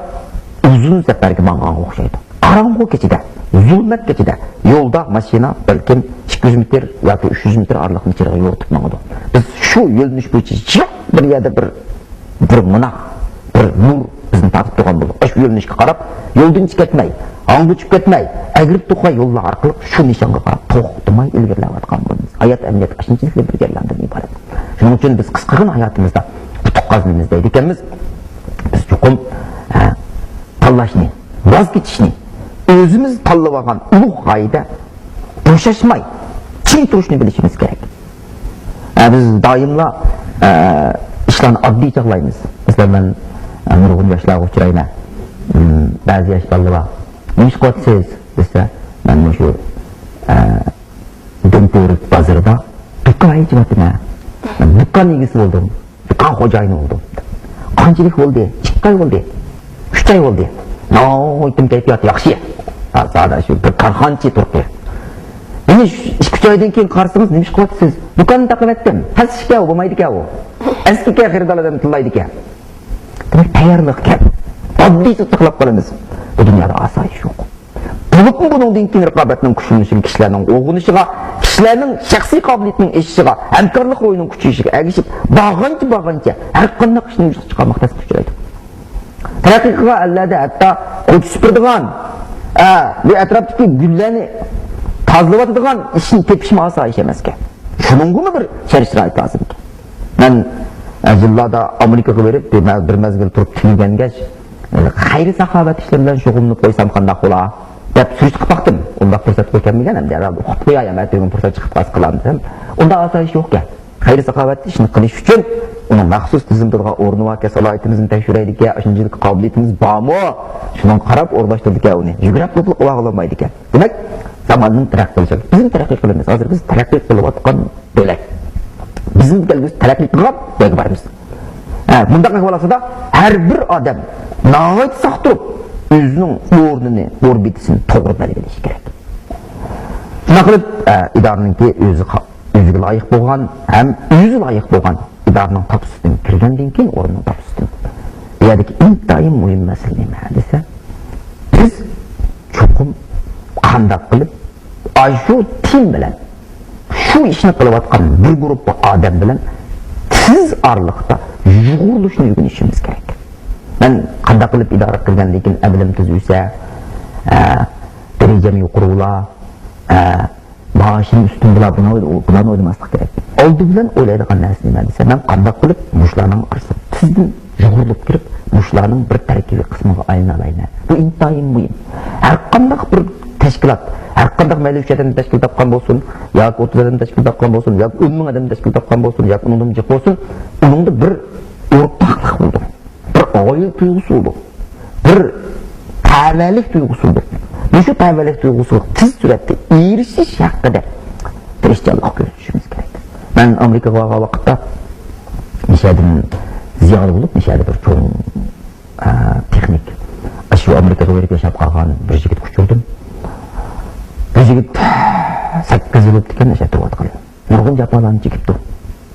ئۇزۇن سەپەرگە ماڭغانغا ئوخشايدۇ. قاراڭغۇ كېچىدە، زۇلمەت كېچىدە يولدا ماشىنا بەلكىم ئىككى يۈز مېتىر ياكى ئۈچ يۈز مېتىر ئارىلىقنى چىرىغى يورۇتۇپ ماڭىدۇ. بىز شۇ يۆنىلىش بويىچە يىراق بىر يەردە بىر، بىر مىناق، بىر نۇر بىزنى تارتىپ تۇرغان بولىدۇ. ئاشۇ يۆنىلىشكە قاراپ، يولدىن چىقىپ كەتمەي، ھاڭغا چۈشۈپ كەتمەي، ئەگرى توقا يوللار ئارقىلىق شۇ نىشانغا قاراپ توختىماي ئىلگىرىلەۋاتقان بولىمىز. ھايات ئەمەلىيەتتە ئاشۇنچىلىك بىر جەرياندىن ئىبارەت. شۇنىڭ ئۈچۈن بىز قىسقىغىنە ھاياتىمىزدا ئۇتۇق قازىنىمىز دەيدىكەنمىز. بىز چوقۇم، ھە، تاللاشنى، ۋاز كېچىشنى، ئۆزىمىز تاللىۋالغان ئۇلۇغ غايىدە بوشاشماي چىڭ تۇرۇشنى بىلىشىمىز كېرەك. ئە، بىز دائىملا، ئە، ئىشلارنى ئاددىي چاغلايمىز. مەسىلەن، مەن، ئە، نۇرغۇن ياشلارغا ئۇچرايمەن. مم، بەزى ياش بالىلار بار، «نېمە ئىش قىلىۋاتىسىز؟» دېسە، مەن مۇشۇ، ئە، دۆڭكۆۋرۈك بازىرىدا دۇكان ئېچىۋاتىمەن. مەن دۇكان ئىگىسى بولدۇم. دۇكان خوجايىنى بولدۇم. قانچىلىك بولدى؟ ئىككى ئاي بولدى. ئۈچ ئاي بولدى. ناھايىتى كەيپىيات ياخشى. ھە، زادى شۇ بىر كارخانىچى تۇرۇپتۇ. يەنە ئىككى ئۈچ ئايدىن كېيىن قارىسىڭىز، «نېمە ئىش قىلىۋاتىسىز؟» دۇكاننى تاقىۋەتتىم. پەس ئىشكەن ئۇ، بولمايدىكەن ئۇ. ئەسكىكەن، خېرىدار ئادەم تىللايدىكەن. دېمەك، تەييارلىق كەم. ئاددىيسى ساقلاپ قالىمىز. بۇ دۇنيادا ئاسايىش يوق. بولۇپمۇ بۇنىڭدىن كېيىن رىقابەتنىڭ كۈچلىنىشىگە، كىشىلەرنىڭ ئوغرىنىشىغا، كىشىلەرنىڭ شەخسىي قابىلىيىتىنىڭ ئېشىشىغا، ھەمكارلىق روھىنىڭ كۈچىيىشىگە ئەگىشىپ، بارغانچە، بارغانچە ھەر قانداق ئىشنى ۋۇجۇدقا چىقارماق تەسكە ئۇچرايدۇ. تەرەققىي قىلغان ئەللەردە ھەتتا كوچا سۈپۈرىدىغان، ئە، بۇ ئەتراپتىكى گۈللەرنى تازىلىۋاتىدىغان ئىشنى تېپىشمۇ ئاسان ئىش ئەمەسكەن. شۇنىڭغىمۇ بىر شەرت-شارائىت لازىمكەن. مەن، ئە، يىللاردا ئامېرىكىغا بېرىپ، بىر مە-، بىر مەزگىل تۇرۇپ تۈگىگەنگەچ، ئە، خەير-ساخاۋەت ئىشلىرى بىلەن شۇغۇللىنىپ قويسام قانداق بولا؟ دەپ سۈرۈشتە قىلىپ باقتىم. ئۇنداق پۇرسەتكە كەلمىگەن، ئەمدى ھەرھالدا ئۇقۇپ قوياي، ئەمەتىگۈن پۇرسەت چىقىپ قالسا قىلامدىم. ئۇنداق ئاسان ئىش يوقكەن. خەير-ساخاۋەت ئىشىنى قىلىش ئۈچۈن ئۇنىڭ مەخسۇس تىزىملىتىدىغان ئورنى باركەن، سالاھىيىتىمىزنى تەكشۈرەيدىكەن، ئاشۇنچىلىك قابىلىيىتىمىز بارمۇ؟ شۇنىڭغا قاراپ ئورۇنلاشتۇرىدىكەن ئۇنى. يۈگرەپ قوپۇپ ئاۋارە بولمايدىكەن. دېمەك، زاماننىڭ تەرەققىي قىلىشى، بىزمۇ تەرەققىي قىلىمىز. ھازىر بىز تەرەققىي قىلىۋاتقان دۆلەت. بىزمۇ كەلگۈسى تەرەققىي قىلغان يەرگە بارىمىز. ھە، مۇنداق ئەھۋال ئاستىدا ھەر بىر ئادەم ناھايىتى ساق تۇرۇپ، ئۆزىنىڭ ئورنىنى، ئوربىتىسىنى توغرا بەلگىلىشى كېرەك. شۇنداق قىلىپ، ئە، ئىدارىنىڭكى ئۆزى قا-، ئۆزىگە لايىق بولغان ھەم ئۆزى لايىق بولغان ئىدارىنىڭ تاپىسىدىن كىرگەندىن كېيىن ئورنىنىڭ تاپىسىدىن. بۇ يەردىكى ئىنتايىن مۇھىم مەسىلە نېمە دېسە، چوقۇم قانداق قىلىپ ئاشۇ تىل بىلەن شۇ ئىشنى قىلىۋاتقان بىر گۇرۇپپا ئادەم بىلەن تېز ئارىلىقتا يۇغۇرۇلۇشنى ئۆگىنىشىمىز كېرەك. مەن قانداق قىلىپ ئىدارە قىلغاندىن كېيىن ئەمىلىم تېز ئۆسە، ئە، دەرىجەم يۇقىرى بولا، ئە، مائاشىم ئۈستۈن بولا، بۇنى ئويلا-، بۇلارنى ئويلىماسلىق كېرەك. ئالدى بىلەن ئويلايدىغان نەرسە نېمە دېسە، مەن قانداق قىلىپ مۇشۇلارنىڭ ئارىسىدا تېزدىن يۇغۇرۇلۇپ كىرىپ، مۇشۇلارنىڭ بىر تەركىبىي قىسمىغا ئايلىنالايمەن. بۇ ئىنتايىن مۇھىم. ھەر قانداق بىر تەشكىلات، ھەر قانداق مەيلى ئۈچ ئادەم تەشكىل تاپقان بولسۇن، ياكى ئوتتۇز ئادەم تەشكىل تاپقان بولسۇن، ياكى ئون مىڭ ئادەم تەشكىل تاپقان بولسۇن، ياكى ئۇنىڭدىن جىق بولسۇن، ئۇنىڭدا بىر ئورتاقلىق بولىدۇ. بىر ئائىلە تۇيغۇسى بولىدۇ. بىر تەۋەلىك تۇيغۇسى بولىدۇ. مۇشۇ تەۋەلىك تۇيغۇسىغا تېز سۈرئەتتە ئېرىشىش ھەققىدە تىرىشچانلىق كۆرسىتىشىمىز كېرەك. مەن ئامېرىكىغا بارغان ۋاقىتتا مىشەدىن زىيارەت بولۇپ، مىشەدە بىر چوڭ، ئە، تېخنىك، ئاشۇ ئامېرىكىغا بېرىپ ياشاپ قالغان بىر يىگىتكە ئۇچرىدىم. بۇ يىگىت سەككىز يىل بوپتىكەن، ئاشۇ يەردە تۇرۇۋاتقىلى. نۇرغۇن جاپالارنى چېكىپتۇ.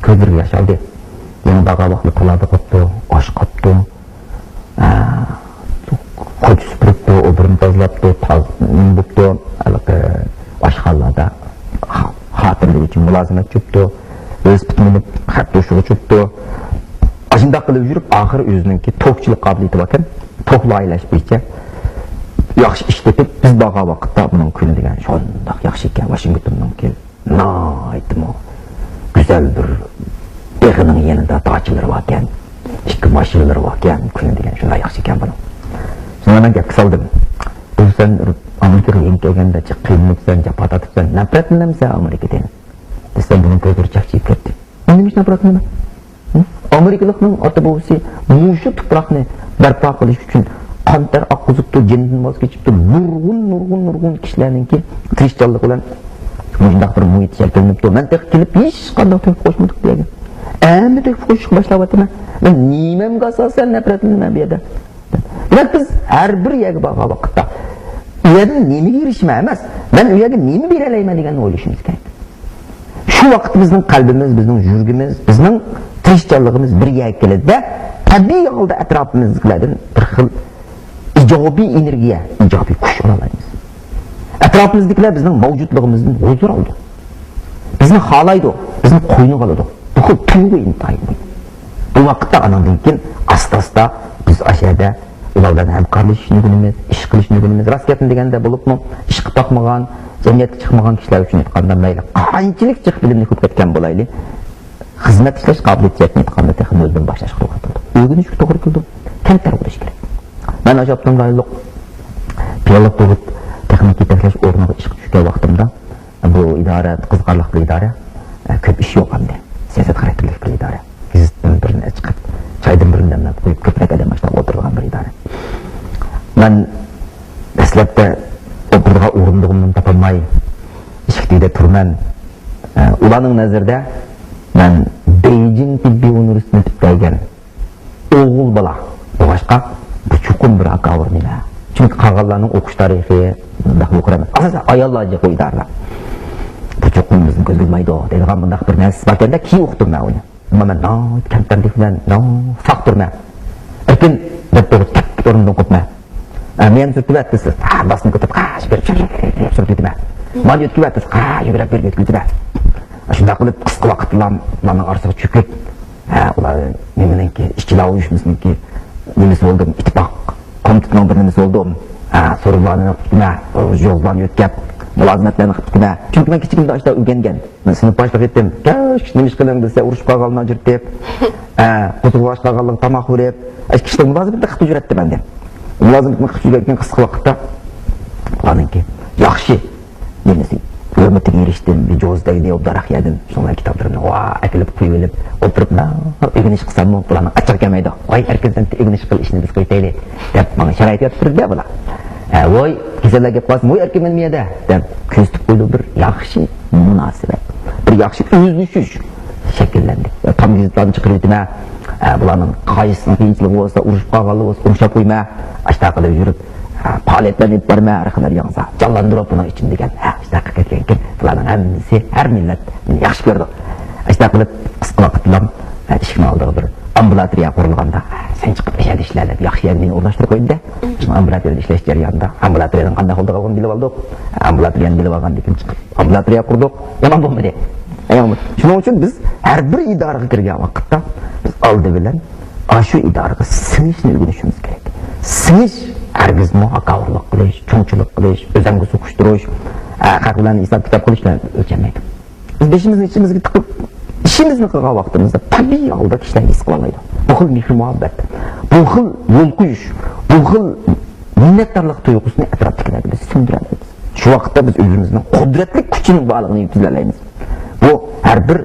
كۆزلىرىگە ياش ئالدى. يەنە بارغان ۋاقتىدا تالادە قاپتۇ، ئاش قاپتۇ. ئە، كوچا سۈپۈرۈپتۇ، ئوبورومنى تازىلاپتۇ، تاز-، نېمە بوپتۇ، ھېلىقى ئاشخانىلاردا خا-، خاتىرىلىك ئۈچۈن مۇلازىمەت چۈشۈپتۇ، ۋېلىسىپىتنى مىنىپ، خەت توشۇغا چۈشۈپتۇ. ئاشۇنداق قىلىپ يۈرۈپ، ئاخىرى ئۆزىنىڭكى توكچىلىق قابىلىيىتى باركەن، توك لايىھەلەش بويىچە ياخشى ئىش تېپىپ، بىز بارغان ۋاقىتتا بۇنىڭ كۈنى دېگەن شۇنداق ياخشى ئىكەن، ۋاشىنگتوننىڭكى. ناھايىتىمۇ گۈزەل بىر بېغىنىڭ يېنىدا داچىلىرى باركەن، ئىككى ماشىنىلىرى باركەن، كۈنى دېگەن شۇنداق ياخشى ئىكەن بۇنىڭ. شۇڭا مەن گەپكە سالدىم. بۇ سەن ئامېرىكىغا يېڭى كەلگەندە جىق قىينىلىپسەن، جاپا تارتىپسەن، نەپرەتلىنەمسەن ئامېرىكىدىن؟ دېسەم، بۇنىڭ كۆزلىرى چەكچىيىپ كەتتى. مەن نېمە ئۈچۈن نەپرەتلىنىمەن؟ ئامېرىكىلىقنىڭ ئاتا بوۋىسى مۇشۇ تۇپراقنى بەرپا قىلىش ئۈچۈن قان تەر ئاققۇزۇپتۇ، جېنىدىن ۋاز كېچىپتۇ، نۇرغۇن، نۇرغۇن، نۇرغۇن كىشىلەرنىڭكى تىرىشچانلىقى بىلەن مۇشۇنداق بىر مۇھىت شەكىللىنىپتۇ. مەن تېخى كېلىپ ھېچقانداق تۆھپە قوشمىدۇق بۇ يەرگە. ئەمدى تۆھپە قوشۇشقا باشلاۋاتىمەن. مەن نېمەمگە ئاساسەن نەپرەتلىنىمەن بۇ يەردە؟ دېمەك، بىز ھەر بىر يەرگە بارغان ۋاقىتتا، ئۇ يەردىن نېمىگە ئېرىشىمەن ئەمەس، مەن ئۇ يەرگە نېمە بېرەلەيمەن دېگەننى ئويلىشىمىز كېرەك. شۇ ۋاقىت بىزنىڭ قەلبىمىز، بىزنىڭ يۈرىكىمىز، بىزنىڭ تىرىشچانلىقىمىز بىر يەرگە كېلىدۇ-دە، تەبىئىي ھالدا ئەتراپىمىزدىكىلەردىن بىر خىل ئىجابىي ئېنېرگىيە، ئىجابىي كۈچ ئالالايمىز. ئەتراپىمىزدىكىلەر بىزنىڭ مەۋجۇتلۇقىمىزدىن ھۇزۇر ئالىدۇ. بىزنى خالايدۇ، بىزنى قوينىغا ئالىدۇ. بۇ خىل تۇيغۇ ئىنتايىن مۇھىم. بۇ ۋاقىتتا ئانىڭدىن كېيىن ئاستا-ئاستا بىز ئاشۇ يەردە ئۇلار بىلەن ھەمكارلىشىشنى ئۆگىنىمىز، ئىش قىلىشنى ئۆگىنىمىز. راست گەپنى دېگەندە بولۇپمۇ ئىشقا باقمىغان، جەمئىيەتكە چىقمىغان كىشىلەر ئۈچۈن ئېيتقاندا مەيلى قانچىلىك جىق بىلىمنى كۆپ كەتكەن بولايلى، خىزمەت ئىشلەش قابىلىيىتى جەھەتتىن ئېيتقاندا تېخى نۆلدىن باشلاشقا توغرا كېلىدۇ. ئۆگىنىشكە توغرا كېلىدۇ. كەمتەر بولۇش كېرەك. مەن ئاشۇ ئاپتونوم رايونلۇق پىيادىلىك تۇغۇت تېخنىكا يېتەكلەش ئورنىغا ئىشقا چۈشكەن ۋاقتىمدا، بۇ ئىدارە قىزىقارلىق بىر ئىدارە، كۆپ ئىش يوق ئەمدى. سىياسەت خاراكتېرلىك بىر ئىدارە. گېزىتتىن بىرنى چىقىپ، چايدىن بىرنى دەملەپ قويۇپ، كۆپرەك ئادەم ئاشۇنداق ئولتۇرىدىغان بىر ئىدارە. مەن دەسلەپتە ئولتۇرىدىغان ئورۇندۇقۇمنى تاپالماي، ئىشىك تۈۋىدە تۇرىمەن. ئە، ئۇلارنىڭ نەزىرىدە مەن بېيجىڭ تېببىي ئۇنىۋېرسىتېتىنى پۈتتۈرگەن ئوغۇل بالا بولغاچقا، بۇ چوقۇم بىر ھاكاۋۇر نېمە. چۈنكى قالغانلارنىڭ ئوقۇش تارىخى مۇنداق يۇقىرى ئەمەس. ئاساسەن ئاياللار جىق ئۇ ئىدارىلەر. بۇ چوقۇم بىزنى كۆزگە ئىلمايدۇ دەيدىغان مۇنداق بىر نەرسىسى باركەن-دە، كېيىن ئۇقتۇم مەن ئۇنى. ئەمما مەن ناھايىتى كەمتەرلىك بىلەن ناھايىتى ساق تۇرىمەن. ئەركىن دەپ تۇرۇپ، تەپكە ئورنۇمدىن قوپمەن. ئە، مېنى سۈرتۈۋەت دېسە، ھە، باسما كۆتۈرۈپ، ھە، شىپىرىپ، شىپىرىپ، شىپىرىپ، سۈرتۈۋېتىمەن. مانا يۆتكىۋەت دېسە، ھە، يۈگۈرۈپ بېرىپ يۆتكىۋېتىمەن. شۇنداق قىلىپ، قىسقا ۋاقىتلا ئۇلارنىڭ ئارىسىغا چۆكۈپ، ھە، ئۇلار نېمىنىڭكى، ئىشچىلار ئۇيۇشمىسىنىڭكى نېمىسى بولدۇم، ئىتتىپاق كومىتېتىنىڭ بىر نېمىسى بولدۇم. ھە، سورۇنلارنى قىپتىمەن، يوللارنى يۆتكەپ، مۇلازىمەتلەرنى قىپتىمەن. چۈنكى مەن كىچىكىمدە ئاشۇنداق ئۆگەنگەن. مەن سىنىپ باشلىقى ئىدىم. كەچ نېمە ئىش قىلىڭ دېسە، ئۇرۇشۇپ قالغانلارنى ئاجرىتىپ، ئە، قوزغىلاش قالغانلىقى تاماق بېرىپ، ئە، ئىككى كىشىلىك مۇلازىمەتنى قىلىپ يۈرەتتىم ئەمدى. مۇلازىمەتنى قىلىپ يۈرگەن قىسقا ۋاقىتتا ئۇلارنىڭكى ياخشى نېمىسى، ھۆرمىتىگە ئېرىشتىم، بىر جوز دەيدۇ، ئوبدانراق يەردىن شۇڭلار كىتابلىرىمنى ۋا ئەكېلىپ قويۇۋېلىپ ئولتۇرۇپ، مەن ئۆگىنىش قىلساممۇ بۇلارنىڭ ئاچچىقى كەلمەيدۇ. ۋاي ئەركىن، سەن ئۆگىنىش قىل، ئىشنى بىز قويۇۋېتەيلى دەپ ماڭا شارائىت يارىتىپ بېرىدۇ بۇلار. ئە، ۋوي، كېسەللەر كەپ قالسا، ۋوي ئەركىن، مەن بۇ يەردە دەپ كۆرسىتىپ قويىدۇ. بىر ياخشى مۇناسىۋەت، بىر ياخشى ئۆزلىشىش شەكىللەندى. تام گېزىتلارنى چىقىرىۋېتىمەن. ئە، بۇلارنىڭ قايسىنىڭ قىيىنچىلىقى بولسا، ئۇرۇشۇپ قالغانلىقى بولسا، ئۇرۇشۇپ قويىمەن. ئاشۇنداق قىلىپ يۈرۈپ، ئە، پائالىيەتلەرنى ئېلىپ بارىمەن، ھەر قېتىم ياڭزا جانلاندۇرۇپ بۇنىڭ ئىچىنى دېگەن. ھە، ئاشۇنداق قىلىپ كەتكەنكىن، بۇلارنىڭ ھەممىسى، ھەر مىللەت مېنى ياخشى كۆرىدۇ. ئاشۇنداق قىلىپ قىسقا ۋاقىتلا، ئە، ئىشىكنىڭ ئالدىغا بىر ئامبۇلاتورىيە قۇرۇلغاندا، سەن چىقىپ ئەشەدە ئىشلە دەپ، ياخشى يەرگە مېنى ئورۇنلاشتۇرۇپ قويدى-دە. شۇڭا ئامبۇلاتورىيەدە ئىشلەش جەريانىدا ئامبۇلاتورىيەدىن قانداق ھالدا قالغىنىنى بىلىپ ئالدۇق. ئامبۇلاتورىيەنى بىلىپ ئالغاندىن كېيىن چىقىپ ئامبۇلاتورىيە قۇردۇق. يامان بولمىدى. يامان بولمىدى. شۇنىڭ ئۈچۈن بىز ھەر بىر ئىدارىگە كىرگەن ۋاقىتتا بىز ئالدى بىلەن ئاشۇ ئىدارىگە سىڭىشنى ئۆگىنىشىمىز كېرەك. سىڭىش ھەرگىزمۇ ھاكاۋۇرلۇق قىلىش، چوڭچىلىق قىلىش، ئۆزەڭگە سوقۇشتۇرۇش، ئە، خەق بىلەن ھېساب-كىتاب قىلىش بىلەن ئۆلچەلمەيدۇ. بىز بېشىمىزنى ئىچىمىزگە تىقىپ، ئىشىمىزنى قىلغان ۋاقتىمىزدا تەبىئىي ھالدا كىشىلەر ھېس قىلالايدۇ. بۇ خىل مېھىر-مۇھەببەت، بۇ خىل يول قويۇش، بۇ خىل مىننەتدارلىق تۇيغۇسىنى ئەتراپتىكىلەرگە بىز سىڭدۈرەلەيمىز. شۇ ۋاقىتتا بىز ئۆزىمىزنىڭ قۇدرەتلىك كۈچىنىڭ بارلىقىنى يەتكۈزەلەيمىز. بۇ ھەر بىر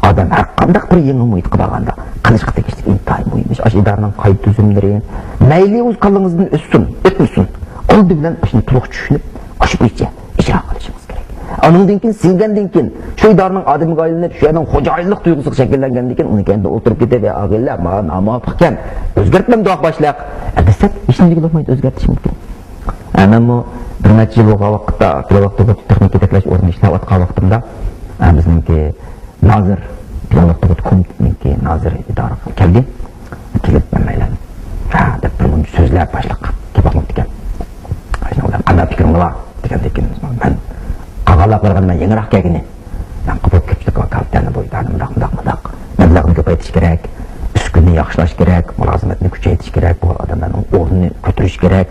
ئادەم ھەر قانداق بىر يېڭى مۇھىتقا بارغاندا قىلىشقا تېگىشلىك ئىنتايىن مۇھىم ئىش. ئاشۇ ئىدارىنىڭ قايدا تۈزۈملىرى، مەيلى ئۆز كاللىڭىزدىن ئۆتسۇن، ئۆتمىسۇن، ئالدى بىلەن ئاشۇنى تولۇق چۈشىنىپ، ئاشۇ بويىچە ئىجرا قىلىشىڭىز كېرەك. ئانىڭدىن كېيىن، سىڭگەندىن كېيىن، شۇ ئىدارىنىڭ ئادىمىگە ئايلىنىپ، شۇ يەرنىڭ خوجايىنلىق تۇيغۇسىغا شەكىللەنگەندىن كېيىن، ئۇنىڭ كەينىدە ئولتۇرۇپ كېتىپ، ئەي ئاغىنىلەر، مانا نامۇۋاپىق ئىكەن، ئۆزگەرتمەمدۇق باشلىق، ئە، دېسەك، ھېچنېمە دېگىلى بولمايدۇ، ئۆزگەرتىش مۇمكىن. ئە، مەنمۇ بىر نەچچە يىل بولغان ۋاقىتتا، بىر ۋاقىتتا تېخنىكا يېتەكلەش ئورنىدا ئىشلەۋاتقان ۋاقتىمدا، ئە، بىزنىڭكى نازىر، پىلانلىق تۇغۇت كومىتېتىنىڭكى نازىرى ئىدارىگە كەلدى. كېلىپ، مەن مەيلى، ھە، دەپ بىر مۇنچە سۆزلەپ باشلىق گەپ ئاڭلاپتىكەن. شۇنىڭ بىلەن قانداق پىكرىڭلار بار؟ دېگەندىن كېيىن، مەن قالغانلارغا قارىغاندا مەن يېڭىراق كەلگىنى. مەن قوپۇپ كېتىپتۇ، ۋاكالىتەرنى بويىدا، مۇنداق، مۇنداق، مۇنداق. مەبلەغنى كۆپەيتىش كېرەك، ئۈسكۈنىنى ياخشىلاش كېرەك، مۇلازىمەتنى كۈچەيتىش كېرەك، بۇ ئادەملەرنىڭ ئورنىنى كۆتۈرۈش كېرەك.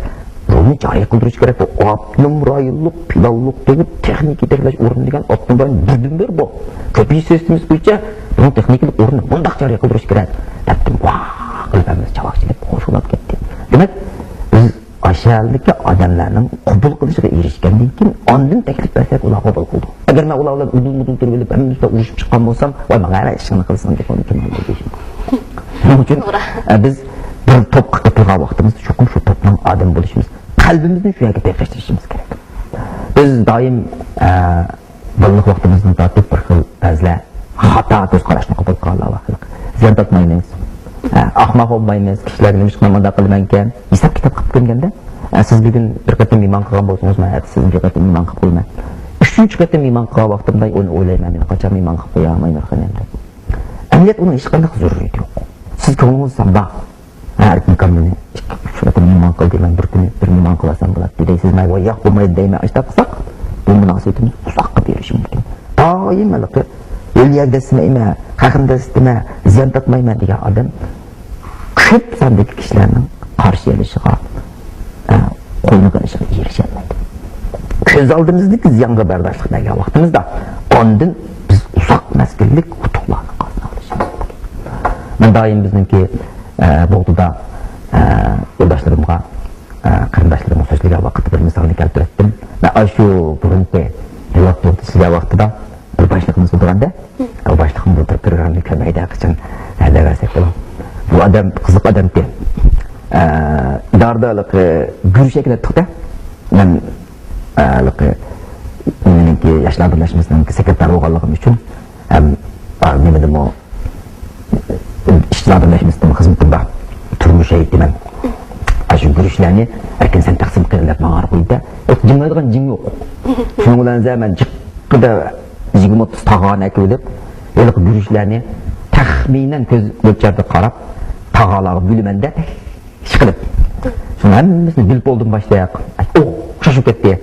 رولنى جارى قىلدۇرۇش كېرەك. بۇ ئاپتونوم رايونلۇق پىلانلىق تۇغۇت تېخنىكا يېتەكلەش ئورنى دېگەن ئاپتونوم رايون بىردىنبىر بۇ. كۆپىيىش سىستېمىسى بويىچە بۇنىڭ تېخنىكىلىق ئورنىنى مۇنداق جارى قىلدۇرۇش كېرەك، دەپتىم. ۋاھ قىلىپ ھەممىسى چاۋاك چېلىپ خۇشاللاپ كەتتى. دېمەك، بىز ئاشۇ يەردىكى ئادەملەرنىڭ قوبۇل قىلىشىغا ئېرىشكەندىن كېيىن، ئاندىن تەكلىپ بەرسەك، ئۇلار قوبۇل قىلىدۇ. ئەگەر مەن ئۇلار بىلەن ئۇدۇل-مۇدۇل تۇرۇۋېلىپ، ھەممىمىز بىلەن ئۇرۇشۇپ چىققان بولسام، ۋاي، ماڭا ھەممە ئىشىڭنى قىلسىڭ دەپ، ئۇنى كىم ئالىدۇ دېيىشىم. شۇنىڭ ئۈچۈن، توغرا. ئە، بىز بىر توپقا قېتىلغان ۋاقتىمىزدا چوقۇم شۇ توپنىڭ ئادىمى بولۇشىمىز، قەلبىمىزنى شۇ يەرگە بېغىشلىشىمىز كېرەك. بىز دائىم، ئە، بالىلىق ۋاقتىمىزدىن تارتىپ بىر خىل بەزىلەر خاتا كۆز قاراشنى قوبۇل قىلغانلار بار. زىيان تارتمايمىز، ئە، ئاخماق بولمايمىز، كىشىلەرگە نېمىشقا مۇنداق قىلىمەنكەن، ھېساب كىتاب قىلىپ كۆرگەندە، ئە، سىز بۈگۈن بىر قېتىم مېھمان قىلغان بولسىڭىز، مەن ئەتىسى سىزنى بىر قېتىم مېھمان قىلىپ قويىمەن. ئۈچىنچى قېتىم مېھمان قىلغان ۋاقتىمدا ئۇنى ئويلايمەن، مېنى قاچان مېھمان قىلىپ قويامايمەن خېنىم دەپ. ئەمەلىيەتتە ئۇنىڭ ھېچقانداق زۆرۈرىيىتى يوق. سىز كۆڭلىڭىز ساندا، ھە، ئەركىن كامىلنى ئىككى، ئۈچ قېتىم مېھمان قىلدى، مەن بىر كۈنى بىر مېھمان قىلسام بولاتتى دەيسىز، مەن ۋاي ياق بولمايدۇ دەيمەن. ئاشۇنداق قىلساق، بۇ مۇناسىۋىتىمىز ئۇزاققا بېرىشى مۇمكىن. دائىم ھېلىقى ئۆلۈۋەر دەسسىمەيمەن، خەقنى دەسسىتىمەن، زىيان تارتمايمەن دېگەن ئادەم كۆپ ساندىكى كىشىلەرنىڭ قارشى ئېلىشىغا، ئە، قولىنى قىلىشىغا ئېرىشەلمەيدۇ. كۆز ئالدىمىزدىكى زىيانغا بەرداشلىق بەرگەن ۋاقتىمىزدا، ئاندىن بىز ئۇزاق مەزگىللىك ئۇتۇقلارنى قازىنالىشىمىز مۇمكىن. مەن دائىم بىزنىڭكى، ئە، بوغدىدا، ئە، يولداشلىرىمغا، ئە، قېرىنداشلىرىمغا سۆزلىگەن ۋاقىتتا بىر مىسالنى كەلتۈرەتتىم. مەن ئاشۇ بۇرۇنقى ھېلىقى بوغدا ئىشلىگەن ۋاقتىدا بىر باشلىقىمىز ئولتۇرغاندا، ئۇ باشلىقىم بۇ بىر پروگراممىنى كۆرمەيدۇ، قاچان ھەدە بەرسەك بولىدۇ. بۇ ئادەم قىزىق ئادەمكەن. ئە، ئىدارىدە ھېلىقى گۈرۈش ئەكېلەتتۇق-دە. مەن، ئە، ھېلىقى نېمىنىڭكى، ياشلار بىرلەشمىسىنىڭكى سېكرېتارى بولغانلىقىم ئۈچۈن ھەم، ئە، نېمىدىمۇ، ئىشچىلار بىرلەشمىسىدىمۇ خىزمىتىم بار. تۇرمۇش ھەيئىتىمەن. ئاشۇ گۈرۈشلەرنى ئەركىن سەن تەقسىم قىل دەپ ماڭا قويدى-دە. يوق، جىڭلايدىغان جىڭ يوق. شۇنىڭ بىلەن مەن جىققىدە يىگىرمە ئوتتۇز تاغارنى ئەكىۋېلىپ، ھېلىقى گۈرۈشلەرنى تەخمىنەن كۆز مۆلچەردە قاراپ، تاغارلارغا بۆلىمەن-دە، ئىشقىلىپ. شۇنىڭ ھەممىسىنى بىلىپ بولدۇم باشلىق. ئوخشاش بولۇپ كەتتى.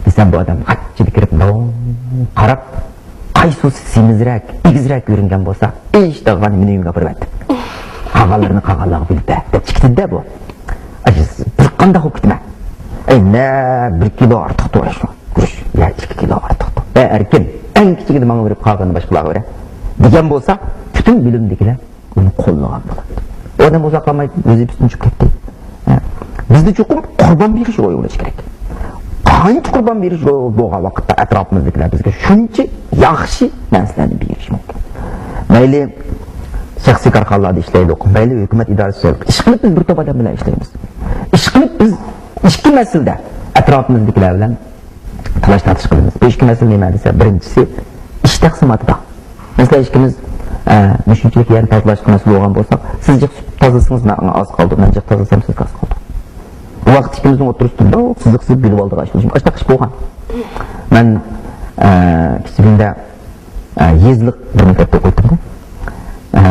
دېسەم، بۇ ئادەم غاچچىدە كىرىپ، ماڭا قاراپ، قايسىسى سېمىزرەك، ئېگىزرەك كۆرۈنگەن بولسا، ئىش تاغارنى مېنىڭ ئۆيۈمگە ئاپىرىۋەت. قالغانلىرىنى قالغانلارغا بۆلۈپ بەر، دەپ چىقتى-دە بۇ. ئاي، بىر قانداق بولۇپ كېتىمەن. ئەي، نە بىر كىلو ئارتۇقتۇ ئاشۇ گۈرۈچ، يا ئىككى كىلو ئارتۇقتۇ. ئەي، ئەركىن، ئەڭ كىچىكىنى ماڭا بېرىپ، قالغىنىنى باشقىلارغا بېرە، دېگەن بولسا، پۈتۈن بۆلۈمدىكىلەر ئۇنى قوللىغان بولاتتى. ئۇ ئادەم ئۇزاق قالماي ۋەزىپىسىدىن چۈشۈپ كەتتى. ھە. بىزدە چوقۇم قۇربان بېرىش روھى بولۇشى كېرەك. قانچە قۇربان بېرىش روھى بولغان ۋاقىتتا ئەتراپىمىزدىكىلەر بىزگە شۇنچە ياخشى نەرسىلەرنى بېرىشى مۇمكىن. مەيلى شەخسىي كارخانىلاردا ئىشلەيلۇق، مەيلى ھۆكۈمەت ئىدارىسىدە ئىشلەيلۇق. ئىشقىلىپ بىز بىر توپ ئادەم بىلەن ئىشلەيمىز. ئىشقىلىپ بىز ئىككى مەسىلىدە ئەتراپىمىزدىكىلەر بىلەن تالاش تارتىش قىلىمىز. بۇ ئىككى مەسىلە نېمە دېسە، بىرىنچىسى ئىش تەقسىماتىدا. مەسىلەن، ئىككىمىز، ئە، مۇشۇنچىلىك يەرنى تازىلاشقا مەسئۇل بولغان بولساق، سىز جىق تازىلىسىڭىز، ماڭا ئاز قالىدۇ، مەن جىق تازىلىسام، سىزگە ئاز قالىدۇ. بۇ ۋاقىت ئىككىمىزنىڭ ئوتتۇرىسىدا بىر سىزىق سىزىپ بىلىۋالدۇق، ئاشۇ ئاشۇنداق ئىش بولغان. مەن، ئە، كىچىكىمدە، ئە، يېزىلىق بىر مەكتەپتە ئوقۇيتتۇم. ئە،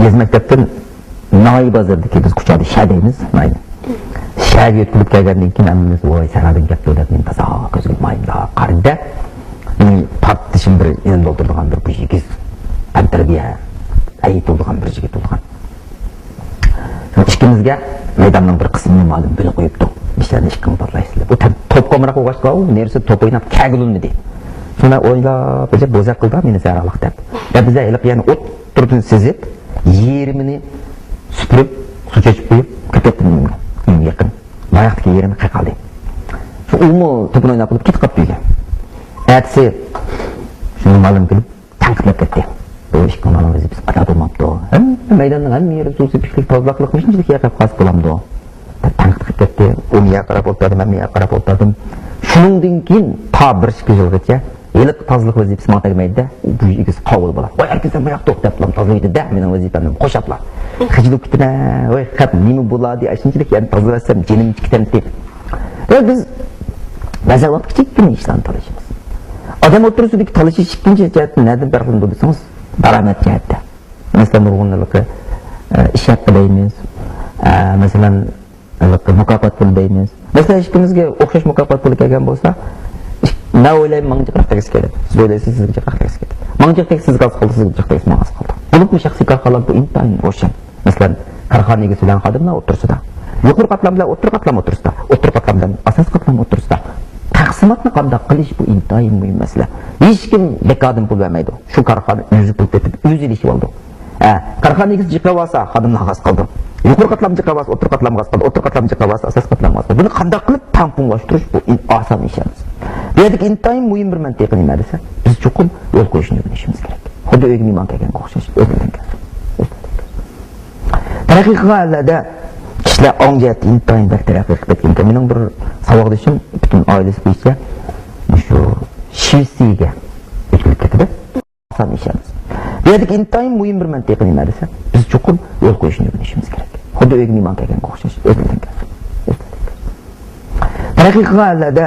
يېزا مەكتەپتىن ناھىيە بازىرىدىكى، بىز كۇچادا شەھەر دەيمىز، ناھىيە. شەھەرگە يۆتكىلىپ كەلگەندىن كېيىن ھەممىمىز ۋاي سەھرادىن كەپتۇ دەپ مېنى تازا كۆزگە مايىمدا قارىدى. مېنى تارتىشىم بىر يېنىمدا ئولتۇرىدىغان بىر، بىر يىگىت، تەنتەربىيە ئەيىب بولىدىغان بىر يىگىت بولغان. شۇ ئىككىمىزگە مەيداننىڭ بىر قىسمىنى مۇئەللىم بۆلۈپ قويۇپتۇ. ئىشلارنى ئىككىڭلار تاللايسىلەر. ئۇ تەن-، توپقا ئامراق بولغاچقا، ئۇ نېرىسى توپ ئويناپ كەلگۈلۈنمىدى. شۇنى ئويلاپ، بىر بوزەك قىلدى، مېنى سەھرالىق دەپ. دەپ بىزلەر ھېلىقى يەنە ئوتتۇرىدىن سېزىپ، يېرىمىنى سۈپۈرۈپ، سۇ چېچىپ قويۇپ، كىرىپ كەتتىم ئۆيۈمگە. ئۆيۈمگە يېقىن. باياقتىكى يېرىمى قېقالدى. شۇ ئۇمۇ توپىنى ئويناپ بولۇپ كېتىپ قاپتۇ ئۆيگە. ئەتىسى شۇنىڭ مۇئەللىم كېلىپ، تەنقىدلەپ كەتتى. بۇ ئىككى بالىنىڭ ۋەزىپىسى ئادا بولماپتۇ. ھەممە مەيداننىڭ ھەممە يېرى سۇ سېپىشلىك، تازىلاقلىق، مۇشۇنچىلىك يەر قېلىپ قالسا بولامدۇ؟ دەپ تەنقىد قىلىپ كەتتى. ئۇ مېيەگە قاراپ ئولتۇردۇم، مەن مېيەگە قاراپ ئولتۇردۇم. شۇنىڭدىن كېيىن تا بىر ئىككى يىلغىچە ھېلىقى تازىلىق ۋەزىپىسى ماڭا تەگمەيدۇ-دە، بۇ ئىگىسى قاۋۇل بولار. ۋاي، ئەركىن، سەن ماياقتا ئوق دەپ تازىلايدۇ-دە، مېنىڭ ۋەزىپەمنى قوشاپلا. خىجىل بولۇپ كېتىمەن، ۋاي، قەپ نېمە بولادى، ئاشۇنچىلىك يەرنى تازىلىۋەتسەم جېنىم چىقىدۇ. ۋە بىز بەزى ۋاقىت كىچىككىنە ئىشلارنى تالىشىمىز. ئادەم ئوتتۇرىسىدىكى تالىشىش ئىككىنچى جەھەتتىن نەدىن پەرقلىنىدۇ دېسىڭىز، دارامەت جەھەتتە. مەسىلەن، نۇرغۇنلىرى، ئە، ئىش ھەققى دەيمىز، ئە، مەسىلەن، ھېلىقى مۇكاپات پۇلى دەيمىز. مەسىلەن، ئىككىمىزگە ئوخشاش مۇكاپات پۇلى كەلگەن بولسا، مەن ئويلايمەن، ماڭا جىقراق تەگسە كېلىدۇ. سىز ئويلايسىز، سىزگە جىقراق تەگسە كېلىدۇ. ماڭا جىق تەگسە سىزگە ئاز قالدى، سىزگە جىق تەگسە ماڭا ئاز قالدى. بولۇپمۇ شەخسىي كارخانىلار بۇ ئىنتايىن روشەن. مەسىلەن، كارخانا ئىگىسى بىلەن خادىملار ئوتتۇرىسىدا، يۇقىرى قاتلام بىلەن ئوتتۇرا قاتلام ئوتتۇرىسىدا، ئوتتۇرا قاتلام بىلەن ئاساسىي قاتلام ئوتتۇرىسىدا تەقسىماتنى قانداق قىلىش، بۇ ئىنتايىن مۇھىم مەسىلە. ھېچكىم بىكاردىن پۇل بەرمەيدۇ. شۇ كارخانا ئۆزى پۇل تېپىپ، ئۆزى ئېلىشىۋالىدۇ. ھە، كارخانا ئىگىسى جىقلاۋالسا، خادىملارغا ئاز قالىدۇ. يۇقىرى قاتلام جىقلاۋالسا، ئوتتۇرا قاتلامغا ئاز قالىدۇ. ئوتتۇرا قاتلام جىقلاۋالسا، ئاساسىي قاتلامغا ئاز قالىدۇ. بۇنى قانداق قىلىپ تەڭپۇڭلاشتۇرۇش، بۇ ئاسان ئىش ئەمەس. بۇ يەردىكى ئىنتايىن مۇھىم بىر مەنتىقە نېمە دېسە، بىز چوقۇم يول قويۇشنى ئۆگىنىشىمىز كېرەك. خۇددى ئۆيگە مېھمان كەلگەنگە ئوخشاش، ئۆزلىرىدىن كەلسۇن. تەرەققىي قىلغان ئەللەردە كىشىلەر ئاڭ جەھەتتە ئىنتايىن بەك تەرەققىي قىلىپ كەتكەنىكەن. مېنىڭ بىر ساۋاقدىشىم پۈتۈن ئائىلىسى بويىچە مۇشۇ شىۋېتسىيەگە ئۆتۈپ كەتتى. ئاسان ئىش ئەمەس. بۇ يەردىكى ئىنتايىن مۇھىم بىر مەنتىقە نېمە دېسە، بىز چوقۇم يول قويۇشنى ئۆگىنىشىمىز كېرەك. خۇددى ئۆيگە مېھمان كەلگەنگە ئوخشاش، ئۆزلىرىدىن كەلسۇن. تەرەققىي قىلغان ئەللەردە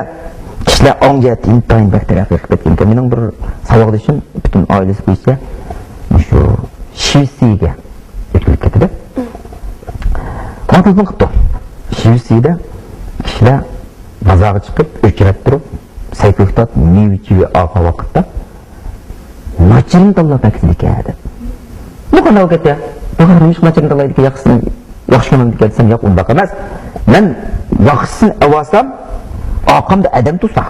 كىشىلەر ئاڭ جەھەتتە ئىنتايىن بەك تەرەققىي قىلىپ كەتكەنىكەن. مېنىڭ بىر ساۋاقدىشىم پۈتۈن ئائىلىسى بويىچە مۇشۇ شىۋېتسىيەگە ئۆتۈپ كەتتى. ماڭا تېلېفون قىپتۇ. شىۋېتسىيەدە كىشىلەر بازارغا چىقىپ، ئۆچرەت تۇرۇپ، سەي كۆكتات، مېۋە چىۋە ئالغان ۋاقىتتا ناچىرىنى تاللاپ ئەكېتىدىكەن دەپ. بۇ قانداق گەپ يا؟ بۇ نېمىشقا ناچىرىنى تاللايدىكەن، ياخشىسىنى ياخشى كۆرمەمدىكەن دېسەم، ياق، ئۇنداق ئەمەس. مەن ياخشىسىنى ئەۋالسام، ئارقامدا ئادەم تۇرسا،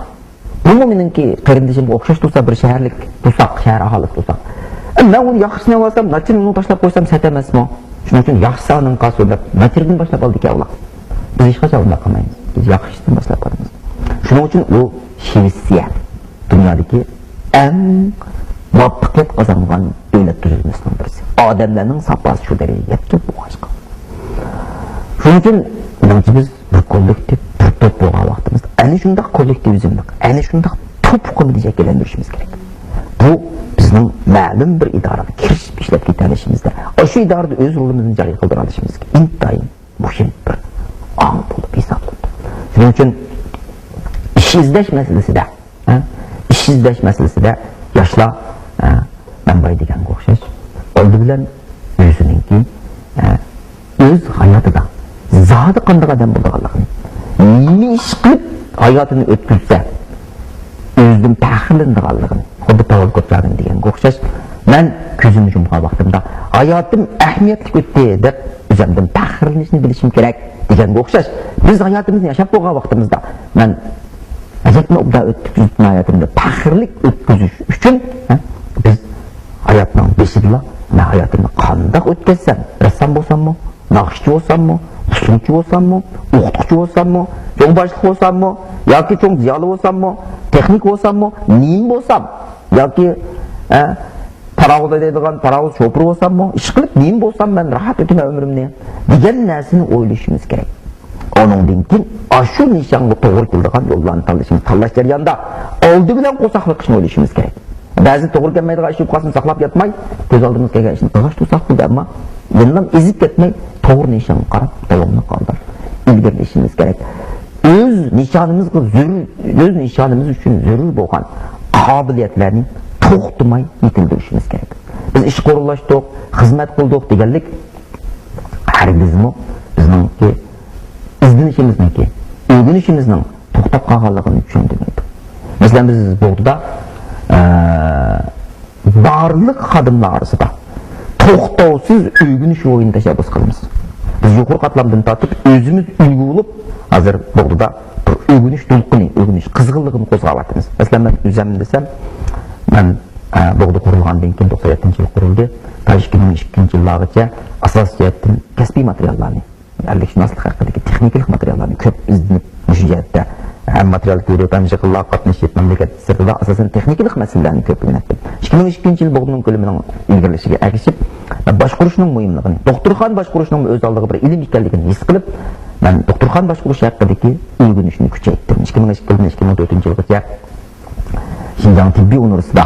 بۇمۇ مېنىڭكى قېرىندىشىمغا ئوخشاش تۇرسا، بىر شەھەرلىك تۇرساق، شەھەر ئاھالىسى تۇرساق، مەن ئۇنى ياخشىسىنى ئەۋالسام، ناچىرىنى تاشلاپ قويسام سەت ئەمەسمۇ؟ شۇنىڭ ئۈچۈن ياخشىسى ئالدىن قالسۇن دەپ، ناچىرىدىن باشلاپ ئالىدىكەن ئۇلار. بىز ھېچقاچان ئۇنداق قىلمايمىز. بىز ياخشىسىدىن باشلاپ بارىمىز. شۇنىڭ ئۈچۈن ئۇ شىۋېتسىيە دۇنيادىكى ئەڭ مۇۋەپپەقىيەت قازانغان دۆلەت تۈزۈلمىسىنىڭ بىرسى. ئادەملەرنىڭ ساپاسى شۇ دەرىجىگە يەتكەن بولغاچقا. شۇنىڭ ئۈچۈن، مېنىڭچە، بىز بىر كوللېكتىپ، بىر توپ بولغان ۋاقتىمىزدا، ئەنە شۇنداق كوللېكتىۋىزملىق، ئەنە شۇنداق توپ ئۇقۇمىنى شەكىللەندۈرۈشىمىز كېرەك. بۇ بىزنىڭ مەلۇم بىر ئىدارىگە كىرىشىپ ئىشلەپ كېتەلىشىمىزدە، ئاشۇ ئىدارىدە ئۆز رولىمىزنى جارى قىلدۇرالىشىمىزغا ئىنتايىن مۇھىم بىر ئاڭ بولۇپ ھېسابلىنىدۇ. شۇنىڭ ئۈچۈن ئىش ئىزدەش مەسىلىسىدە، ھە، ئىش ئىزدەش مەسىلىسىدە ياشلار، ھە، مەن بايا دېگەنگە ئوخشاش، ئالدى بىلەن ئۆزىنىڭكى، ھە، ئۆز ھاياتىدا زادى قانداق ئادەم بولىدىغانلىقىنى، نېمە ئىش قىلىپ ھاياتىنى ئۆتكۈزسە، ئۆزىدىن پەخىرلىنىدىغانلىقىنى، خۇددى پاۋېل كوچارىن دېگەنگە ئوخشاش، مەن كۆزۈمنى يۇمغان ۋاقتىمدا ھاياتىم ئەھمىيەتلىك ئۆتتى دەپ ئۆزۈمدىن پەخىرلىنىشنى بىلىشىم كېرەك دېگەنگە ئوخشاش، بىز ھاياتىمىزنى ياشاپ بولغان ۋاقتىمىزدا، مەن ئەجەبمۇ ئوبدان ئۆتكۈزۈپتىمەن ھاياتىمنى دەپ پەخىرلىك ئۆتكۈزۈش ئۈچۈن، ھە، بىز ھاياتنىڭ بېشىدىلا مەن ھاياتىمنى قانداق ئۆتكۈزسەم، رەسسام بولساممۇ، ناخشىچى بولساممۇ، ئۇسسۇلچى بولساممۇ، ئوقۇتقۇچى بولساممۇ، چوڭ باشلىق بولساممۇ، ياكى چوڭ زىيالىي بولساممۇ، تېخنىك بولساممۇ، نېمە بولسام، ياكى، ئە، پاراۋۇز ھەيدەيدىغان پاراۋۇز شوپۇرى بولساممۇ، ئىشقىلىپ نېمە بولسام مەن راھەت ئۆتىمەن ئۆمرۈمنى دېگەن نەرسىنى ئويلىشىمىز كېرەك. ئۇنىڭدىن كېيىن ئاشۇ نىشانغا توغرا كېلىدىغان يوللارنى تاللىشىمىز، تاللاش جەريانىدا ئالدى بىلەن قورساق بېقىشنى ئويلىشىمىز كېرەك. بەزى توغرا كەلمەيدىغان ئىش بولۇپ قالسىمۇ ساقلاپ ياتماي، كۆز ئالدىمىزغا كەلگەن ئىشنى قىلغاچ تۇرساق بولدى، ئەمما يەنىلا ئېزىپ كەتمەي، توغرا نىشانغا قاراپ داۋاملىق ھالدا ئىلگىرىلىشىمىز كېرەك. ئۆز نىشانىمىزغا زۆرۈر، ئۆز نىشانىمىز ئۈچۈن زۆرۈر بولغان قابىلىيەتلەرنى توختىماي يېتىلدۈرۈشىمىز كېرەك. بىز ئىشقا ئورۇنلاشتۇق، خىزمەت قىلدۇق دېگەنلىك ھەرگىزمۇ بىزنىڭكى ئىزدىنىشىمىزنىڭكى، ئۆگىنىشىمىزنىڭ توختاپ قالغانلىقىنى چۈشەندۈرمەيدۇ. مەسىلەن، بىز بوغدىدا، ئە، بارلىق خادىملار ئارىسىدا توختاۋسىز ئۆگىنىش روھىنى تەشەببۇس قىلىمىز. بىز يۇقىرى قاتلامدىن تارتىپ ئۆزىمىز ئۈلگە بولۇپ، ھازىر بوغدىدا بىر ئۆگىنىش دولقۇنى، ئۆگىنىش قىزغىنلىقىنى قوزغاۋاتىمىز. مەسىلەن، مەن ئۆزۈم دېسەم، مەن، ئە، بوغدا قۇرۇلغاندىن كېيىن، توقسان يەتتىنچى يىل قۇرۇلدى. تا ئىككى مىڭ ئىككىنچى يىللارغىچە ئاساسىي جەھەتتىن كەسپىي ماتېرىياللارنى، ئەرلىكشۇناسلىق ھەققىدىكى تېخنىكىلىق ماتېرىياللارنى كۆپ ئىزدىنىپ، مۇشۇ جەھەتتە ھەم ماتېرىيال تېرىيوتام يىغىنلارغا قاتنىشىپ، مەملىكەت سىرتىدا ئاساسەن تېخنىكىلىق مەسىلىلەرنى كۆپ ئۆگىنەتتىم. ئىككى مىڭ ئىككىنچى يىل بوغدىنىڭ كۆلىمىنىڭ ئىلگىرىلىشىگە ئەگىشىپ، باشقۇرۇشنىڭ مۇھىملىقىنى، دوختۇرخانا باشقۇرۇشنىڭ ئۆز ئالدىغا بىر ئىلىم ئىكەنلىكىنى ھېس قىلىپ، مەن دوختۇرخانا باشقۇرۇش ھەققىدىكى ئۆگىنىشنى كۈچەيتتىم. ئىككى مىڭ ئىككى يىلدىن ئىككى مىڭ تۆتىنچى يىلغىچە شىنجاڭ تېببىي ئۇنىۋېرسىتېتىدا،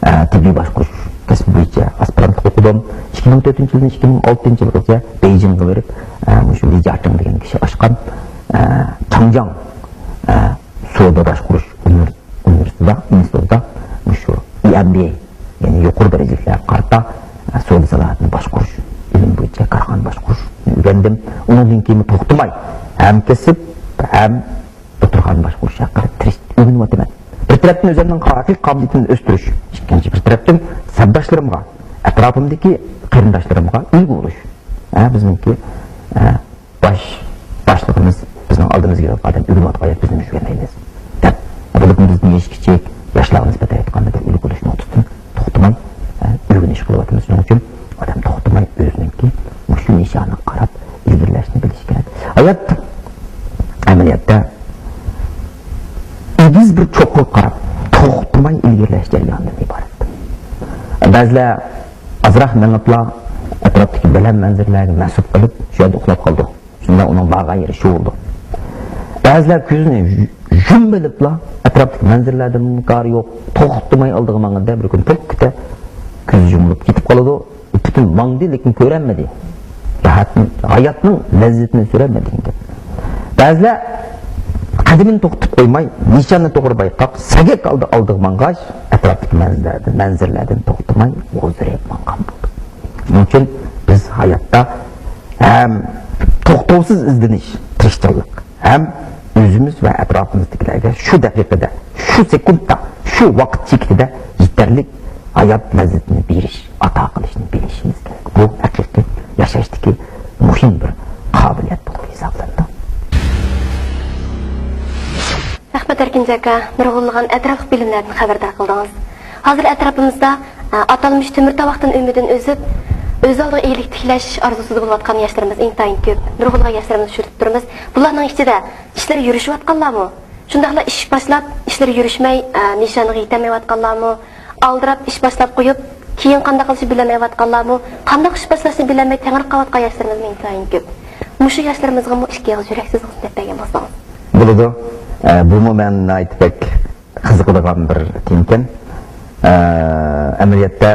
ئە، تېببىي باشقۇرۇش كەسپى بويىچە ئاسپىرانتلىق ئوقۇدۇم. ئىككى مىڭ تۆتىنچى يىلدىن ئىككى مىڭ ئالتىنچى يىلغىچە بېيجىڭغا بېرىپ، ئە، مۇشۇ لى جياچىڭ دېگەن كىشى ئاچقان، ئە، چاڭجياڭ، ئە، سودا باشقۇرۇش ئۇنىۋېر-، ئۇنىۋېرسىتېتىدا، ئىنستىتۇتىدا مۇشۇ ئى ئېم بى ئېي، يەنى يۇقىرى دەرىجىلىكلەرگە قارىتا، ئە، سودا سالاھىيىتىنى باشقۇرۇش ئىلمى بويىچە كارخانا باشقۇرۇشنى ئۆگەندىم. ئۇنىڭدىن كېيىن توختىماي ھەم كەسىپ، ھەم دوختۇرخانا باشقۇرۇش ھەققىدە تىرىشىپ ئۆگىنىۋاتىمەن. بىر تەرەپتىن ئۆزۈمنىڭ ھەقىقىي قابىلىيىتىمنى ئۆستۈرۈش، ئىككىنچى بىر تەرەپتىن سەپداشلىرىمغا، ئەتراپىمدىكى قېرىنداشلىرىمغا ئۈلگە بولۇش. ھە، بىزنىڭكى، ھە، باش، باشلىقىمىز بىزنىڭ ئالدىمىزغا كېلىپ، «ئادەم ئۆگىنىۋاتقان ھايات، بىزمۇ ئۆگەنمەيمىز» دەپ، بولۇپمۇ بىزدىن يېشى كىچىك ياشلارغا نىسبەتەن ئېيتقاندا بىر ئۈلگە بولۇش نۇقتىسىدىن توختىماي، ئە، ئۆگىنىش قىلىۋاتىمىز. شۇنىڭ ئۈچۈن ئادەم توختىماي ئۆزىنىڭكى مۇشۇ نىشانىغا قاراپ ئىلگىرىلەشنى بىلىشى كېرەك. ھايات ئەمەلىيەتتە ئېگىز بىر چوققىغا قاراپ توختىماي ئىلگىرىلەش جەريانىدىن ئىبارەت. بەزىلەر ئازراق مېڭىپلا ئەتراپتىكى بەلەن مەنزىرىلەرگە مەنسۇپ قىلىپ، شۇ يەردە ئۇخلاپ قالىدۇ. شۇنداق ئۇنىڭ بارغان يېرى شۇ بولىدۇ. بەزىلەر كۆزىنى يۇ-، يۇمۇۋېلىپلا ئەتراپتىكى مەنزىرىلەردىن كارى يوق، توختىماي ئالدىغا ماڭغاندا بىر كۈنى پوككىتە كۆزى يۇمۇلۇپ كېتىپ قالىدۇ. پۈتۈن ماڭدى، لېكىن كۆرەلمىدى. راھەتنى، ھاياتنىڭ لەززىتىنى سۈرەلمىدى دېگەن گەپ. بەزىلەر قەدىمىنى توختىتىپ قويماي، نىشاننى توغرا بايقاپ، سەگەك ئالدى ئالدىغا ماڭغاچ، ئەتراپتىكى مەنزىرىلەردىن، مەنزىرىلەردىن توختىماي غوزىرىيىپ ماڭغان بولىدۇ. شۇنىڭ ئۈچۈن بىز ھاياتتا ھەم توختاۋسىز ئىزدىنىش، تىرىشچانلىق، ھەم ئۆزىمىز ۋە ئەتراپىمىزدىكىلەرگە شۇ دەقىقىدە، شۇ سېكۇنتتا، شۇ ۋاقىت چېكىتىدە يېتەرلىك ھايات لەززىتىنى بېرىش، ئاتا قىلىشنى بىلىشىمىز كېرەك. بۇ ھەقىقىي ياشاشتىكى مۇھىم بىر قابىلىيەت بولۇپ ھېسابلىنىدۇ. رەھمەت، ئەركىنجان ئاكا، نۇرغۇنلىغان ئەتراپلىق بىلىملەردىن خەۋەردار قىلدىڭىز. ھازىر ئەتراپىمىزدا، ئە، ئاتالمىش تۆمۈر تاۋاقتىن ئۈمىدىنى ئۈزۈپ، ئۆز ئالدىغا ئىگىلىك تىكلەش ئارزۇسىدا بولۇۋاتقان ياشلىرىمىز ئىنتايىن كۆپ. نۇرغۇنلىغان ياشلىرىمىزنى ئۇچرىتىپ تۇرىمىز. بۇلارنىڭ ئىچىدە ئىشلىرى يۈرۈشۈۋاتقانلارمۇ؟ شۇنداقلا ئىش باشلاپ، ئىشلىرى يۈرۈشمەي، ئە، نىشانىغا يېتەلمەيۋاتقانلارمۇ؟ ئالدىراپ ئىش باشلاپ قويۇپ، كېيىن قانداق قىلىشنى بىلەلمەيۋاتقانلارمۇ؟ قانداق ئىش باشلاشنى بىلەلمەي تېڭىرقاۋاتقان ياشلىرىمىزمۇ ئىنتايىن كۆپ. مۇشۇ ياشلىرىمىزغىمۇ ئىككى ئېغىز يۈرەكسىزلىك دەپ بەرگەن بولسىڭىز. بولىدۇ. ئە، بۇمۇ مەن ناھايىتى بەك قىزىقىدىغان بىر تېمىكەن. ئە، ئەمەلىيەتتە،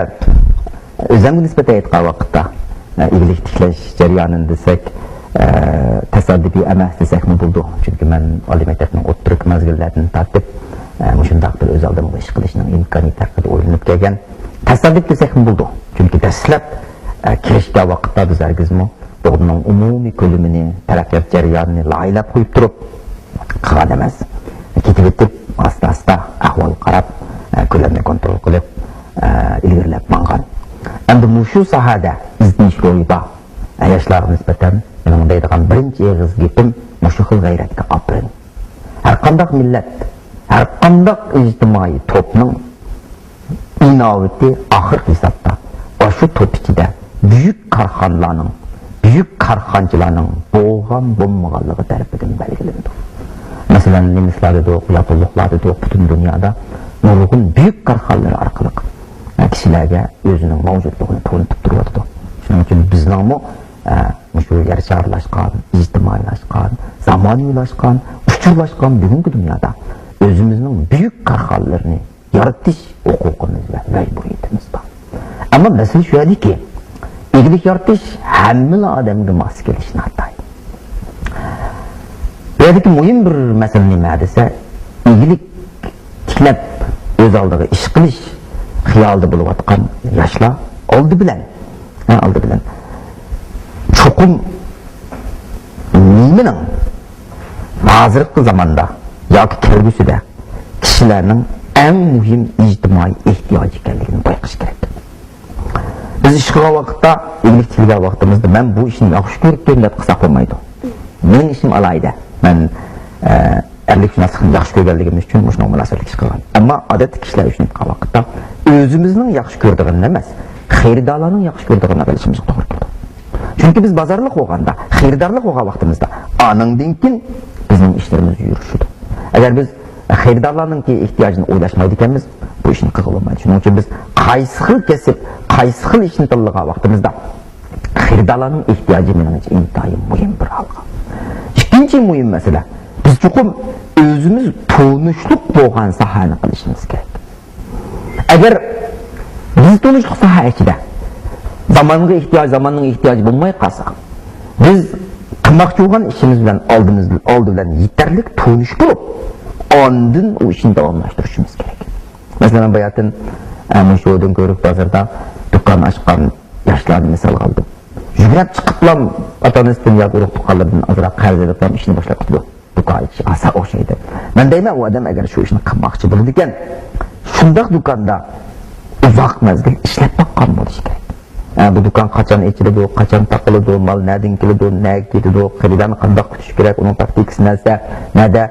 ئۆزۈمگە نىسبەتەن ئېيتقان ۋاقىتتا، ئە، ئىگىلىك تىكلەش جەريانىنى دېسەك، ئە، تاسادىپىي ئەمەس دېسەكمۇ بولىدۇ. چۈنكى مەن ئالىي مەكتەپنىڭ ئوتتۇرىكى مەزگىللەردىن تارتىپ، ئە، مۇشۇنداق بىر ئۆز ئالدىمغا ئىش قىلىشنىڭ ئىمكانىيىتى ھەققىدە ئويلىنىپ كەلگەن. تاسادىپ دېسەكمۇ بولىدۇ. چۈنكى دەسلەپ، ئە، كىرىشكەن ۋاقىتتا بىز ھەرگىزمۇ بوغدىنىڭ ئومۇمىي كۆلىمىنى، تەرەققىيات جەريانىنى لايىھەلەپ قويۇپ تۇرۇپ قىلغان ئەمەس. كېتىۋېتىپ، ئاستا-ئاستا ئەھۋالغا قاراپ، ئە، كۆلەمنى كونترول قىلىپ، ئە، ئىلگىرىلەپ ماڭغان. ئەمدى مۇشۇ ساھەدە ئىزدىنىش روھى بار، ئە، ياشلارغا نىسبەتەن مېنىڭ دەيدىغان بىرىنچى ئېغىز گېپىم مۇشۇ خىل غەيرەتكە ئاپىرىن. ھەرقانداق مىللەت، ھەرقانداق ئىجتىمائىي توپنىڭ ئىناۋىتى ئاخىرقى ھېسابتا ئاشۇ توپ ئىچىدە بۈيۈك كارخانىلارنىڭ، بۈيۈك كارخانىچىلارنىڭ بولغان بولمىغانلىقى تەرىپىدىن بەلگىلىنىدۇ. مەسىلەن، نېمىسلار دېدۇق، ياپونلۇقلار دېدۇق، پۈتۈن دۇنيادا نۇرغۇن بۈيۈك كارخانىلار ئارقىلىق كىشىلەرگە ئۆزىنىڭ مەۋجۇتلۇقىنى تونۇتۇپ تۇرۇۋاتىدۇ. شۇنىڭ ئۈچۈن بىزنىڭمۇ، ئە، مۇشۇ يەر شارلاشقان، ئىجتىمائىيلاشقان، زامانىۋىلاشقان، ئۇچۇرلاشقان بۈگۈنكى دۇنيادا ئۆزىمىزنىڭ بۈيۈك كارخانىلىرىنى يارىتىش ھوقۇقىمىز ۋە مەجبۇرىيىتىمىز بار. ئەمما مەسىلە شۇ يەردىكى، ئىگىلىك يارىتىش ھەممىلا ئادەمگە ماس كېلىشى ناتايىن. بۇ يەردىكى مۇھىم بىر مەسىلە نېمە دېسە، ئىگىلىك تىكلەپ ئۆز ئالدىغا ئىش قىلىش خىيالىدا بولۇۋاتقان ياشلار ئالدى بىلەن، ھە، ئالدى بىلەن چوقۇم نېمىنىڭ ھازىرقى زاماندا ياكى كەلگۈسىدە كىشىلەرنىڭ ئەڭ مۇھىم ئىجتىمائىي ئېھتىياجى ئىكەنلىكىنى بايقاش كېرەك. بىز ئىش قىلغان ۋاقىتتا، ئىگىلىك تىكلىگەن ۋاقتىمىزدا، مەن بۇ ئىشنى ياخشى كۆرۈپتىمەن دەپ قىلساق بولمايدۇ. مېنىڭ ئىشىم ئالاھىدە. مەن، ئە، ئەرلىك شۇناسلىقنى ياخشى كۆرگەنلىكىم ئۈچۈن مۇشۇنىڭغا مۇناسىۋەتلىك ئىش قىلغان. ئەمما ئادەتتىكى كىشىلەر ئۈچۈن ئېيتقان ۋاقىتتا، ئۆزىمىزنىڭ ياخشى كۆرىدىغىنىنى ئەمەس، خېرىدارلارنىڭ ياخشى كۆرىدىغىنىنى قىلىشىمىزغا توغرا كېلىدۇ. چۈنكى بىز بازارلىق بولغاندا، خېرىدارلىق بولغان ۋاقتىمىزدا، ئانىڭدىن كېيىن بىزنىڭ ئىشلىرىمىز يۈرۈشىدۇ. ئەگەر بىز خېرىدارلارنىڭكى ئېھتىياجىنى ئويلاشمايدىكەنمىز، بۇ ئىشنى قىلغىلى بولمايدۇ. شۇنىڭ ئۈچۈن بىز قايسى خىل كەسىپ، قايسى خىل ئىشنى تاللىغان ۋاقتىمىزدا، خېرىدارلارنىڭ ئېھتىياجى مېنىڭچە ئىنتايىن مۇھىم بىر ھالقا. ئىككىنچى مۇھىم مەسىلە، بىز چوقۇم ئۆزىمىز تونۇشلۇق بولغان ساھەنى قىلىشىمىز كېرەك. ئەگەر بىز تونۇشلۇق ساھە ئىچىدە زامانغا ئېھتىياج، زاماننىڭ ئېھتىياجى بولماي قالسا، بىز قىلماقچى بولغان ئىشىمىز بىلەن ئالدىمىز، ئالدى بىلەن يېتەرلىك تونۇش بولۇپ، ئاندىن ئۇ ئىشنى داۋاملاشتۇرۇشىمىز كېرەك. مەسىلەن، مەن باياتىن، ئە، مۇشۇ دۆڭكۆۋرۈك بازىرىدا دۇكان ئاچقان ياشلارنى مىسالغا ئالدىم. يۈگرەپ چىقىپلا ئاتا-ئانىسىدىن ياكى ئۇرۇق-تۇغقانلىرىدىن ئازراق قەرز ئېلىپلا ئىشنى باشلاپ كېتىدۇ. دۇكان ئېچىش ئاسان ئوخشايدۇ. مەن دەيمەن، ئۇ ئادەم ئەگەر شۇ ئىشنى قىلماقچى بولىدىكەن، شۇنداق دۇكاندا ئۇزاق مەزگىل ئىشلەپ باققان بولۇشى كېرەك. ھە، بۇ دۇكان قاچان ئېچىلىدۇ، قاچان تاقىلىدۇ، مال نەدىن كېلىدۇ، نەگە كېتىدۇ، خېرىدارنى قانداق كۈتۈش كېرەك، ئۇنىڭ تاكتىكىسى نەرسە، نەدە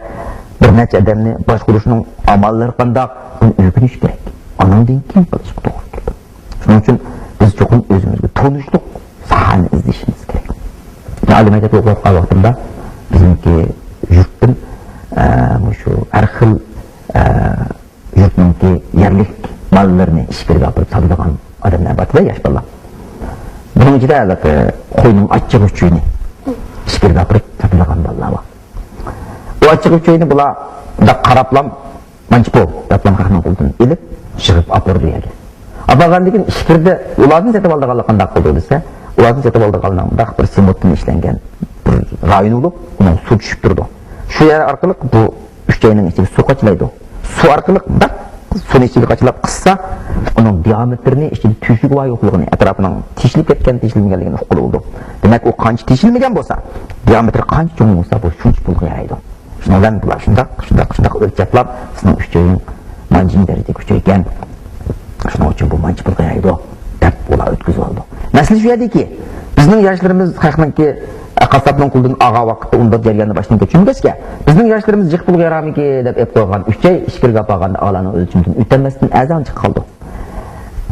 بىر نەچچە ئادەمنى باشقۇرۇشنىڭ ئاماللىرى قانداق، بۇنى ئۆگىنىش كېرەك. ئانىڭدىن كېيىن قىلىشقا توغرا كېلىدۇ. شۇنىڭ ئۈچۈن بىز چوقۇم ئۆزىمىزگە تونۇشلۇق ساھەنى ئىزدىشىمىز كېرەك. مەن ئالىي مەكتەپتە ئوقۇۋاتقان ۋاقتىمدا بىزنىڭكى يۇرتتىن، ئە، مۇشۇ ھەر خىل، ئە، يۇرتنىڭكى يەرلىك ماللىرىنى ئىچكىرىگە ئاپىرىپ ساتىدىغان ئادەملەر بارتىدە، ياش بالىلار. بۇنىڭ ئىچىدە ھېلىقى قوينىڭ ئاچچىق ئۈچىيىنى ئىچكىرىگە ئاپىرىپ ساتىدىغان بالىلار بار. ئۇ ئاچچىق ئۈچىيىنى بۇلار مۇنداق قاراپلا، مانچە پۇل دەپلا خەقنىڭ قولىدىن ئېلىپ، يىغىپ ئاپىرىدۇ يەرگە. ئاپارغاندىن كېيىن ئىچكىرىدە ئۇلاردىن سېتىپ ئالىدىغانلار قانداق قىلىدۇ دېسە، ئۇلاردىن سېتىپ ئالىدىغانلار مۇنداق بىر سېمونتتىن ئىشلەنگەن بىر رايون بولۇپ، ئۇنىڭ سۇ چۈشۈپ تۇرىدۇ. شۇ يەر ئارقىلىق بۇ ئۈچەينىڭ ئىچىگە سۇ قاچىلايدۇ. سۇ ئارقىلىق مۇنداق سۇنى ئىچىگە قاچىلاپ قىسسا، ئۇنىڭ دىئامېتىرىنى، ئىچىدە تۆشۈك بار يوقلۇقىنى، ئەتراپىنىڭ تېشىلىپ كەتكەن، تېشىلمىگەنلىكىنى ئۇققىلى بولىدۇ. دېمەك، ئۇ قانچە تېشىلمىگەن بولسا، دىئامېتىرى قانچە چوڭ بولسا، بۇ شۇنچە پۇلغا يارايدۇ. شۇنىڭ بىلەن بۇلار شۇنداق، شۇنداق، شۇنداق ئۆلچەپلا، سېنىڭ ئۈچەينىڭ مانچىنچە دەرىجىدە كۈچەيگەن، شۇنىڭ ئۈچۈن بۇ مانچە پۇلغا يارايدۇ، دەپ ئۇلار ئۆتكۈزۈۋالىدۇ. مەسىلە شۇ يەردىكى، بىزنىڭ ياشلىرىمىز خەقنىڭكى، قاسساپنىڭ قولىدىن ئالغان ۋاقىتتا ئۇنداق جەرياننى باشتىن كەچۈرمىگەچكە، بىزنىڭ ياشلىرىمىز جىق پۇلغا يارارمىكى دەپ ئېلىپ قويغان ئۈچەي ئىچكىرىگە ئاپارغاندا ئالارنىڭ ئۆلچىمىدىن ئۆتەلمەستىن ئەزان چىقىپ قالىدۇ.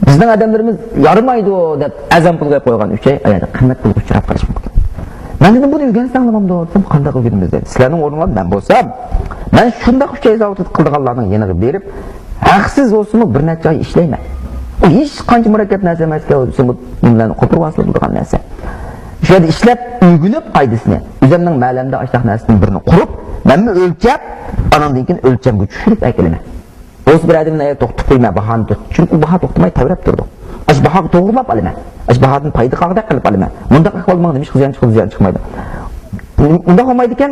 بىزنىڭ ئادەملىرىمىز يارىمايدۇ دەپ ئەزان پۇلغا قويغان ئۈچەي ئايەردە قىممەت پۇلغا ئۇچراپ قېلىشى مۇمكىن. مەن دېدىم، بۇنى ئۆگەنسەڭلىمامدۇ دېسەم، قانداق ئۆگىنىمىز دېدى. سىلەرنىڭ ئورنۇڭلاردا مەن بولسام، مەن شۇنداق ئۈچەي زاۋۇتى قىلىدىغانلارنىڭ يېنىغا بېرىپ، ھەقسىز بولسىمۇ بىر نەچچە ئاي ئىشلەيمەن. ئۇ ھېچقانچە مۇرەككەپ نەرسە ئەمەسكەن، بۇ نېمىلەرنى قوپۇرۇۋالسىلا بولىدىغان نەرسە. شۇ يەردە ئىشلەپ ئۆگىنىپ قائىدىسىنى، ئۆزۈمنىڭ مەھەللەمدە ئاشۇنداق نەرسىدىن بىرنى قۇرۇپ، مەنمۇ ئۆلچەپ، ئانىڭدىن كېيىن ئۆلچەمگە چۈشۈرۈپ ئەكېلىمەن. بولسا بىر ئادەمنى ئەگەر توختىتىپ قويماي، باھانى توختىتىپ، چۈنكى ئۇ باھا توختىماي تەۋرەپ تۇرىدۇ. ئاشۇ باھاغا توغرىلاپ ئالىمەن. ئاشۇ باھادىن پايدا قالغۇدەك قىلىپ ئالىمەن. مۇنداق ئەھۋال ماڭا نېمىشقا زىيان چىقىدۇ، زىيان چىقمايدۇ. ئۇنداق بولمايدىكەن،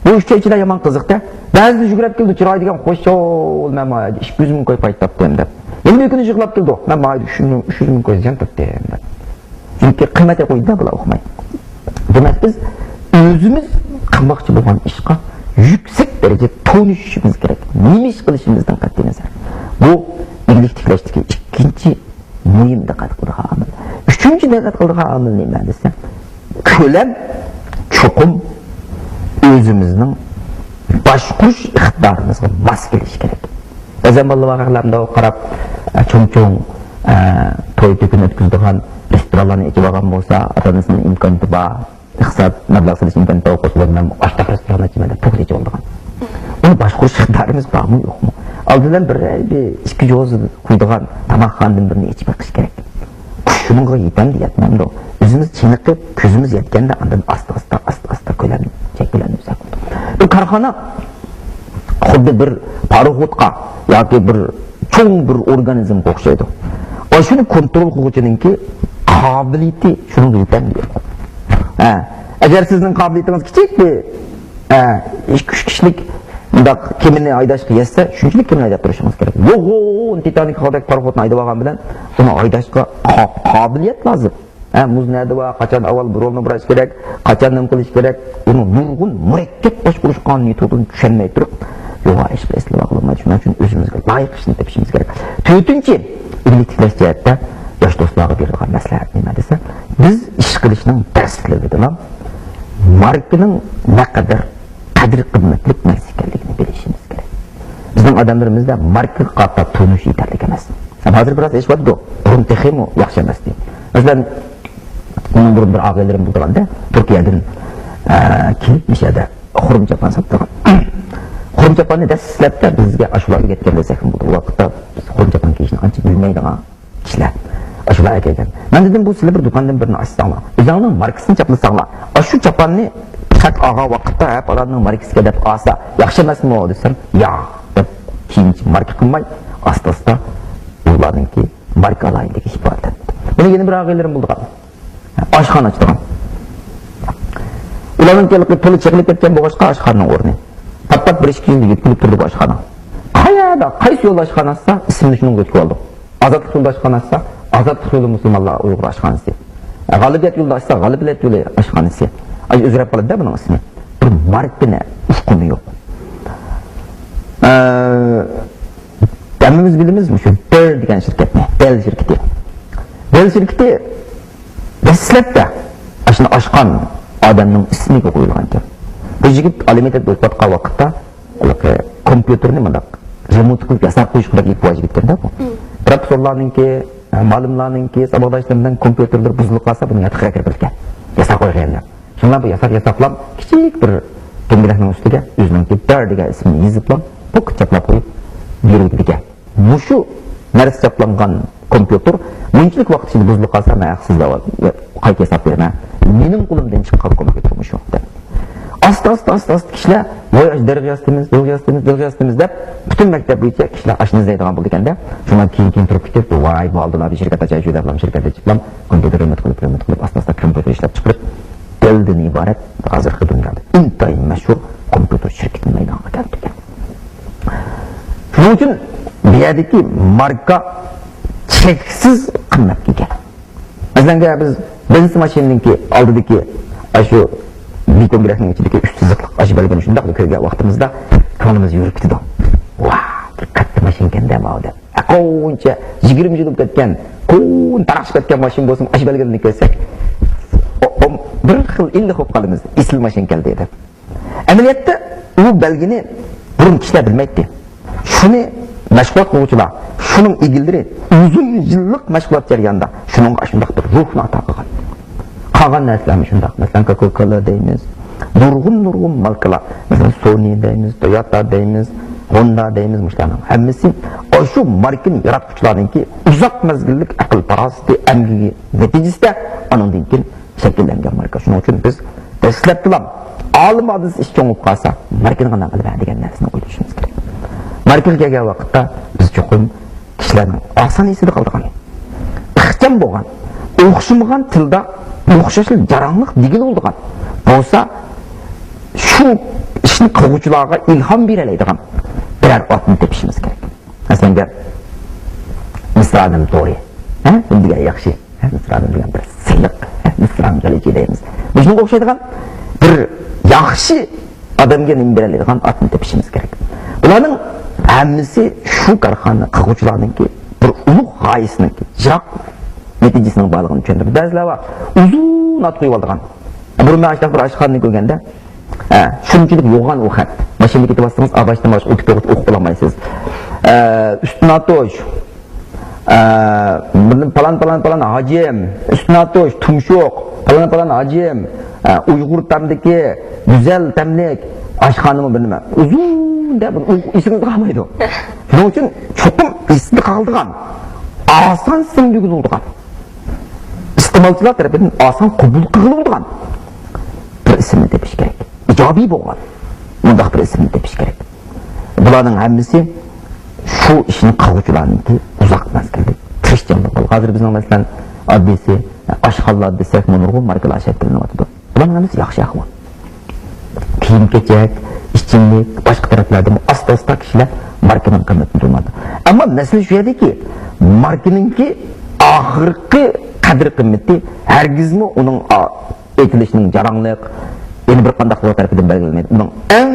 بۇ ئۈچەي ئىچىدە يامان قىزىقتى. بەزىدە يۈگۈرۈپ كېلىدۇ، چىرايىدىكەن، خوشۇل، مەن مانا ئىككى يۈز مىڭ كوي پايدا تاپتىم دەپ. يەنە بىر كۈنى يىغلاپ كېلىدۇ، مەن مانا ئۈچ يۈز مىڭ، ئۈچ يۈز مىڭ كوي زىيان تاپتىم دەپ. چۈنكى قىممەت قويىدۇ بۇلار ئۇقماي. دېمەك، بىز ئۆزىمىز قىلماقچى بولغان ئىشقا يۈكسەك دەرىجىدە تونۇشۇشىمىز كېرەك. نېمە ئىش قىلىشىمىزدىن قەتئىينەزەر. بۇ ئىگىلىك تىكلەشتىكى ئىككىنچى مۇھىم دىققەت قىلىدىغان ئامىل. ئۈچىنچى دىققەت قىلىدىغان ئامىل نېمە دېسە، كۆلەم چوقۇم ئۆزىمىزنىڭ باشقۇرۇش ئىقتىدارىمىزغا ماس كېلىشى كېرەك. بەزەن بالىلار ۋاقىتلاردا قاراپ، ئە، چوڭ-چوڭ، ئە، توي-تۆكۈن ئۆتكۈزىدىغان رېستورانلارنى ئېچىۋالغان بولسا، ئاتا-ئانىسىنىڭ ئىمكانىيىتى بار، ئىقتىساد، مەبلەغ سېلىش ئىمكانىيىتى بار، قوشۇلۇپ مەن ئاشتاق رېستوران ئېچىمەن دەپ پۇختا ئېچىۋالىدىغان. ئۇنى باشقۇرۇش ئىقتىدارىمىز بارمۇ، يوقمۇ؟ ئالدى بىلەن بىر، بىر ئىككى جوزا قويىدىغان تاماقخانىدىن بىرنى ئېچىپ بېقىش كېرەك. شۇنىڭغا يېتەمدۇ، يەتمەمدۇ؟ ئۆزىمىز چېنىقىپ، كۆزىمىز يەتكەندە ئاندىن ئاستا-ئاستا، ئاستا-ئاستا كۆلەمنى شەكىللەندۈرسەك بولىدۇ. بىر كارخانا خۇددى بىر پاروخودقا ياكى بىر چوڭ بىر ئورگانىزمغا ئوخشايدۇ. ئاشۇنى كونترول قىلغۇچىنىڭكى قابىلىيىتى شۇنىڭغا يېتەمدۇ، يوقمۇ؟ ھە، ئەگەر سىزنىڭ قابىلىيىتىڭىز كىچىك بىر، ھە، ئىككى-ئۈچ كىشىلىك مۇنداق كېمىنى ھەيدەشكە يەتسە، شۇنچىلىك كېمىنى ھەيدەپ تۇرۇشىڭىز كېرەك. يوغان تىتانىك ھالدەك پاراخوتنى ھەيدەپ ئالغان بىلەن ئۇنى ھەيدەشكە قا-، قابىلىيەت لازىم. ھە، مۇز نەدە بار، قاچان ئاۋۋال رولنى بۇراش كېرەك، قاچان نېمە قىلىش كېرەك، ئۇنى نۇرغۇن مۇرەككەپ باشقۇرۇش قانۇن مېتودىنى چۈشەنمەي تۇرۇپ، يوغان ئىشقا ئېسىلىۋالغىلى بولمايدۇ. شۇنىڭ ئۈچۈن ئۆزىمىزگە لايىق ئىشنى تېپىشىمىز كېرەك. تۆتىنچى، ئىگىلىك تىكلەش جەھەتتە ياش دوستلارغا بېرىدىغان مەسلىھەت نېمە دېسە، بىز ئىش قىلىشنىڭ دەرسلىرىدىلا ماركىنىڭ نەقەدەر قەدىر-قىممەتلىك نەرسە ئىكەنلىكىنى بىلىشىمىز كېرەك. بىزنىڭ ئادەملىرىمىزدە ماركىغا قاراپ تونۇش يېتەرلىك ئەمەس. ھازىر بىراز ئېشىۋاتىدۇ. بۇرۇن تېخىمۇ ياخشى ئەمەستى. مەسىلەن، مېنىڭ بۇرۇن بىر ئاغىنىلىرىم بولىدىغاندا، تۈركىيەدىن، ئە، كېلىپ مۇشۇ يەردە خۇرۇم چاپان ساتىدىغان. خۇرۇم چاپاننى دەسلەپتە بىزگە ئاشۇلار ئۆگەتكەن دېسەكمۇ بولىدۇ. ئۇ ۋاقىتتا بىز خۇرۇم چاپان كىيىشنى ئانچە بىلمەيدىغان كىشىلەر ئاشۇلار ئەكەلگەن. مەن دېدىم، بۇ سىلەر بىر دۇكاندىن بىرنى ئاچساڭلار، ئۆزۈڭنىڭ ماركىسىنى چاپلىساڭلار، ئاشۇ چاپاننى خەق ئالغان ۋاقىتتا، ھە، پالاننىڭ ماركىسىكەن دەپ ئالسا، ياخشى ئەمەسمۇ دېسەم، ياق دەپ، كېيىنچە ماركا قىلماي، ئاستا-ئاستا ئۇلارنىڭكى ماركا ئالاھىدىلىكى ئىپادىلەندى. مېنىڭ يەنە بىر ئاغىنىلىرىم بولىدىغان. ئاشخانا ئاچىدىغان. ئۇلارنىڭ كېلىقى تولا چېقىلىپ كەتكەن بولغاچقا، ئاشخانىنىڭ ئورنى پات-پات بىر ئىككى يىل يۆتكىلىپ تۇردى بۇ ئاشخانا. قەيەردە، قايسى يولدا ئاشخانا ئاچسا، ئىسمىنى شۇنىڭغا يۆتكىۋالدۇق. ئازادلىق يولىدا ئاشخانا ئاچسا، ئازادلىق يولى مۇسۇلمانلار ئۇيغۇر ئاشخانىسى. غالىبىيەت يولىدا ئاچسا، غالىبىيەت يولى ئاشخانىسى. ئاي، ئۆزگىرىپ قالىدۇ بۇنىڭ ئىسمى. بىر ماركىنى، ئۇقۇمى يوق. ئە، ھەممىمىز بىلىمىز مۇشۇ دېل دېگەن شىركەتنى، دېل شىركىتى. دېل شىركىتى دەسلەپتە ئاشۇنى ئاچقان ئادەمنىڭ ئىسمىگە قويۇلغان ئىكەن. بۇ يىگىت ئالىمىتەت ئوقۇۋاتقان ۋاقىتتا ھېلىقى كومپيۇتېرنى مۇنداق رېمونت قىلىپ ياساپ قويۇشقا بەك ئېيتىپ يىگىتكەندە بۇ. پروفېسسورلارنىڭكى، مۇئەللىملارنىڭكى، ساۋاقداشلىرىمنىڭ كومپيۇتېرلىرى بۇزۇلۇپ قالسا، بۇنى ياتىقىغا كىرىپ بىلىدىكەن. ياساپ قويغان يەرلەر. شۇڭلار بۇ ياساپ، ياساپلام كىچىك بىر دۆڭگىلەكنىڭ ئۈستىگە ئۆزىنىڭكى دېل دېگەن ئىسمىنى يېزىپلا، پوك چاپلاپ قويۇپ بېرىۋېتىدىكەن. مۇشۇ نەرسە چاپلانغان كومپيۇتېر مۇنچىلىك ۋاقىت ئىچىدە بۇزۇلۇپ قالسا، مەن ھەقسىز دەۋا-، قايتا ياساپ بېرىمەن. مېنىڭ قولۇمدىن چىققان كومپيۇتېر مۇشۇ، دەپ. ئاستا، ئاستا، ئاستا، ئاستا كىشىلەر، ۋاي، ئاشۇ دېلغا ياسىتىمىز، دېلغا ياسىتىمىز، دېلغا ياسىتىمىز، دەپ، پۈتۈن مەكتەپ بويىچە كىشىلەر ئاشۇنى ئىزدەيدىغان بولىدىكەن-دە. شۇڭلار كېيىن، كېيىن تۇرۇپ كېتىپ، ۋاي، بۇ ئالدىن بىر شىركەت ئاچايچۇ دەپلا، شىركەت ئېچىپلا، كومپيۇتېر رېمونت قىلىپ، رېمونت قىلىپ، ئاستا، ئاستا كومپيۇتېر ئىشلەپ چىقىرىپ، دېلدىن ئىبارەت ھازىرقى دۇنيادا ئىنتايىن مەشھۇر كومپيۇتېر شىركىتىنى مەيدانغا كەلتۈرگەن. شۇنىڭ ئۈچۈن بۇ يەردىكى ماركا چەكسىز قىممەتكە ئىگە. مەسىلەن، بىز بېنز ماشىنىنىڭكى ئالدىدىكى ئاشۇ بېتون بىلەكنىڭ ئىچىدىكى ئۈچ سىزىقلىق ئاشۇ بەلگىنى شۇنداقلا كۆرگەن ۋاقتىمىزدا كۆڭلىمىز يورۇپ كېتىدۇ. ۋاھ، بىر كاتتا ماشىنىكەن-دە ماۋۇ دەپ. ئەقەۋۇنچە يىگىرمە يىل بولۇپ كەتكەن، كونا تاراقشىپ كەتكەن ماشىنا بولسىمۇ، ئاشۇ بەلگىلىرىنى كۆرسەك، ئو-، ئو-، بىر خىل ئىللىق بولۇپ قالىمىز. ئېسىل ماشىنىكەن دەپ. ئەمەلىيەتتە ئۇ بەلگىنى بۇرۇن كىشىلەر بىلمەيتتى. شۇنى مەشغۇلات قىلغۇچىلار، شۇنىڭ ئىگىلىرى ئۇزۇن يىللىق مەشغۇلات جەريانىدا شۇنىڭغا شۇنداق بىر روھنى ئاتا قىلغان. قالغان نەرسىلەرمۇ شۇنداق. مەسىلەن، كوكا كولا دەيمىز، نۇرغۇن، نۇرغۇن ماركىلار. مەسىلەن، سونى دەيمىز، تويوتا دەيمىز، ھوندا دەيمىز، مۇشۇلارنىڭ ھەممىسى ئاشۇ ماركىنى ياراتقۇچىلارنىڭكى ئۇزاق مەزگىللىك ئەقىل پاراسىتى، ئەمگىكى نەتىجىسىدە ئانىڭدىن كېيىن شەكىللەنگەن ماركا. شۇنىڭ ئۈچۈن بىز دەسلەپتىلا ئالىم ئادىسى ئىش چوڭ بولۇپ قالسا، ماركىنى قانداق قىلىمەن دېگەن نەرسىنى ئويلىشىمىز كېرەك. ماركىغا كەلگەن ۋاقىتتا بىز چوقۇم كىشىلەرنىڭ ئاسان ئېسىدە قالىدىغان، ئىخچام بولغان، ئوخشىمىغان تىلدا ئوخشاشلا جاراڭلىق دېگىلى بولىدىغان، بولسا شۇ ئىشنى قىلغۇچىلارغا ئىلھام بېرەلەيدىغان بىرەر ئاتنى تېپىشىمىز كېرەك. مەسىلەن، گەپ مىسرانىم توي. ھە؟ نېمە دېگەن ياخشى. ھە؟ مىسرانىم دېگەن بىر سىلىق. ھە؟ مىسرانىم قىلىچى دەيمىز. مۇشۇنىڭغا ئوخشايدىغان بىر ياخشى ئادەمگە نېمە بېرەلەيدىغان ئاتنى تېپىشىمىز كېرەك. بۇلارنىڭ ھەممىسى شۇ كارخانا قىلغۇچىلارنىڭكى بىر ئۇلۇغ غايىسىنىڭكى، يىراق نەتىجىسىنىڭ بارلىقىنى چۈشەندۈرىدۇ. بەزىلەر بار، ئۇزۇن ئات قويۇۋالىدىغان. بۇرۇن مەن ئاشۇنداق بىر ئاشخانىنى كۆرگەندە، ھە، شۇنچىلىك يوغان ئۇ خەت. ماشىنىدا كېتىۋاتسىڭىز، ئاباشتىن باشقا ئۇ كېتىۋاتقۇچە ئوقۇپ بولالمايسىز. ئە، ئۈستىنى ئاتۇش. ئە، بىردىن پالان، پالان، پالان ھاجىم. ئۈستىنى ئاتۇش، تۇمشۇق. پالان، پالان ھاجىم. ئە، ئۇيغۇر تەمدىكى گۈزەل تەملىك ئاشخانىمۇ بىر نېمە. ئۇزۇن دەپ ئۇ ئېسىڭىزدە قالمايدۇ. شۇنىڭ ئۈچۈن چوقۇم ئېسىدە قالىدىغان، ئاسان سىڭدۈرگىلى بولىدىغان، ئىستېمالچىلار تەرىپىدىن ئاسان قوبۇل قىلغىلى بولىدىغان بىر ئىسىمنى تېپىش كېرەك. ئىجابىي بولغان مۇنداق بىر ئىسىمنى تېپىش كېرەك. بۇلارنىڭ ھەممىسى شۇ ئىشنى قىلغۇچىلارنىڭكى ئۇزاق مەزگىللىك تىرىشچانلىقى. ھازىر بىزنىڭ، مەسىلەن، ئاددىيسى، ئاشخانىلار دېسەكمۇ نۇرغۇن ماركىلار شەكىللىنىۋاتىدۇ. بۇلارنىڭ ھەممىسى ياخشى ئەھۋال. كىيىم-كېچەك، ئىچىملىك، باشقا تەرەپلەردىمۇ ئاستا-ئاستا كىشىلەر ماركىنىڭ قىممىتىنى تونۇۋالىدۇ. ئەمما مەسىلە شۇ يەردىكى، ماركىنىڭكى ئاخىرقى قەدىر-قىممىتى ھەرگىزمۇ ئۇنىڭ، ئا، ئېيتىلىشىنىڭ جاراڭلىق، يەنە بىر قانداقلىرى تەرىپىدىن بەلگىلەنمەيدۇ. ئۇنىڭ ئەڭ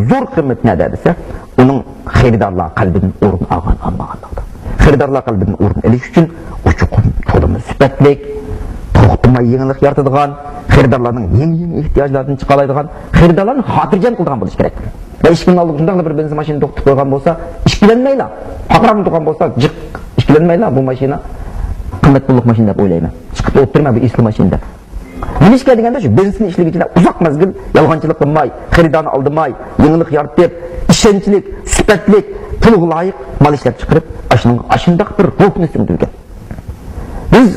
زور قىممىتى نەدە دېسە، ئۇنىڭ خېرىدارلار قەلبىدىن ئورۇن ئالغان، ئالمىغانلىقتا. خېرىدارلار قەلبىدىن ئورۇن ئېلىش ئۈچۈن ئۇ چوقۇم تولىمۇ سۈپەتلىك، توختىماي يېڭىلىق يارىتىدىغان، خېرىدارلارنىڭ يېڭى-يېڭى ئېھتىياجلىرىدىن چىقالايدىغان، خېرىدارلارنى خاتىرجەم قىلىدىغان بولۇش كېرەك. ۋە ئىشىكنىڭ ئالدىغا شۇنداقلا بىر بېنزىن ماشىنا توختىتىپ قويغان بولسا، ئىككىلەنمەيلا، پارقىراپ تۇرغان بولسا، جىق ئىككىلەنمەيلا، بۇ ماشىنا قىممەت پۇللۇق ماشىنا دەپ ئويلايمەن. چىقىپ ئولتۇرىمەن، بۇ ئېسىل ماشىنا دەپ. نېمىشقا دېگەندە، شۇ بېنزىننى ئىشلىگۈچىلەر ئۇزاق مەزگىل يالغانچىلىق قىلماي، خېرىدارنى ئالدىماي، يېڭىلىق يارىتىپ، ئىشەنچلىك، سۈپەتلىك، پۇلىغا لايىق مال ئىشلەپ چىقىرىپ، ئاشۇنىڭغا ئاشۇنداق بىر روھنى سىڭدۈرگەن. بىز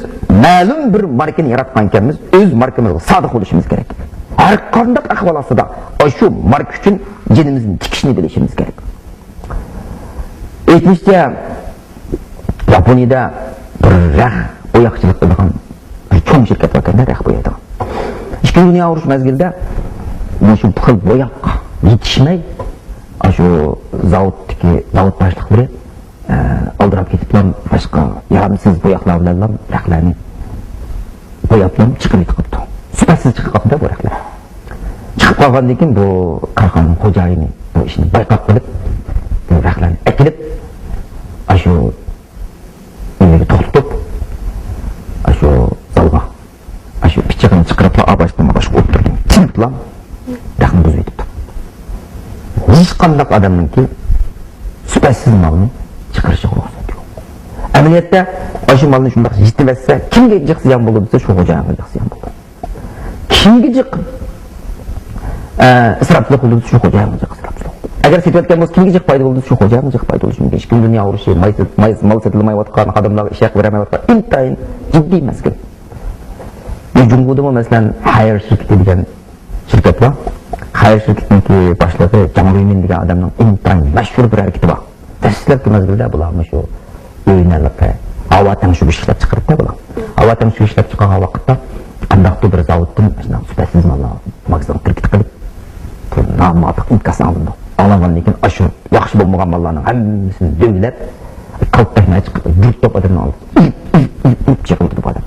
مەلۇم بىر ماركىنى ياراتقان ئىكەنمىز، ئۆز ماركىمىزغا سادىق بولۇشىمىز كېرەك. ھەر قانداق ئەھۋال ئاستىدا ئاشۇ ماركا ئۈچۈن جېنىمىزنى تىكىشنى بىلىشىمىز كېرەك. ئېيتىلىشىچە، ياپونىيەدە بىر رەخ بوياقچىلىق قىلىدىغان بىر چوڭ شىركەت بار ئىكەن، رەخ بويايدىغان. ئىككىنچى دۇنيا ئۇرۇشى مەزگىلىدە مۇشۇ خىل بوياق يېتىشمەي، ئاشۇ زاۋۇتتىكى، زاۋۇت باشلىقلىرى، ئە، ئالدىراپ كېتىپلا باشقا يارامسىز بوياقلار بىلەنلا رەخلەرنى بوياپلا چىقىرىۋېتىپ قاپتۇ. سۈپەتسىز چىقىپ قاپتۇ بۇ رەخلەر. چىقىپ قالغاندىن كېيىن بۇ كارخانىنىڭ خوجايىنى بۇ ئىشنى بايقاپ قېلىپ، بۇ رەخلەرنى ئەكېلىپ، ئاشۇ ئۆيگە توختىتىپ، ئاشۇ زالغا، ئاشۇ پىچىقىنى چىقىرىپلا، ئاباشتىن باشقا ئولتۇردۇم. چىمىپلا، رەخنە بۇزۇۋېتىپتۇ. ھېچقانداق ئادەمنىڭكى سۈپەتسىز مالنى چىقىرىشىغا رۇخسەت يوق. ئەمەلىيەتتە، ئاشۇ مالنى شۇنداق يېتىۋەتسە، كىمگە جىق زىيان بولىدۇ دېسە، شۇ خوجايىنغا جىق زىيان بولىدۇ. كىمگە جىق، ئە، ئىسراپچىلىق بولىدۇ دېسە، شۇ خوجايىنغا جىق ئىسراپچىلىق بولىدۇ. ئەگەر سېتىۋەتكەن بولسا، كىمگە جىق پايدا بولىدۇ دېسە، شۇ خوجايىنغا جىق پايدا بولۇشى مۇمكىن. ئىككىنچى دۇنيا ئۇرۇشى، ماي سېت-، ماي، مال سېتىلمايۋاتقان، خادىملارغا ئىش ھەققى بېرەلمەيۋاتقان ئىنتايىن جىددىي مەزگىل. بۇ جۇڭگودىمۇ، مەسىلەن، خەير شىركىتى دېگەن شىركەت بار. خەير شىركىتىنىڭكى باشلىقى جاڭ رۇيمىن دېگەن ئادەمنىڭ ئىنتايىن مەشھۇر بىر ھەرىكىتى بار. دەسلەپكى مەزگىلدە بۇلار مۇشۇ ئۆينەلىقى، ھاۋا تەڭشىگۈچ ئىشلەپ چىقىرىپتۇ بۇلار. ھاۋا تەڭشىگۈچ ئىشلەپ چىقارغان ۋاقىتتا قانداقتۇر بىر زاۋۇتتىن شۇنداق سۈپەتسىز ماللار ماگىزىنغا كىرىپ قېلىپ، بۇ نامۇۋاپىق ئىنكاس ئاڭلىنىدۇ. ئاڭلانغاندىن كېيىن ئاشۇ ياخشى بولمىغان ماللارنىڭ ھەممىسىنى دۆۋىلەپ، كالتەكنى چىقىپ، بىر توپ ئادەمنى ئالدى. ئىپ، ئىپ، ئىپ، ئىپ چېقىۋاتىدۇ بۇ ئادەم.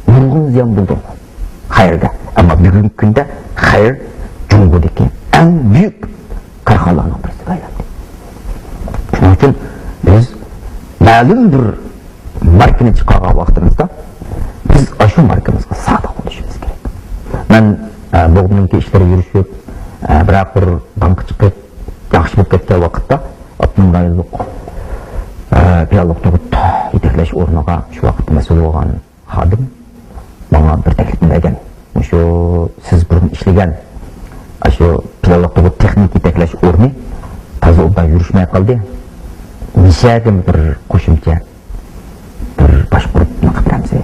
نۇرغۇن زىيان بولدى خەيرگە. ئەمما بۈگۈنكى كۈندە خەير جۇڭگودىكى ئەڭ بۈيۈك كارخانىلارنىڭ بىرسىگە ئايلاندى. شۇنىڭ ئۈچۈن بىز مەلۇم بىر ماركىنى چىقارغان ۋاقتىمىزدا بىز ئاشۇ ماركىمىزغا سادىق بولۇشىمىز كېرەك. مەن، ئە، بوغدىنىڭكى ئىشلىرى يۈرۈشۈپ، ئە، بىراق بىر داڭقى چىقىپ، ياخشى بولۇپ كەتكەن ۋاقىتتا ئاپتونوم رايونلۇق، ئە، پىلانلىق تۇغۇت يېتەكلەش ئورنىغا شۇ ۋاقىتتا مەسئۇل بولغان خادىم ماڭا بىر تەكلىپنى بەرگەن. مۇشۇ سىز بۇرۇن ئىشلىگەن ئاشۇ پىلانلىق تۇغۇت تېخنىك يېتەكلەش ئورنى تازا ئوبدان يۈرۈشمەي قالدى. مىشەگە بىر قوشۇمچە بىر باشقۇرۇپ نېمە قىلىپ بېرەمسىز؟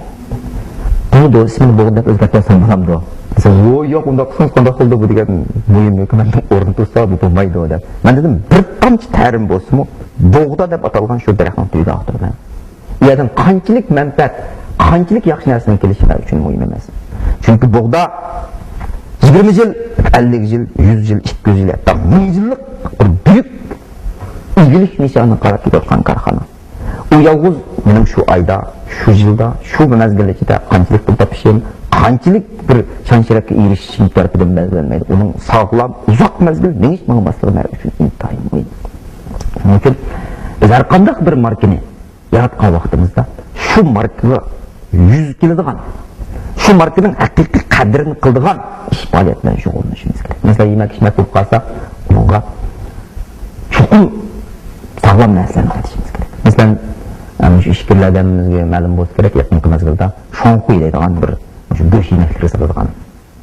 بولىدۇ، ئىسمىنى بوغدا دەپ ئۆزگەرتىۋەتسەم بولامدۇ؟ دېسە، ۋوي، ياق، ئۇنداق قىلسىڭىز قانداق بولىدۇ بۇ دېگەن مۇھىم ھۆكۈمەتنىڭ ئورنى تۇرسا بۇ بولمايدۇ دەپ. مەن دېدىم، بىر تامچە تەرىم بولسىمۇ بوغدا دەپ ئاتالغان شۇ دەرەخنىڭ تۈۋىگە ئاختۇرىمەن. ئۇ يەردىن قانچىلىك مەنپەئەت، قانچىلىك ياخشى نەرسىنىڭ كېلىشى مەن ئۈچۈن مۇھىم ئەمەس. چۈنكى بوغدا يىگىرمە يىل، ئەللىك يىل، يۈز يىل، ئىككى يۈز يىل، ھەتتا مىڭ يىللىق بىر بۈيۈك ئىگىلىك نىشانىغا قاراپ كېتىۋاتقان كارخانا. ئۇ يالغۇز مېنىڭ شۇ ئايدا، شۇ يىلدا، شۇ مەزگىل ئىچىدە قانچىلىك پۇل تاپىشىم، قانچىلىك بىر شان-شەرەپكە ئېرىشىشىم تەرىپىدىن بەلگىلەنمەيدۇ. ئۇنىڭ ساغلام، ئۇزاق مەزگىل مېڭىش ماڭماسلىقى مەن ئۈچۈن ئىنتايىن مۇھىم. شۇنىڭ ئۈچۈن بىز ھەر قانداق بىر ماركىنى ياراتقان ۋاقتىمىزدا شۇ ماركىغا يۈز كېلىدىغان، شۇ ماركىنىڭ ھەقىقىي قەدرىنى قىلىدىغان ئىش پائالىيەت بىلەن شۇغۇللىنىشىمىز كېرەك. مەسىلەن، يېمەك-ئىچمەك بولۇپ قالسا، ئۇنىڭغا چوقۇم ساغلام نەرسىلەرنى قېتىشىمىز كېرەك. مەسىلەن، مۇشۇ ئىچكىرىلەردە ھەممىمىزگە مەلۇم بولسا كېرەك، يېقىنقى مەزگىلدە شوڭخۇي دەيدىغان بىر مۇشۇ گۆش يېمەكلىكلىرى ساتىدىغان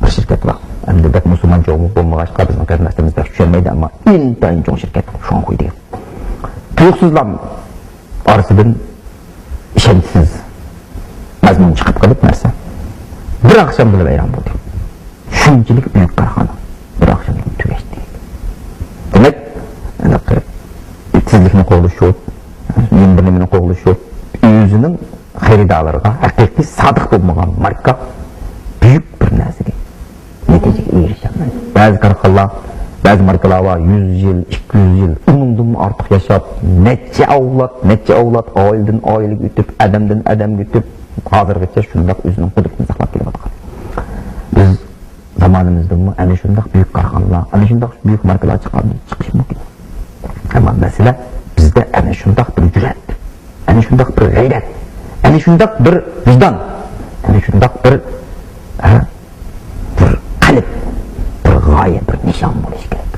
بىر شىركەت بار. ئەمدى بەك مۇسۇلمان جۇمۇ بولمىغاچقا، بىزنىڭ قېرىنداشلىرىمىز بەك چۈشەنمەيدۇ، ئەمما ئىنتايىن چوڭ شىركەت شوڭخۇي دېگەن. تۇيۇقسىزلا ئارىسىدىن ئىشەنچسىز مەزمۇن چىقىپ قېلىپ نەرسە بىر ئاخشامدىلا ۋەيران بولدى. شۇنچىلىك بۈيۈك كارخانا بىر ئاخشامدىلا تۈگەشتى. دېمەك، ھېلىقى تېزلىكنى قوغلىشىپ، يەنە بىر نېمىنى قوغلىشىپ، ئۆزىنىڭ خېرىدارلىرىغا ھەقىقىي سادىق بولمىغان ماركا بۈيۈك بىر نەرسىگە، نەتىجىگە ئېرىشەلمەيدۇ. بەزى كارخانىلار بەزى ماركىلار بار، يۈز يىل، ئىككى يۈز يىل، ئۇنىڭدىنمۇ ئارتۇق ياشاپ، نەچچە ئەۋلاد، نەچچە ئەۋلاد، ئائىلىدىن ئائىلىگە ئۆتۈپ، ئادەمدىن ئادەمگە ئۆتۈپ، ھازىرغىچە شۇنداق ئۆزىنىڭ قۇدرىتىنى ساقلاپ كېلىۋاتقان. بىز زامانىمىزدىمۇ ئەنە شۇنداق بۈيۈك كارخانىلار، ئەنە شۇنداق بۈيۈك ماركىلار چىقار-، چىقىشى مۇمكىن. ئەمما مەسىلە، بىزدە ئەنە شۇنداق بىر جۈرئەت، ئەنە شۇنداق بىر غەيرەت، ئەنە شۇنداق بىر ۋىجدان، ئەنە شۇنداق بىر، ھە، بىر قەلب، بىر غايە، بىر نىشان بولۇشى كېرەك.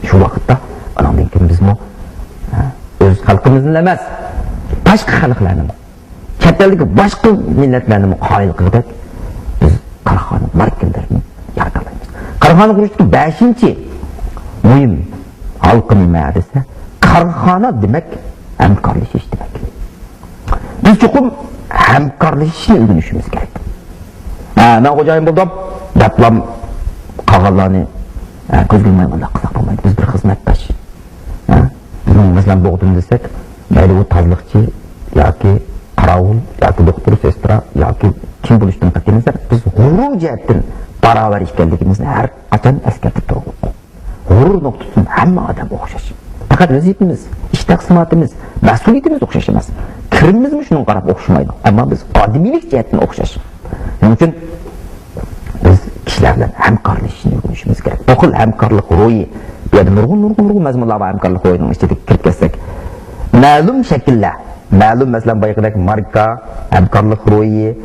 شۇ ۋاقىتتا ئاناندىن كېيىن بىزمۇ، ھە، ئۆز خەلقىمىزنىلا ئەمەس، باشقا خەلقلەرنىمۇ، چەت ئەلدىكى باشقا مىللەتلەرنىمۇ قايىل قىلغۇدەك بىز كارخانا ماركىلىرىنى يارىتالايمىز. كارخانا قۇرۇشتىكى بەشىنچى مۇھىم ھالقا نېمە دېسە، كارخانا دېمەك ھەمكارلىشىش دېمەك. بىز چوقۇم ھەمكارلىشىشنى ئۆگىنىشىمىز كېرەك. ھە، مەن خوجايىن بولدۇم دەپلا قالغانلارنى، ھە، كۆزگە ئىلماي مۇنداق قىلساق بولمايدۇ. بىز بىر خىزمەتداش. ھە؟ بىزنىڭ مەسىلەن بوغدىن دېسەك، مەيلى ئۇ تازىلىقچى ياكى قاراۋۇل ياكى دوختۇر، سېسترا ياكى كىم بولۇشىدىن قەتئىينەزەر، بىز غۇرۇر جەھەتتىن باراۋەر ئىكەنلىكىمىزنى ھەر قاچان ئەسكەرتىپ تۇرغۇلۇق. غۇرۇر نۇقتىسىدىن ھەممە ئادەم ئوخشاش. پەقەت ۋەزىپىمىز، ئىش تەقسىماتىمىز، مەسئۇلىيىتىمىز ئوخشاش ئەمەس. كىرىمىمىزمۇ شۇنىڭغا قاراپ ئوخشىمايدۇ. ئەمما بىز ئادىمىيلىك جەھەتتىن ئوخشاش. شۇنىڭ ئۈچۈن بىز كىشىلەر بىلەن ھەمكارلىشىشنى ئۆگىنىشىمىز كېرەك. بۇ خىل ھەمكارلىق روھى، بۇ يەردە نۇرغۇن، نۇرغۇن، نۇرغۇن مەزمۇنلار بار ھەمكارلىق روھىنىڭ ئىچىدە كىرىپ كەتسەك. مەلۇم شەكىللەر، مەلۇم، مەسىلەن، بايىقىدەك ماركا، ھەمكارلىق روھى،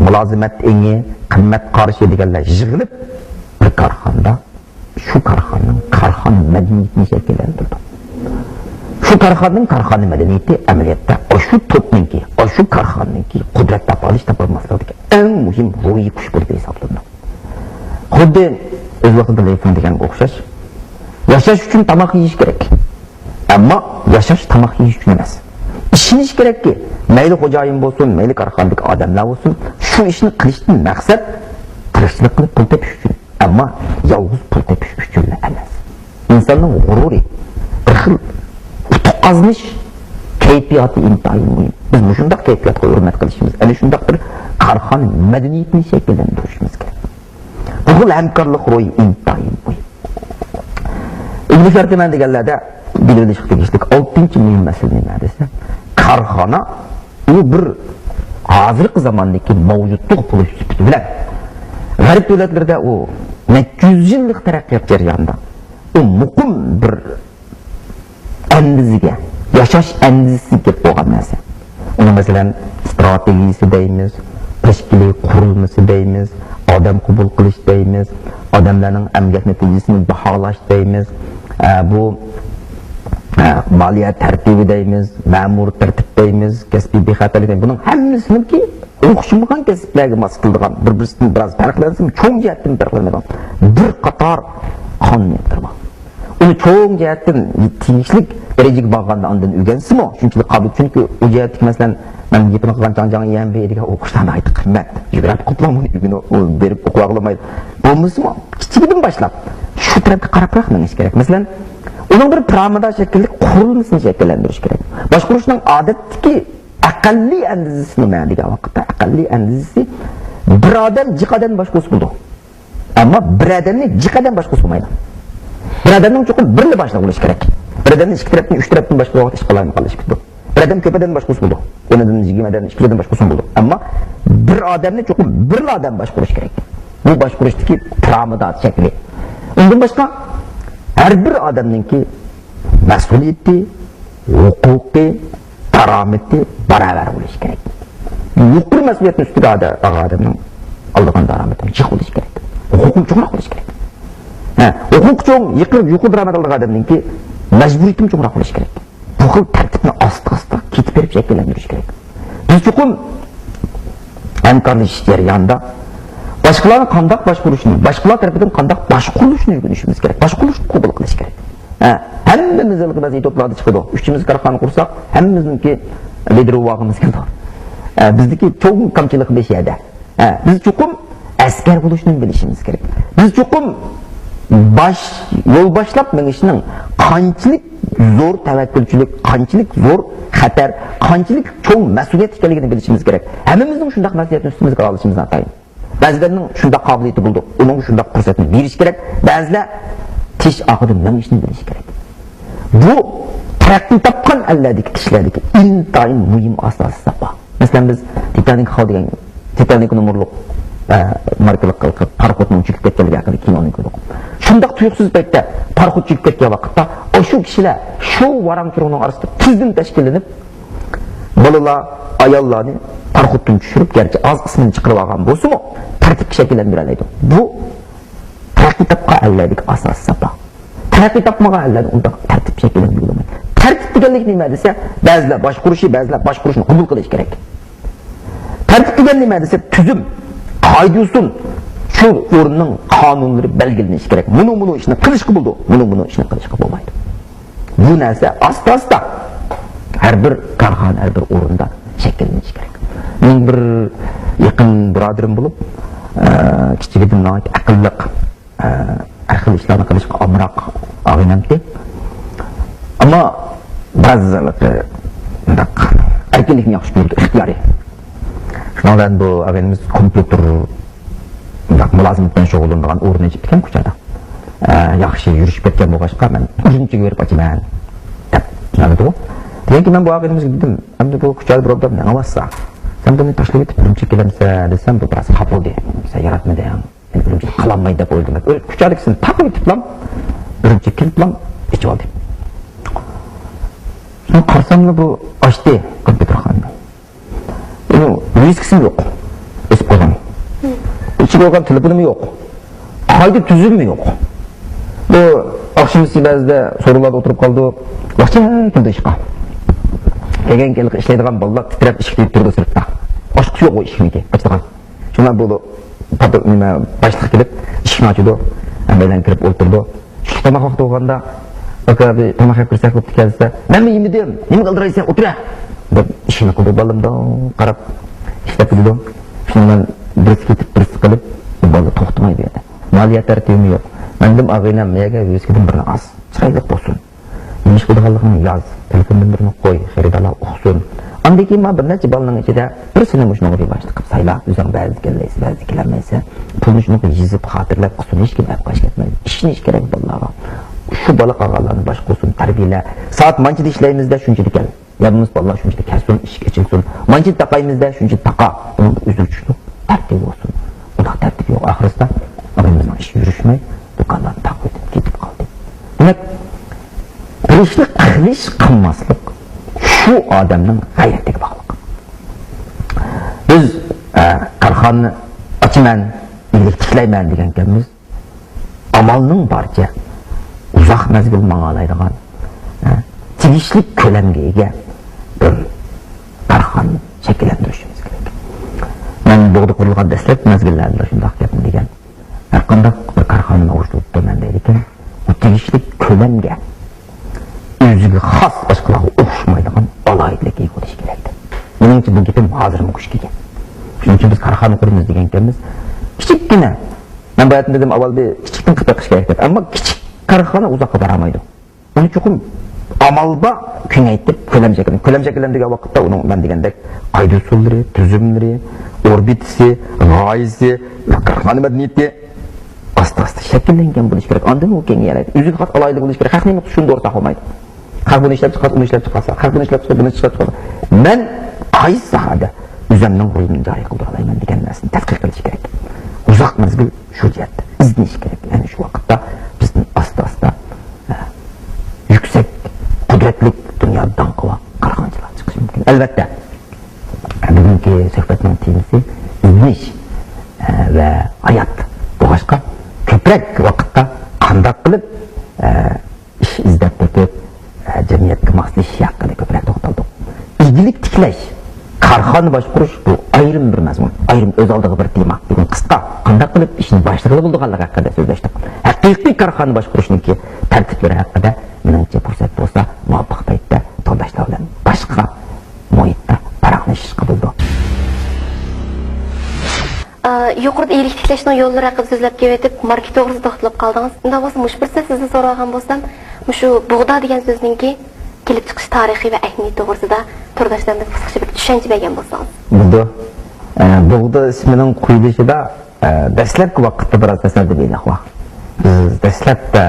مۇلازىمەت ئېڭى، قىممەت قارىشى دېگەنلەر يىغىلىپ، بىر كارخانىدا شۇ كارخانىنىڭ كارخانا مەدەنىيىتىنى شەكىللەندۈرىدۇ. شۇ كارخانىنىڭ كارخانا مەدەنىيىتى ئەمەلىيەتتە ئاشۇ توپنىڭكى، ئاشۇ كارخانىنىڭكى قۇدرەت تاپالىش تاپالماسلىقىدىكى ئەڭ مۇھىم روھىي كۈچ بولۇپ ھېسابلىنىدۇ. خۇددى ئۆز ۋاقتىدا لېفىڭ دېگەنگە ئوخشاش، ياشاش ئۈچۈن تاماق يېيىش كېرەك. ئەمما ياشاش تاماق يېيىش ئۈچۈن ئەمەس. ئىشىنىش كېرەككى، مەيلى خوجايىن بولسۇن، مەيلى كارخانىدىكى ئادەملەر بولسۇن، شۇ ئىشنى قىلىشتىن مەقسەت تىرىشچىلىق قىلىپ پۇل تېپىش ئۈچۈن. ئەمما يالغۇز پۇل تېپىش ئۈچۈنلا ئەمەس. ئىنساننىڭ غۇرۇرى، بىر خىل ئۇتۇق قازىنىش كەيپىياتى ئىنتايىن مۇھىم. بىز مۇشۇنداق كەيپىياتقا ھۆرمەت قىلىشىمىز، ئەنە شۇنداق بىر كارخانا مەدەنىيىتىنى شەكىللەندۈرۈشىمىز كېرەك. بۇ خىل ھەمكارلىق روھى ئىنتايىن مۇھىم. ئىگىلىك شەرتى مەن دېگەنلەردە بىلىۋېلىشقا تېگىشلىك ئالتىنچى مۇھىم مەسىلە نېمە دېسە، كارخانا ئۇ بىر ھازىرقى زاماندىكى مەۋجۇتلۇق بولۇش سۈپىتى بىلەن غەرب دۆلەتلىرىدە ئۇ نەچچە يۈز يىللىق تەرەققىيات جەريانىدا ئۇ مۇقىم بىر ئەندىزىگە، ياشاش ئەندىزىسىگە كىرىپ بولغان نەرسە. ئۇنى مەسىلەن، ئىستراتېگىيىسى دەيمىز، تەشكىلىي قۇرۇلمىسى دەيمىز، ئادەم قوبۇل قىلىش دەيمىز، ئادەملەرنىڭ ئەمگەك نەتىجىسىنى باھالاش دەيمىز، ئە، بۇ، ئە، مالىيە تەرتىپى دەيمىز، مەمۇرىي تەرتىپ دەيمىز، كەسپىي بىخەتەرلىك دەيمىز. بۇنىڭ ھەممىسىنىڭكى ئوخشىمىغان كەسىپلەرگە ماس كېلىدىغان، بىر-، بىرسىدىن بىراز پەرقلەنسىمۇ، چوڭ جەھەتتىن پەرقلەنمەيدىغان بىر قاتار قانۇنىيەتلەر بار. ئۇنى چوڭ جەھەتتىن تېگىشلىك دەرىجىگە بارغاندا ئاندىن ئۆگەنسىمۇ، شۇنچىلىك قابىل. چۈنكى ئۇ جەھەتتىكى، مەسىلەن، مەن گېپىنى قىلغان چاڭجاڭ يەنبې دېگەن ئوقۇش ناھايىتى قىممەت. يۈگرەپ ئوقۇپلا بۇنى ئۆگىنىپ، ئۇ بېرىپ ئوقۇۋالمايدۇ. بولمىسىمۇ، كىچىكىدىن باشلاپ شۇ تەرەپكە قاراپراق مېڭىش كېرەك. مەسىلەن، ئۇنىڭ بىر پىرامىدا شەكىللىك قۇرۇلمىسىنى شەكىللەندۈرۈش كېرەك. باشقۇرۇشنىڭ ئادەتتىكى ئەقەللىي ئەندىزىسى نېمە دېگەن ۋاقىتتا، ئەقەللىي ئەندىزىسى بىر ئادەم جىق ئادەمنى باشقۇرسا بولىدۇ. ئەمما بىر ئادەمنى جىق ئادەم باشقۇرسا بولمايدۇ. بىر ئادەمنىڭ چوقۇم بىرلا باشلىقى بولۇشى كېرەك. بىر ئادەمنى ئىككى تەرەپتىن، ئۈچ تەرەپتىن باشقۇرغان ۋاقىتتا ئىش قىلالايمىقانلىشىپ كېتىدۇ. بىر ئادەم كۆپ ئادەمنى باشقۇرسا بولىدۇ. ئون ئادەمدىن، يىگىرمە ئادەمدىن، ئىككى يۈز ئادەم باشقۇرسا بولىدۇ. ئەمما بىر ئادەمنى چوقۇم بىرلا ئادەم باشقۇرۇشى كېرەك. بۇ باشقۇرۇشتىكى پىرامىدا شەكلى. ئۇندىن باشقا، ھەر بىر ئادەمنىڭكى مەسئۇلىيىتى، ھوقۇقى، دارامىتى باراۋەر بولۇشى كېرەك. يۇقىرى مەسئۇلىيەتنى ئۈستىگە ئالغان ئادەمنىڭ ئالىدىغان دارامىتى جىق بولۇشى كېرەك. ھوقۇقى چوڭراق بولۇشى كېرەك. ھە، ھوقۇقى چوڭ، يۇقىرى، يۇقىرى دارامەت ئالىدىغان ئادەمنىڭكى مەجبۇرىيىتىمۇ چوڭراق بولۇشى كېرەك. بۇ خىل تەرتىپنى ئاستا-ئاستا كېتىپ بېرىپ شەكىللەندۈرۈش كېرەك. بىز چوقۇم ھەمكارلىشىش جەريانىدا باشقىلارنى قانداق باشقۇرۇشنى، باشقىلار تەرىپىدىن قانداق باشقۇرۇلۇشنى ئۆگىنىشىمىز كېرەك. باشقۇرۇشنى قوبۇل قىلىش كېرەك. ھە، ھەممىمىز ھېلىقى بەزى توپلاردا چىقىدۇ. ئۈچىمىز كارخانا قۇرساق، ھەممىمىزنىڭكى لىدىر بولغۇمىز كېلىدۇ. ھە، بىزدىكى چوڭ كەمچىلىك بىر شۇ يەردە. ھە، بىز چوقۇم ئەسكەر بولۇشنى بىلىشىمىز كېرەك. بىز چوقۇم باش، يول باشلاپ مېڭىشنىڭ قانچىلىك زور تەۋەككۈلچىلىك، قانچىلىك زور خەتەر، قانچىلىك چوڭ مەسئۇلىيەت ئىكەنلىكىنى بىلىشىمىز كېرەك. ھەممىمىزنىڭ شۇنداق مەسئۇلىيەتنى ئۈستىمىزگە ئالىشىمىز ناتايىن. بەزىلەرنىڭ شۇنداق قابىلىيىتى بولىدۇ، ئۇنىڭغا شۇنداق پۇرسەتنى بېرىش كېرەك. بەزىلەر تىش ئاقىدۇ مىڭ ئىشنى بىلىشى كېرەك. بۇ تەرەققىي تاپقان ئەللەردىكى كىشىلەردىكى ئىنتايىن مۇھىم ئاساسىي ساپا. مەسىلەن، بىز تىتانىك خاۋ دېگەن، تىتانىك نومۇرلۇق، ئە، ماركىلىق پاراخوتنىڭ چۆكۈپ كەتكەنلىكى ھەققىدە كىنونى كۆردۇق. شۇنداق تۇيۇقسىز پەيتتە پاراخوت چۆكۈپ كەتكەن ۋاقىتتا، ئاشۇ كىشىلەر شۇ ۋاراڭ-چۇرۇڭنىڭ ئارىسىدا تىزىم تەشكىللىنىپ، بالىلار، ئاياللارنى پاراخوتتىن چۈشۈرۈپ، گەرچە ئاز قىسمىنى چىقىرىپ ئالغان بولسىمۇ، تەرتىپكە شەكىللەندۈرەلەيدۇ. بۇ تەرەققىي تاپقان ئەللەردىكى ئاساسىي ساپا. تەرەققىي تاپمىغان ئەللەردە ئۇنداق تەرتىپ شەكىللەندۈرۈلمەيدۇ. تەرتىپ دېگەنلىك نېمە دېسە، بەزىلەر باشقۇرۇشى، بەزىلەر باشقۇرۇشنى قوبۇل قىلىش كېرەك. تەرتىپ دېگەن نېمە دېسە، تۈزۈم، قائىدە-يوسۇن، شۇ ئورۇننىڭ قانۇنلىرى بەلگىلىنىشى كېرەك. مۇنۇ، مۇنۇ ئىشنى قىلىشقا بولىدۇ، مۇنۇ، مۇنۇ ئىشنى قىلىشقا بولمايدۇ. بۇ نەرسە ئاستا-ئاستا ھەر بىر كارخانا، ھەر بىر ئورۇندا شەكىللىنىشى كېرەك. مېنىڭ بىر يېقىن بۇرادىرىم بولۇپ، ئە، كىچىكىدىن ناھايىتى ئەقىللىق، ئە، ھەر خىل ئىشلارنى قىلىشقا ئامراق ئاغىنەمتى. ئەمما بەزى مۇنداق ئەركىنلىكنى ياخشى كۆرىدۇ، ئىختىيارىي. شۇنىڭ بىلەن بۇ ئاغىنىمىز كومپيۇتېر مۇنداق مۇلازىمەت بىلەن شۇغۇللىنىدىغان ئورۇن ئېچىپتىكەن كوچادا. ئە، ياخشى يۈرۈشۈپ كەتكەن بولغاچقا، مەن ئۈرۈمچىگە بېرىپ ئاچىمەن دەپ ماڭىدىغۇ. كېيىنكى مەن بۇ ئاغىنىمىزگە دېدىم، ئەمدى بۇ كوچادا بىر ئوبدان مېڭىۋاتسا، سەن بۇنى تاشلىۋېتىپ ئۈرۈمچىگە كېلەمسەن دېسەم، بۇ بىراز خاپا بولدى. سەن ياراتمىدىڭ. مەن ئۈرۈمچىدە قالالمايدۇ دەپ ئويلىدىم. كوچادىكىسىنى تاقىۋېتىپلام ئۈرۈمچىگە كېلىپلام ئېچىۋالدى. شۇنى قارىساملا بۇ ئاچتى كومپيۇتېرخانىنى. ئۇنىڭ ۋىۋىسكىسىمۇ يوق. ئېسىپ قويغان. ئىچىگە ئالغان تېلېفونىمۇ يوق. قائىدە تۈزۈمىمۇ يوق. بۇ ئاخشىمىسى بەزىدە سورۇنلاردا ئولتۇرۇپ قالىدۇ. ۋاقتىچە كېلىدۇ ئىشقا. كەلگەن كېلىپ ئىشلەيدىغان بالىلار تىترەپ ئىشىك تۈگۈپ تۇرىدۇ سىرتتا. ئاچقۇسى يوق ئۇ ئىشىكنىڭكى، ئاچىدىغان. شۇنداق بولىدۇ. پاتو-، نېمە، باشلىق كېلىپ ئىشىكنى ئاچىدۇ. ھەممەيلەن كىرىپ ئولتۇرىدۇ. چۈشلۈك تاماق ۋاقتى بولغاندا، «ئاكا، بىر تاماق يەپ كىرسەك بوپتىكەن» دېسە، «مەنمۇ يېمىدىم، نېمە ئالدىرايسەن، ئولتۇر» دەپ ئىشىنى قىلىدۇ. بالىمدىن قاراپ ئىشلەپ كېتىدۇ. شۇنىڭ بىلەن بىرسى كېتىپ، بىرسى قېلىپ، بۇ بالا توختىمايدۇ يەردە. مالىيە تەرتىپىمۇ يوق. مەندىن ئاغىنەم مېگە ۋىۋىسكىدىن بىرنى ئاز، چىرايلىق بولسۇن. نېمە ئىش قىلىدىغانلىقىنى ياز، تېلېفوندىن بىرنى قوي، خېرىدارلار ئۇقسۇن. ئاندىن كېيىن مانا بىر نەچچە بالىنىڭ ئىچىدە بىرسىنى مۇشۇنىڭغا بىۋاسىتە قىلىپ سايلا، ئۆزۈڭ بەزىدە كېلەلەيسەن، بەزىدە كېلەلمەيسەن. پۇلنى شۇنىڭغا يېزىپ، خاتىرىلەپ قىلسۇن، ھېچكىم ئەپ قاچىپ كەتمەيدۇ. ئىشىنىش كېرەك بالىلارغا. شۇ بالا قالغانلارنى باشقۇرسۇن، تەربىيەلە. سائەت مانچىدا ئىشلەيمىز دە، شۇنچىدا كەل. يا بولمىسا بالىلار شۇنچىدا كەلسۇن، ئىشىك ئېچىلسۇن. مانچىدا تاقايمىز دە، شۇنچىدا تاقا. ئۇنىڭ ئۈزۈل چۈشلۈك تەرتىپى بولسۇن. ئۇنداق تەرتىپ يوق. ئاخىرسىدا ئاغىنىمىزنىڭ ئىشى يۈرۈشمەي، دۇكانلارنى تاقىۋېتىپ كېتىپ قالدى. دېمەك، بىر ئىشنى قىلىش، قىلماسلىق شۇ ئادەمنىڭ غەيرىتىگە باغلىق. بىز، ئە، كارخانىنى ئاچىمەن، ئىگىلىك تىكلەيمەن دېگەنكەنمىز، ئامالنىڭ بارىچە ئۇزاق مەزگىل ماڭالايدىغان، ئە، تېگىشلىك كۆلەمگە ئىگە بىر كارخانا شەكىللەندۈرۈشىمىز كېرەك. مەن بوغدا قۇرۇلغان دەسلەپكى مەزگىللەردىلا شۇنداق گەپنى دېگەن. ھەرقانداق بىر كارخانىنى ئاۋۇشتۇرۇپتۇ مەن دەيدىكەن، بۇ تېگىشلىك كۆلەمگە، ئۆزىگە خاس باشقىلارغا ئوخشىمايدىغان ئالاھىدىلىككە ئىگە بولۇشى كېرەك دەپ. مېنىڭچە بۇ گېپىم ھازىرمۇ كۈچكە ئىگە. شۇنىڭ ئۈچۈن بىز كارخانا قۇرىمىز دېگەنكەنمىز، كىچىككىنە، مەن باياتىن دېدىم، ئاۋۋال بىر كىچىكتىن قىلىپ بېقىش كېرەك دەپ. ئەمما كىچىك كارخانا ئۇزاققا بارالمايدۇ. ئۇنى چوقۇم ئامال بار كېڭەيتىپ، كۆلەم شەكىللەن-، كۆلەم شەكىللەندۈرگەن ۋاقىتتا ئۇنىڭ مەن دېگەندەك قائىدە-ئۇسۇللىرى، تۈزۈملىرى، ئوربىتىسى، غايىسى، كارخانا مەدەنىيىتى ئاستا-ئاستا شەكىللەنگەن بولۇشى كېرەك. ئاندىن ئۇ كېڭىيەلەيدۇ. ئۆزىگە خاس ئالاھىدىلىكى بولۇشى كېرەك. خەق نېمە قىلسا، شۇنى دورىسا بولمايدۇ. خەق بۇنى ئىشلەپچىقارسا، ئۇنى ئىشلەپچىقارسا، خەق بۇنى ئىشلەپچىقارسا، بۇنى ئىشلەپچىقارسا. مەن قايسى ساھەدە ئۆزۈمنىڭ رولىنى جارى قىلدۇرالايمەن دېگەن نەرسىنى تەتقىق قىلىش كېرەك. ئۇزاق مەزگىل شۇ جەھەتتە ئىزدىنىش كېرەك. يەنى شۇ ۋاقىتتا بىزدىن ئاستا-ئاستا، ئە، يۈكسەك قۇدرەتلىك، دۇنيادا داڭقى بار كارخانىچىلار چىقىشى مۇمكىن. ئەلۋەتتە، بۈگۈنكى سۆھبەتنىڭ تېمىسى ئىزدىنىش، ئە، ۋە ھايات بولغاچقا، كۆپرەك ۋاقىتتا قانداق قىلىپ، ئە، ئىش ئىزدەپ تېپىپ، ئە، جەمئىيەتكە ماسلىشىش ھەققىدە كۆپرەك توختالدۇق. ئىگىلىك تىكلەش، كارخانا باشقۇرۇش، بۇ ئايرىم بىر مەزمۇن، ئايرىم ئۆز ئالدىغا بىر تېما. بۈگۈن قىسقا قانداق قىلىپ ئىشنى باشلىغىلى بولىدىغانلىقى ھەققىدە سۆزلەشتۇق. ھەقىقىي كارخانا باشقۇرۇشنىڭكى تەرتىپلىرى ھەققىدە مېنىڭچە پۇرسەت بولسا، مۇۋاپىق پەيتتە تورداشلار بىلەن باشقا مۇھىتتا پاراڭلىشىشقا بولىدۇ. ئا، يۇقىرىدا ئىگىلىك تىكلەشنىڭ يوللىرى ھەققىدە سۆزلەپ كېلىۋېتىپ، ماركېت توغرىسىدا توختىلىپ قالدىڭىز. ئۇنداق بولسا، مۇشۇ پۇرسەتتە سىزدىن سورىغان بولسام، مۇشۇ بۇغدا دېگەن سۆزنىڭكى كېلىپ چىقىش تارىخى ۋە ئەھمىيىتى توغرىسىدا تورداشلارمىزغا قىسقىچە بىر چۈشەنچە بەرگەن بولسىڭىز. بولىدۇ. ئە، بۇغدا ئىسمىنىڭ قويۇلۇشىدا، ئە، دەسلەپكى ۋاقىتتا بىراز تەسەددۇ بىلەخ بار. بىز دەسلەپتە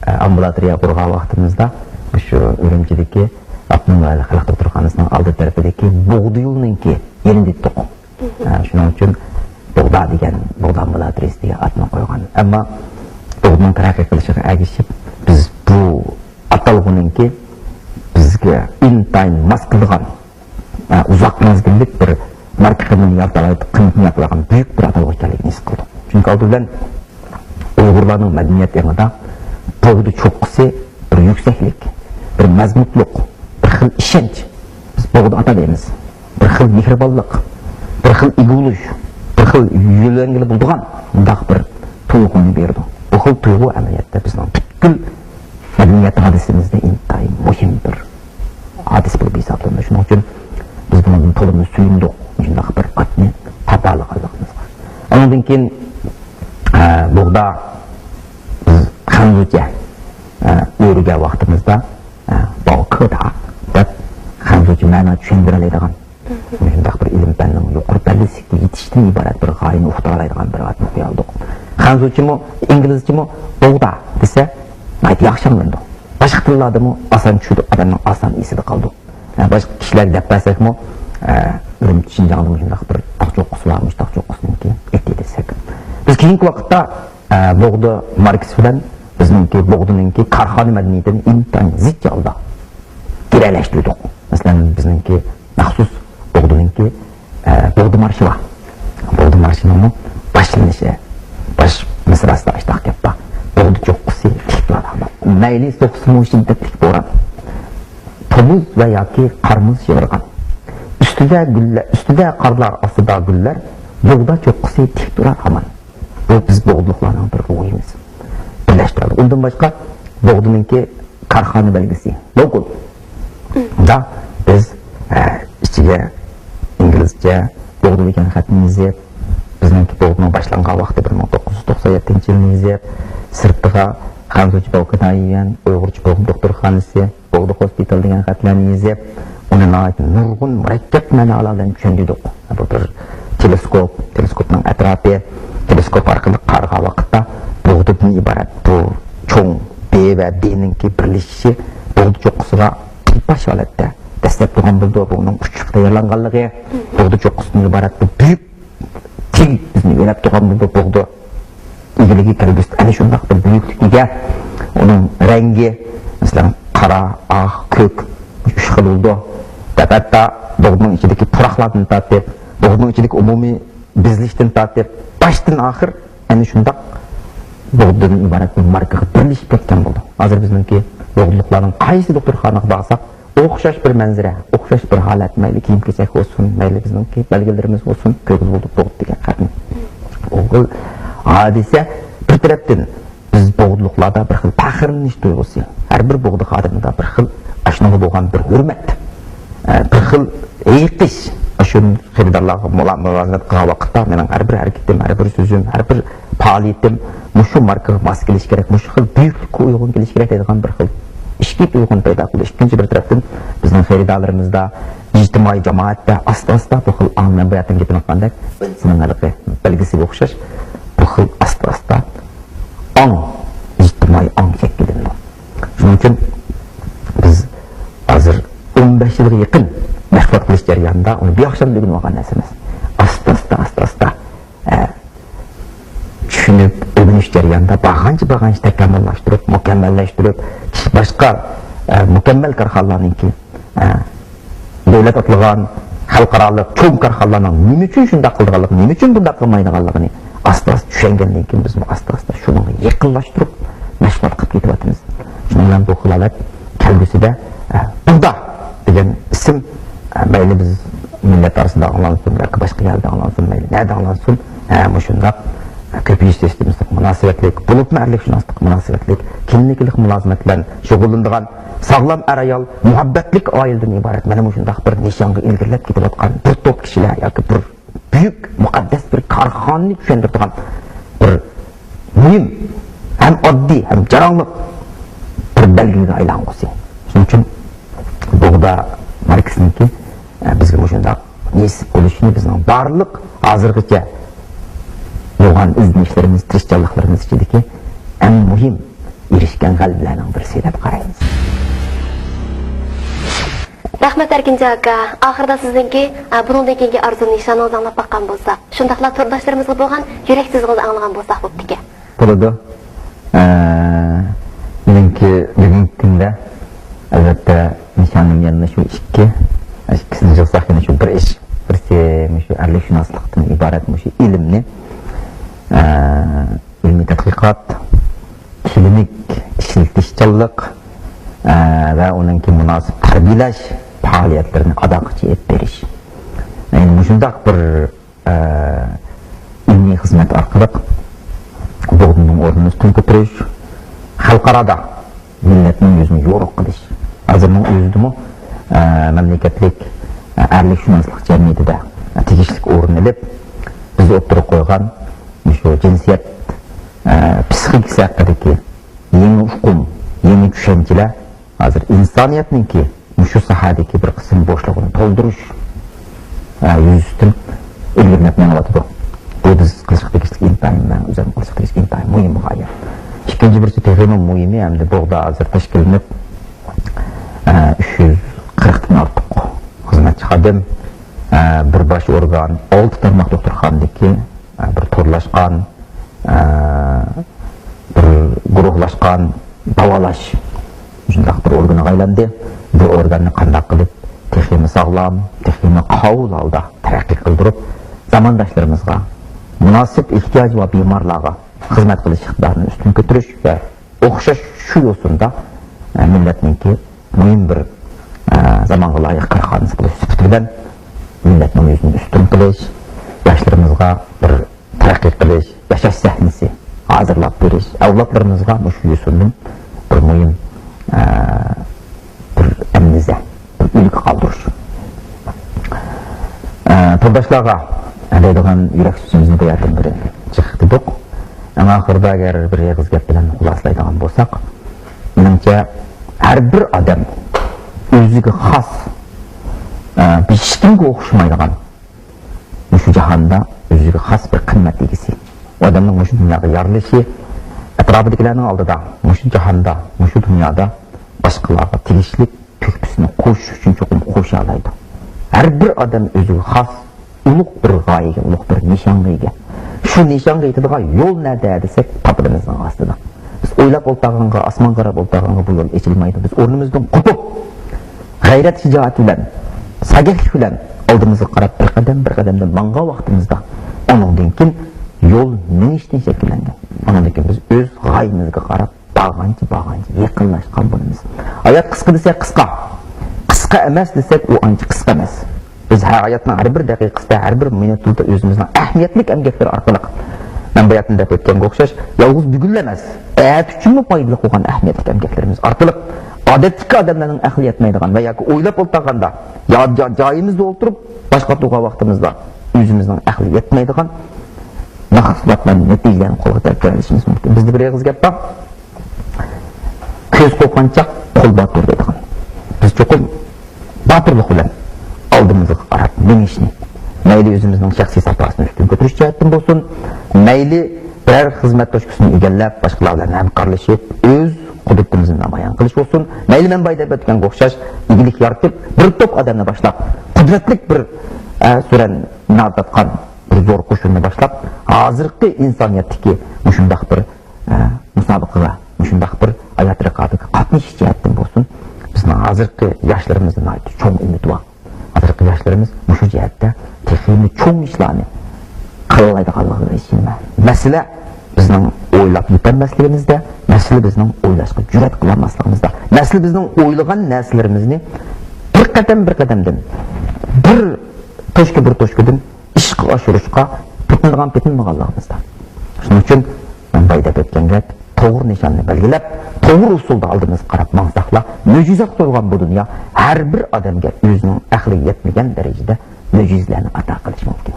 ئامبۇلاتورىيە قۇرغان ۋاقتىمىزدا مۇشۇ ئۈرۈمچىدىكى ئاپتونوم رايونلۇق خەلق دوختۇرخانىسىنىڭ ئالدى تەرىپىدىكى بوغدا يولىنىڭكى يېنىدا ئىدۇق. ئە، شۇنىڭ ئۈچۈن بوغدا دېگەن، بوغدا ئامبۇلاتورىيەسى دېگەن ئاتنى قويغان. ئەمما بوغدىنىڭ تەرەققىي قىلىشىغا ئەگىشىپ، بىز بۇ ئاتالغۇنىڭكى بىزگە ئىنتايىن ماس كېلىدىغان، ئە، ئۇزاق مەزگىللىك بىر ماركا قىممىتىنى يارىتالايدىغان، قىممىتىنى يارىتالايدىغان بۈيۈك بىر ئاتالغۇ ئىكەنلىكىنى ھېس قىلدۇق. چۈنكى ئالدى بىلەن ئۇيغۇرلارنىڭ مەدەنىيەت ئېڭىدا بوغدا چوققىسى بىر يۈكسەكلىك، بىر مەزمۇتلۇق، بىر خىل ئىشەنچ. بىز بوغدا ئاتا دەيمىز. بىر خىل مېھرىبانلىق، بىر خىل ئىگە بولۇش، بىر خىل يۆلەنگىلى بولىدىغان مۇنداق بىر تۇيغۇنى بېرىدۇ. بۇ خىل تۇيغۇ ئەمەلىيەتتە بىزنىڭ پۈتكۈل مەدەنىيەت ھادىسىمىزدە ئىنتايىن مۇھىم بىر ھادىسە بولۇپ ھېسابلىنىدۇ. شۇنىڭ ئۈچۈن بىز بۇنىڭدىن تولىمۇ سۆيۈندۇق، مۇشۇنداق بىر ئاتنى تاپالىغانلىقىمىزغا. ئاندىن كېيىن، ئە، بوغدا بىز خەنزۇچە، ئە، ئۆرۈگەن ۋاقتىمىزدا، ئە، باۋكېدا دەپ خەنزۇچە مەنا چۈشەندۈرەلەيدىغان مۇشۇنداق بىر ئىلىم-پەننىڭ يۇقىرى پەللىسىگە يېتىشتىن ئىبارەت بىر غايىنى ئۇقتۇرالايدىغان بىر ئاتنى قويالىدۇق. خەنزۇچىمۇ، ئىنگلىزچىمۇ بوغدا دېسە، ناھايىتى ياخشى ئاڭلىنىدۇ. باشقا تىللاردىمۇ ئاسان چۈشىدۇ، ئادەمنىڭ ئاسان ئېسىدە قالىدۇ. ھە، باشقا كىشىلەرگە دەپ بەرسەكمۇ، ئە، ئۈرۈمچى شىنجاڭدا مۇشۇنداق بىر تاغ چوققىسى بار، مۇشۇنداق چوققىسىنىڭكى ئېتى دېسەك. بىز كېيىنكى ۋاقىتتا، ئە، بوغدا ماركىسى بىلەن بىزنىڭكى بوغدىنىڭكى كارخانا مەدەنىيىتىنى ئىنتايىن زىچ ھالدا گىرەلەشتۈردۇق. مەسىلەن، بىزنىڭكى مەخسۇس بوغدىنىڭكى، ئە، بوغدا مارشى بار. بوغدا مارشىنىڭمۇ باشلىنىشى، باش مىسراسىدا ئاشۇنداق گەپ بار. بوغدا چوققىسى تىك تۇرىدۇ ھامان. مەيلى سوقسىمۇ شىددەتلىك بوران، تومۇز ۋە ياكى قار-مۇز يېغىرغان. ئۈستىدە گۈللەر، ئۈستىدە قارلار، ئاستىدا گۈللەر، بوغدا چوققىسى تىك تۇرار ھامان. بۇ بىز بوغدىلىقلارنىڭ بىر روھىمىز. بىرلەشتۈرىدۇ. ئۇندىن باشقا، بوغدىنىڭكى كارخانا بەلگىسى، لوگو. دا بىز، ئە، ئىچىگە ئىنگلىزچە بوغدا دېگەن خەتنى يېزىپ، بىزنىڭكى بوغدىنىڭ باشلانغان ۋاقتى بىر مىڭ توققۇز يۈز توقسان يەتتىنچى يىلنى يېزىپ، سىرتىغا خەنزۇچە باۋكېدا يۈەن، ئۇيغۇرچە بوغدا دوختۇرخانىسى، بوغدا خوسپىتال دېگەن خەتلەرنى يېزىپ، ئۇنى ناھايىتى نۇرغۇن مۇرەككەپ مەنالار بىلەن چۈشەندۈردۇق. بۇ بىر تېلېسكوپ، تېلېسكوپنىڭ ئەتراپى، تېلېسكوپ ئارقىلىق قارىغان ۋاقىتتا بوغدىدىن ئىبارەت بۇ چوڭ بې ۋە دېنىڭكى بىرلىشىشى بوغدا چوققىسىغا ئىلپاش ھالەتتە دەسسەپ تۇرغان بولىدۇ. بۇنىڭ ئۇچلۇق تەييارلانغانلىقى، بوغدا چوققىسىدىن ئىبارەت بۇ بۈيۈك تىل بىزنى يۆلەپ تۇرغان بۇ بوغدا ئىگىلىكى، كەلگۈسىدە ئەنە شۇنداق بىر بۈيۈكلۈككە ئىگە. ئۇنىڭ رەڭگى، مەسىلەن، قارا، ئاق، كۆك، ئۈچ خىل بولىدۇ. دەپ ھەتتا بوغدىنىڭ ئىچىدىكى پۇراقلاردىن تارتىپ، بوغدىنىڭ ئىچىدىكى ئومۇمىي بېزىلىشتىن تارتىپ، باشتىن ئاخىر ئەنە شۇنداق بوغدىدىن ئىبارەت بىر ماركىغا بىرلىشىپ كەتكەن بولدى. ھازىر بىزنىڭكى بوغدىلىقلارنىڭ قايسى دوختۇرخانىغا بارساق، ئوخشاش بىر مەنزىرە، ئوخشاش بىر ھالەت، مەيلى كىيىم-كېچەك بولسۇن، مەيلى بىزنىڭكى بەلگىلىرىمىز بولسۇن، كۆرگىلى بولدى بوغدا دېگەن خەتنى. بۇ خىل ھادىسە بىر تەرەپتىن بىز بوغدىلىقلاردا بىر خىل پەخىرلىنىش تۇيغۇسى، ھەر بىر بوغدا خادىمىدا بىر خىل ئاشۇنىڭغا بولغان بىر ھۆرمەت، ئە، بىر خىل ھېيىقىش. ئاشۇ خېرىدارلارغا مۇلا-، مۇلازىمەت قىلغان ۋاقىتتا مېنىڭ ھەر بىر ھەرىكىتىم، ھەر بىر سۆزۈم، ھەر بىر پائالىيىتىم مۇشۇ ماركىغا ماس كېلىشى كېرەك، مۇشۇ خىل بۈيۈكلۈككە ئۇيغۇن كېلىشى كېرەك دەيدىغان بىر خىل ئىچكى تۇيغۇنى پەيدا قىلىدۇ. ئىككىنچى بىر تەرەپتىن، بىزنىڭ خېرىدارلىرىمىزدا، ئىجتىمائىي جامائەتتە ئاستا-ئاستا بۇ خىل ئاڭ، مەن بۇ يەردىن گېپىنى قىلغاندەك، سېنىڭ ھېلىقى بەلگىسىگە ئوخشاش، بۇ خىل ئاستا-ئاستا ئاڭ، ئىجتىمائىي ئاڭ شەكىللىنىدۇ. شۇنىڭ ئۈچۈن بىز ھازىر ئون بەش يىلغا يېقىن مەشغۇلات قىلىش جەريانىدا ئۇنى بىر ئاخشامدا ئۆگىنىۋالغان نەرسە ئەمەس. ئاستا-ئاستا، ئاستا-ئاستا، ئە، چۈشىنىپ، ئۆگىنىش جەريانىدا بارغانچە، بارغانچە تاكامۇللاشتۇرۇپ، مۇكەممەللەشتۈرۈپ، باشقا، ئە، مۇكەممەل كارخانىلارنىڭكى، ئە، دۆلەت ئاتلىغان خەلقئارالىق چوڭ كارخانىلارنىڭ نېمە ئۈچۈن شۇنداق قىلىدىغانلىقىنى، نېمە ئۈچۈن بۇنداق قىلمايدىغانلىقىنى ئاستا-ئاستا چۈشەنگەندىن كېيىن، بىزمۇ ئاستا-ئاستا شۇنىڭغا يېقىنلاشتۇرۇپ مەشغۇلات قىلىپ كېتىۋاتىمىز. شۇنىڭ بىلەن بۇ خىل ھالەت كەلگۈسىدە، ئە، بۇغدا دېگەن ئىسىم، ئە، مەيلى بىز مىللەت ئارىسىدا ئاڭلانسۇن ياكى باشقا يەردە ئاڭلانسۇن، مەيلى نەدە ئاڭلانسۇن، ئە، مۇشۇنداق، ئە، كۆپىيىش سىستېمىسىغا مۇناسىۋەتلىك، بولۇپمۇ ئەرلىك شۇناسلىققا مۇناسىۋەتلىك، كىلىنىكىلىق مۇلازىمەت بىلەن شۇغۇللىنىدىغان ساغلام ئەر-ئايال، مۇھەببەتلىك ئائىلىدىن ئىبارەت مانا مۇشۇنداق بىر نىشانغا ئىلگىرىلەپ كېتىۋاتقان بىر توپ كىشىلەر ياكى بىر بۈيۈك مۇقەددەس بىر كارخانىنى چۈشەندۈرىدىغان بىر مۇھىم، ھەم ئاددىي، ھەم جاراڭلىق بىر بەلگىلىككە ئايلانغۇسى. شۇنىڭ ئۈچۈن بوغدا ماركىسىنىڭكى، ئە، بىزگە مۇشۇنداق نېسىپ بولۇشىنى بىزنىڭ بارلىق ھازىرغىچە بولغان ئىزدىنىشلىرىمىز، تىرىشچانلىقلىرىمىز ئىچىدىكى ئەڭ مۇھىم ئېرىشكەن غەلىبىلەرنىڭ بىرسى دەپ قارايمىز. رەھمەت، ئەركىنجان ئاكا. ئاخىرىدا سىزنىڭكى، ئە، بۇنىڭدىن كېيىنكى ئارزۇ نىشانىڭىزنى ئاڭلاپ باققان بولساق، شۇنداقلا تورداشلىرىمىزغا بولغان يۈرەك سۆزىڭىزنى ئاڭلىغان بولساق بوپتىكەن. بولىدۇ. ئە، مېنىڭكى بۈگۈنكى كۈندە، ئەلۋەتتە، نىشانىم يەنىلا شۇ ئىككى. ئىككىسىنى يىغساق يەنە شۇ بىر ئىش. بىرسى مۇشۇ ئەرلىكشۇناسلىقتىن ئىبارەت مۇشۇ ئىلىمنى، ئە، ئىلمىي تەتقىقات، كىلىنىك ئىشلىتىشچانلىق، ئە، ۋە ئۇنىڭكى مۇناسىپ تەربىيەلەش پائالىيەتلىرىنى ئاداققىچە ئېلىپ بېرىش. يەنى مۇشۇنداق بىر، ئە، ئىلمىي خىزمەت ئارقىلىق بۇغدىنىڭ ئورنىنى ئۈستۈن كۆتۈرۈش، خەلقئارادا مىللەتنىڭ يۈزىنى يورۇق قىلىش. ھازىرنىڭ ئۆزىدىمۇ، ئە، مەملىكەتلىك، ئە، ئەرلىكشۇناسلىق جەمئىيىتىدە تېگىشلىك ئورۇن ئېلىپ، بىز ئوتتۇرىغا قويغان مۇشۇ جىنسىيەت، ئە، پسىخىكىسى ھەققىدىكى يېڭى ئۇقۇم، يېڭى چۈشەنچىلەر ھازىر ئىنسانىيەتنىڭكى مۇشۇ ساھەدىكى بىر قىسىم بوشلۇقىنى تولدۇرۇش، ئە، يۈزىسىدىن ئىلگىرىلەپ مېڭىۋاتىدۇ. بۇ بىز قىلىشقا تېگىشلىك ئىنتايىن، مەن ئۆزۈم قىلىشقا تېگىشلىك ئىنتايىن مۇھىم غايە. ئىككىنچى بىرسى تېخىمۇ مۇھىمى، ئەمدى بۇغدا ھازىر تەشكىللىنىپ، ئە، ئۈچ يۈز قىرىقتىن ئارتۇق خىزمەتچى خادىم، ئە، بىر باش ئورگان، ئالتە تارماق دوختۇرخانىدىكى، ئە، بىر تورلاشقان، ئە، بىر گۇرۇھلاشقان داۋالاش شۇنداق بىر ئورگىنىغا ئايلاندى. بۇ ئورگاننى قانداق قىلىپ تېخىمۇ ساغلام، تېخىمۇ قاۋۇل ھالدا تەرەققىي قىلدۇرۇپ، زامانداشلىرىمىزغا، مۇناسىپ ئېھتىياجى بار بىمارلارغا خىزمەت قىلىش ئىقتىدارىنى ئۈستۈن كۆتۈرۈش ۋە ئوخشاش شۇ يوسۇندا، ئە، مىللەتنىڭكى مۇھىم بىر، ئە، زامانغا لايىق كارخانىسى قىلىش سۈپىتى بىلەن مىللەتنىڭ يۈزىنى ئۈستۈن قىلىش، ياشلىرىمىزغا بىر تەرەققىي قىلىش، ياشاش سەھنىسى ھازىرلاپ بېرىش، ئەۋلادلىرىمىزغا مۇشۇ يوسۇندىن بىر مۇھىم، ئە، بىر ئەندىزە، بىر ئۈلگە قالدۇرۇش. ئە، تورداشلارغا دەيدىغان يۈرەك سۆزىمىزنى بۇ يەردىن بىر چىقتۇردۇق. ئەڭ ئاخىرىدا ئەگەر بىر ئېغىز گەپ بىلەن خۇلاسىلايدىغان بولساق، مېنىڭچە، ھەر بىر ئادەم ئۆزىگە خاس، ئە، ھېچكىمگە ئوخشىمايدىغان، مۇشۇ جاھاندا ئۆزىگە خاس بىر قىممەت ئىگىسى. ئۇ ئادەمنىڭ مۇشۇ دۇنياغا يارىلىشى، ئەتراپىدىكىلەرنىڭ ئالدىدا مۇشۇ جاھاندا، مۇشۇ دۇنيادا باشقىلارغا تېگىشلىك تۆھپىسىنى قوشۇش ئۈچۈن چوقۇم قوشالايدۇ. ھەر بىر ئادەم ئۆزىگە خاس ئۇلۇغ بىر غايىگە، ئۇلۇغ بىر نىشانغا ئىگە. شۇ نىشانغا يېتىدىغان يول نەدە دېسەك، پاتىلىمىزنىڭ ئاستىدا. بىز ئويلاپ ئولتۇرغانغا، ئاسمانغا قاراپ ئولتۇرغانغا بۇ يول ئېچىلمايدۇ. بىز ئورنىمىزدىن قوپۇپ، غەيرەت شىجائەت بىلەن، ساگەكلىك بىلەن ئالدىمىزغا قاراپ بىر قەدەم، بىر قەدەمدىن ماڭغان ۋاقتىمىزدا، ئۇنىڭدىن كېيىن يول مېڭىشتىن شەكىللەنگەن. ئۇنىڭدىن كېيىن بىز ئۆز غايىمىزگە قاراپ بارغانچە، بارغانچە يېقىنلاشقان بولىمىز. ھايات قىسقا دېسەك قىسقا، قىسقا ئەمەس دېسەك ئۇ ئانچە قىسقا ئەمەس. بىز ھەر ھاياتنىڭ ھەر بىر دەقىقىسىدە، ھەر بىر مىنۇتىدا ئۆزىمىزنىڭ ئەھمىيەتلىك ئەمگەكلىرى ئارقىلىق، مەن باياتىن دەپ ئۆتكەنگە ئوخشاش، يالغۇز بۈگۈنلا ئەمەس، ئەتە ئۈچۈنمۇ پايدىلىق بولغان ئەھمىيەتلىك ئەمگەكلىرىمىز ئارقىلىق ئادەتتىكى ئادەملەرنىڭ ئەقلى يەتمەيدىغان ۋە ياكى ئويلاپ ئولتۇرغاندا، يا، يا، جايىمىزدا ئولتۇرۇپ، باش قاتۇرغان ۋاقتىمىزدا ئۆزىمىزنىڭ ئەقلى يەتمەيدىغان مەھسۇلاتلارنى، نەتىجىلەرنى قولغا كەلتۈرۈۋېلىشىمىز مۇمكىن. بىزدە بىر ئېغىز گەپ بار. كۆز قورققانچاق قول باتۇر دەيدىغان. بىز چوقۇم باتۇرلۇق بىلەن ئالدىمىزغا قاراپ مېڭىشنى، مەيلى ئۆزىمىزنىڭ شەخسىي ساپاسىنى ئۈستۈن كۆتۈرۈش جەھەتتىن بولسۇن، مەيلى بىرەر خىزمەت توشكىسىنى ئىگىلەپ، باشقىلار بىلەن ھەمكارلىشىپ، ئۆز قۇدرىتىمىزنى نامايان قىلىش بولسۇن، مەيلى مەن بايا دەپ ئۆتكەنگە ئوخشاش ئىگىلىك يارىتىپ، بىر توپ ئادەمنى باشلاپ، قۇدرەتلىك بىر، ئە، سۈرەن نار تارتقان بىر زور قوشۇننى باشلاپ، ھازىرقى ئىنسانىيەتتىكى مۇشۇنداق بىر، ئە، مۇسابىقىگە، مۇشۇنداق بىر ھايات رىقابىتىگە قاتنىشىش جەھەتتىن بولسۇن، بىزنىڭ ھازىرقى ياشلىرىمىزدا ناھايىتى چوڭ ئۈمىد بار. ھازىرقى ياشلىرىمىز مۇشۇ جەھەتتە تېخىمۇ چوڭ ئىشلارنى قىلالايدىغانلىقىغا ئىشىنىمەن. مەسىلە بىزنىڭ ئويلاپ يېتەلمەسلىكىمىزدە، مەسىلە بىزنىڭ ئويلاشقا جۈرئەت قىلالماسلىقىمىزدا، مەسىلە بىزنىڭ ئويلىغان نەرسىلىرىمىزنى بىر قەدەم بىر قەدەمدىن، بىر توشكا بىر توشكىدىن ئىشقا ئاشۇرۇشقا پېتىنىدىغان پېتىنمىغانلىقىمىزدا. شۇنىڭ ئۈچۈن مەن بايا دەپ ئۆتكەندەك، توغرا نىشاننى بەلگىلەپ، توغرا ئۇسۇلدا ئالدىمىزغا قاراپ ماڭساقلا، مۆجىزە قىلغان بۇ دۇنيا ھەر بىر ئادەمگە ئۆزىنىڭ ئەقلى يەتمىگەن دەرىجىدە مۆجىزىلەرنى ئاتا قىلىشى مۇمكىن.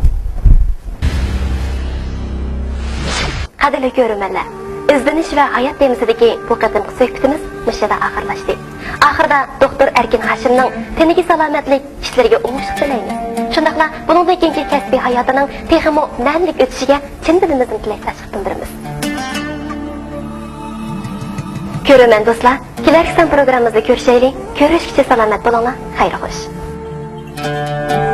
قەدىرلىك كۆرۈرمەنلەر، ئىزدىنىش ۋە ھايات تېمىسىدىكى بۇ قېتىمقى سۆھبىتىمىز مۇشۇ يەردە ئاخىرلاشتى. ئاخىرىدا دوختۇر ئەركىن ھاشىمنىڭ تېنىگە سالامەتلىك، ئىشلىرىگە ئوڭۇشلۇق تىلەيمىز. شۇنداقلا بۇنىڭدىن كېيىنكى كەسپىي ھاياتىنىڭ تېخىمۇ مەنىلىك ئۆتۈشىگە چىن دىلىمىزدىن تىلەكداشلىق بىلدۈرىمىز. كۆرۈرمەن دوستلار، كېلەركى سان پروگراممىمىزدا كۆرۈشەيلى. كۆرۈشكىچە سالامەت بولۇڭلار. خەير خوش.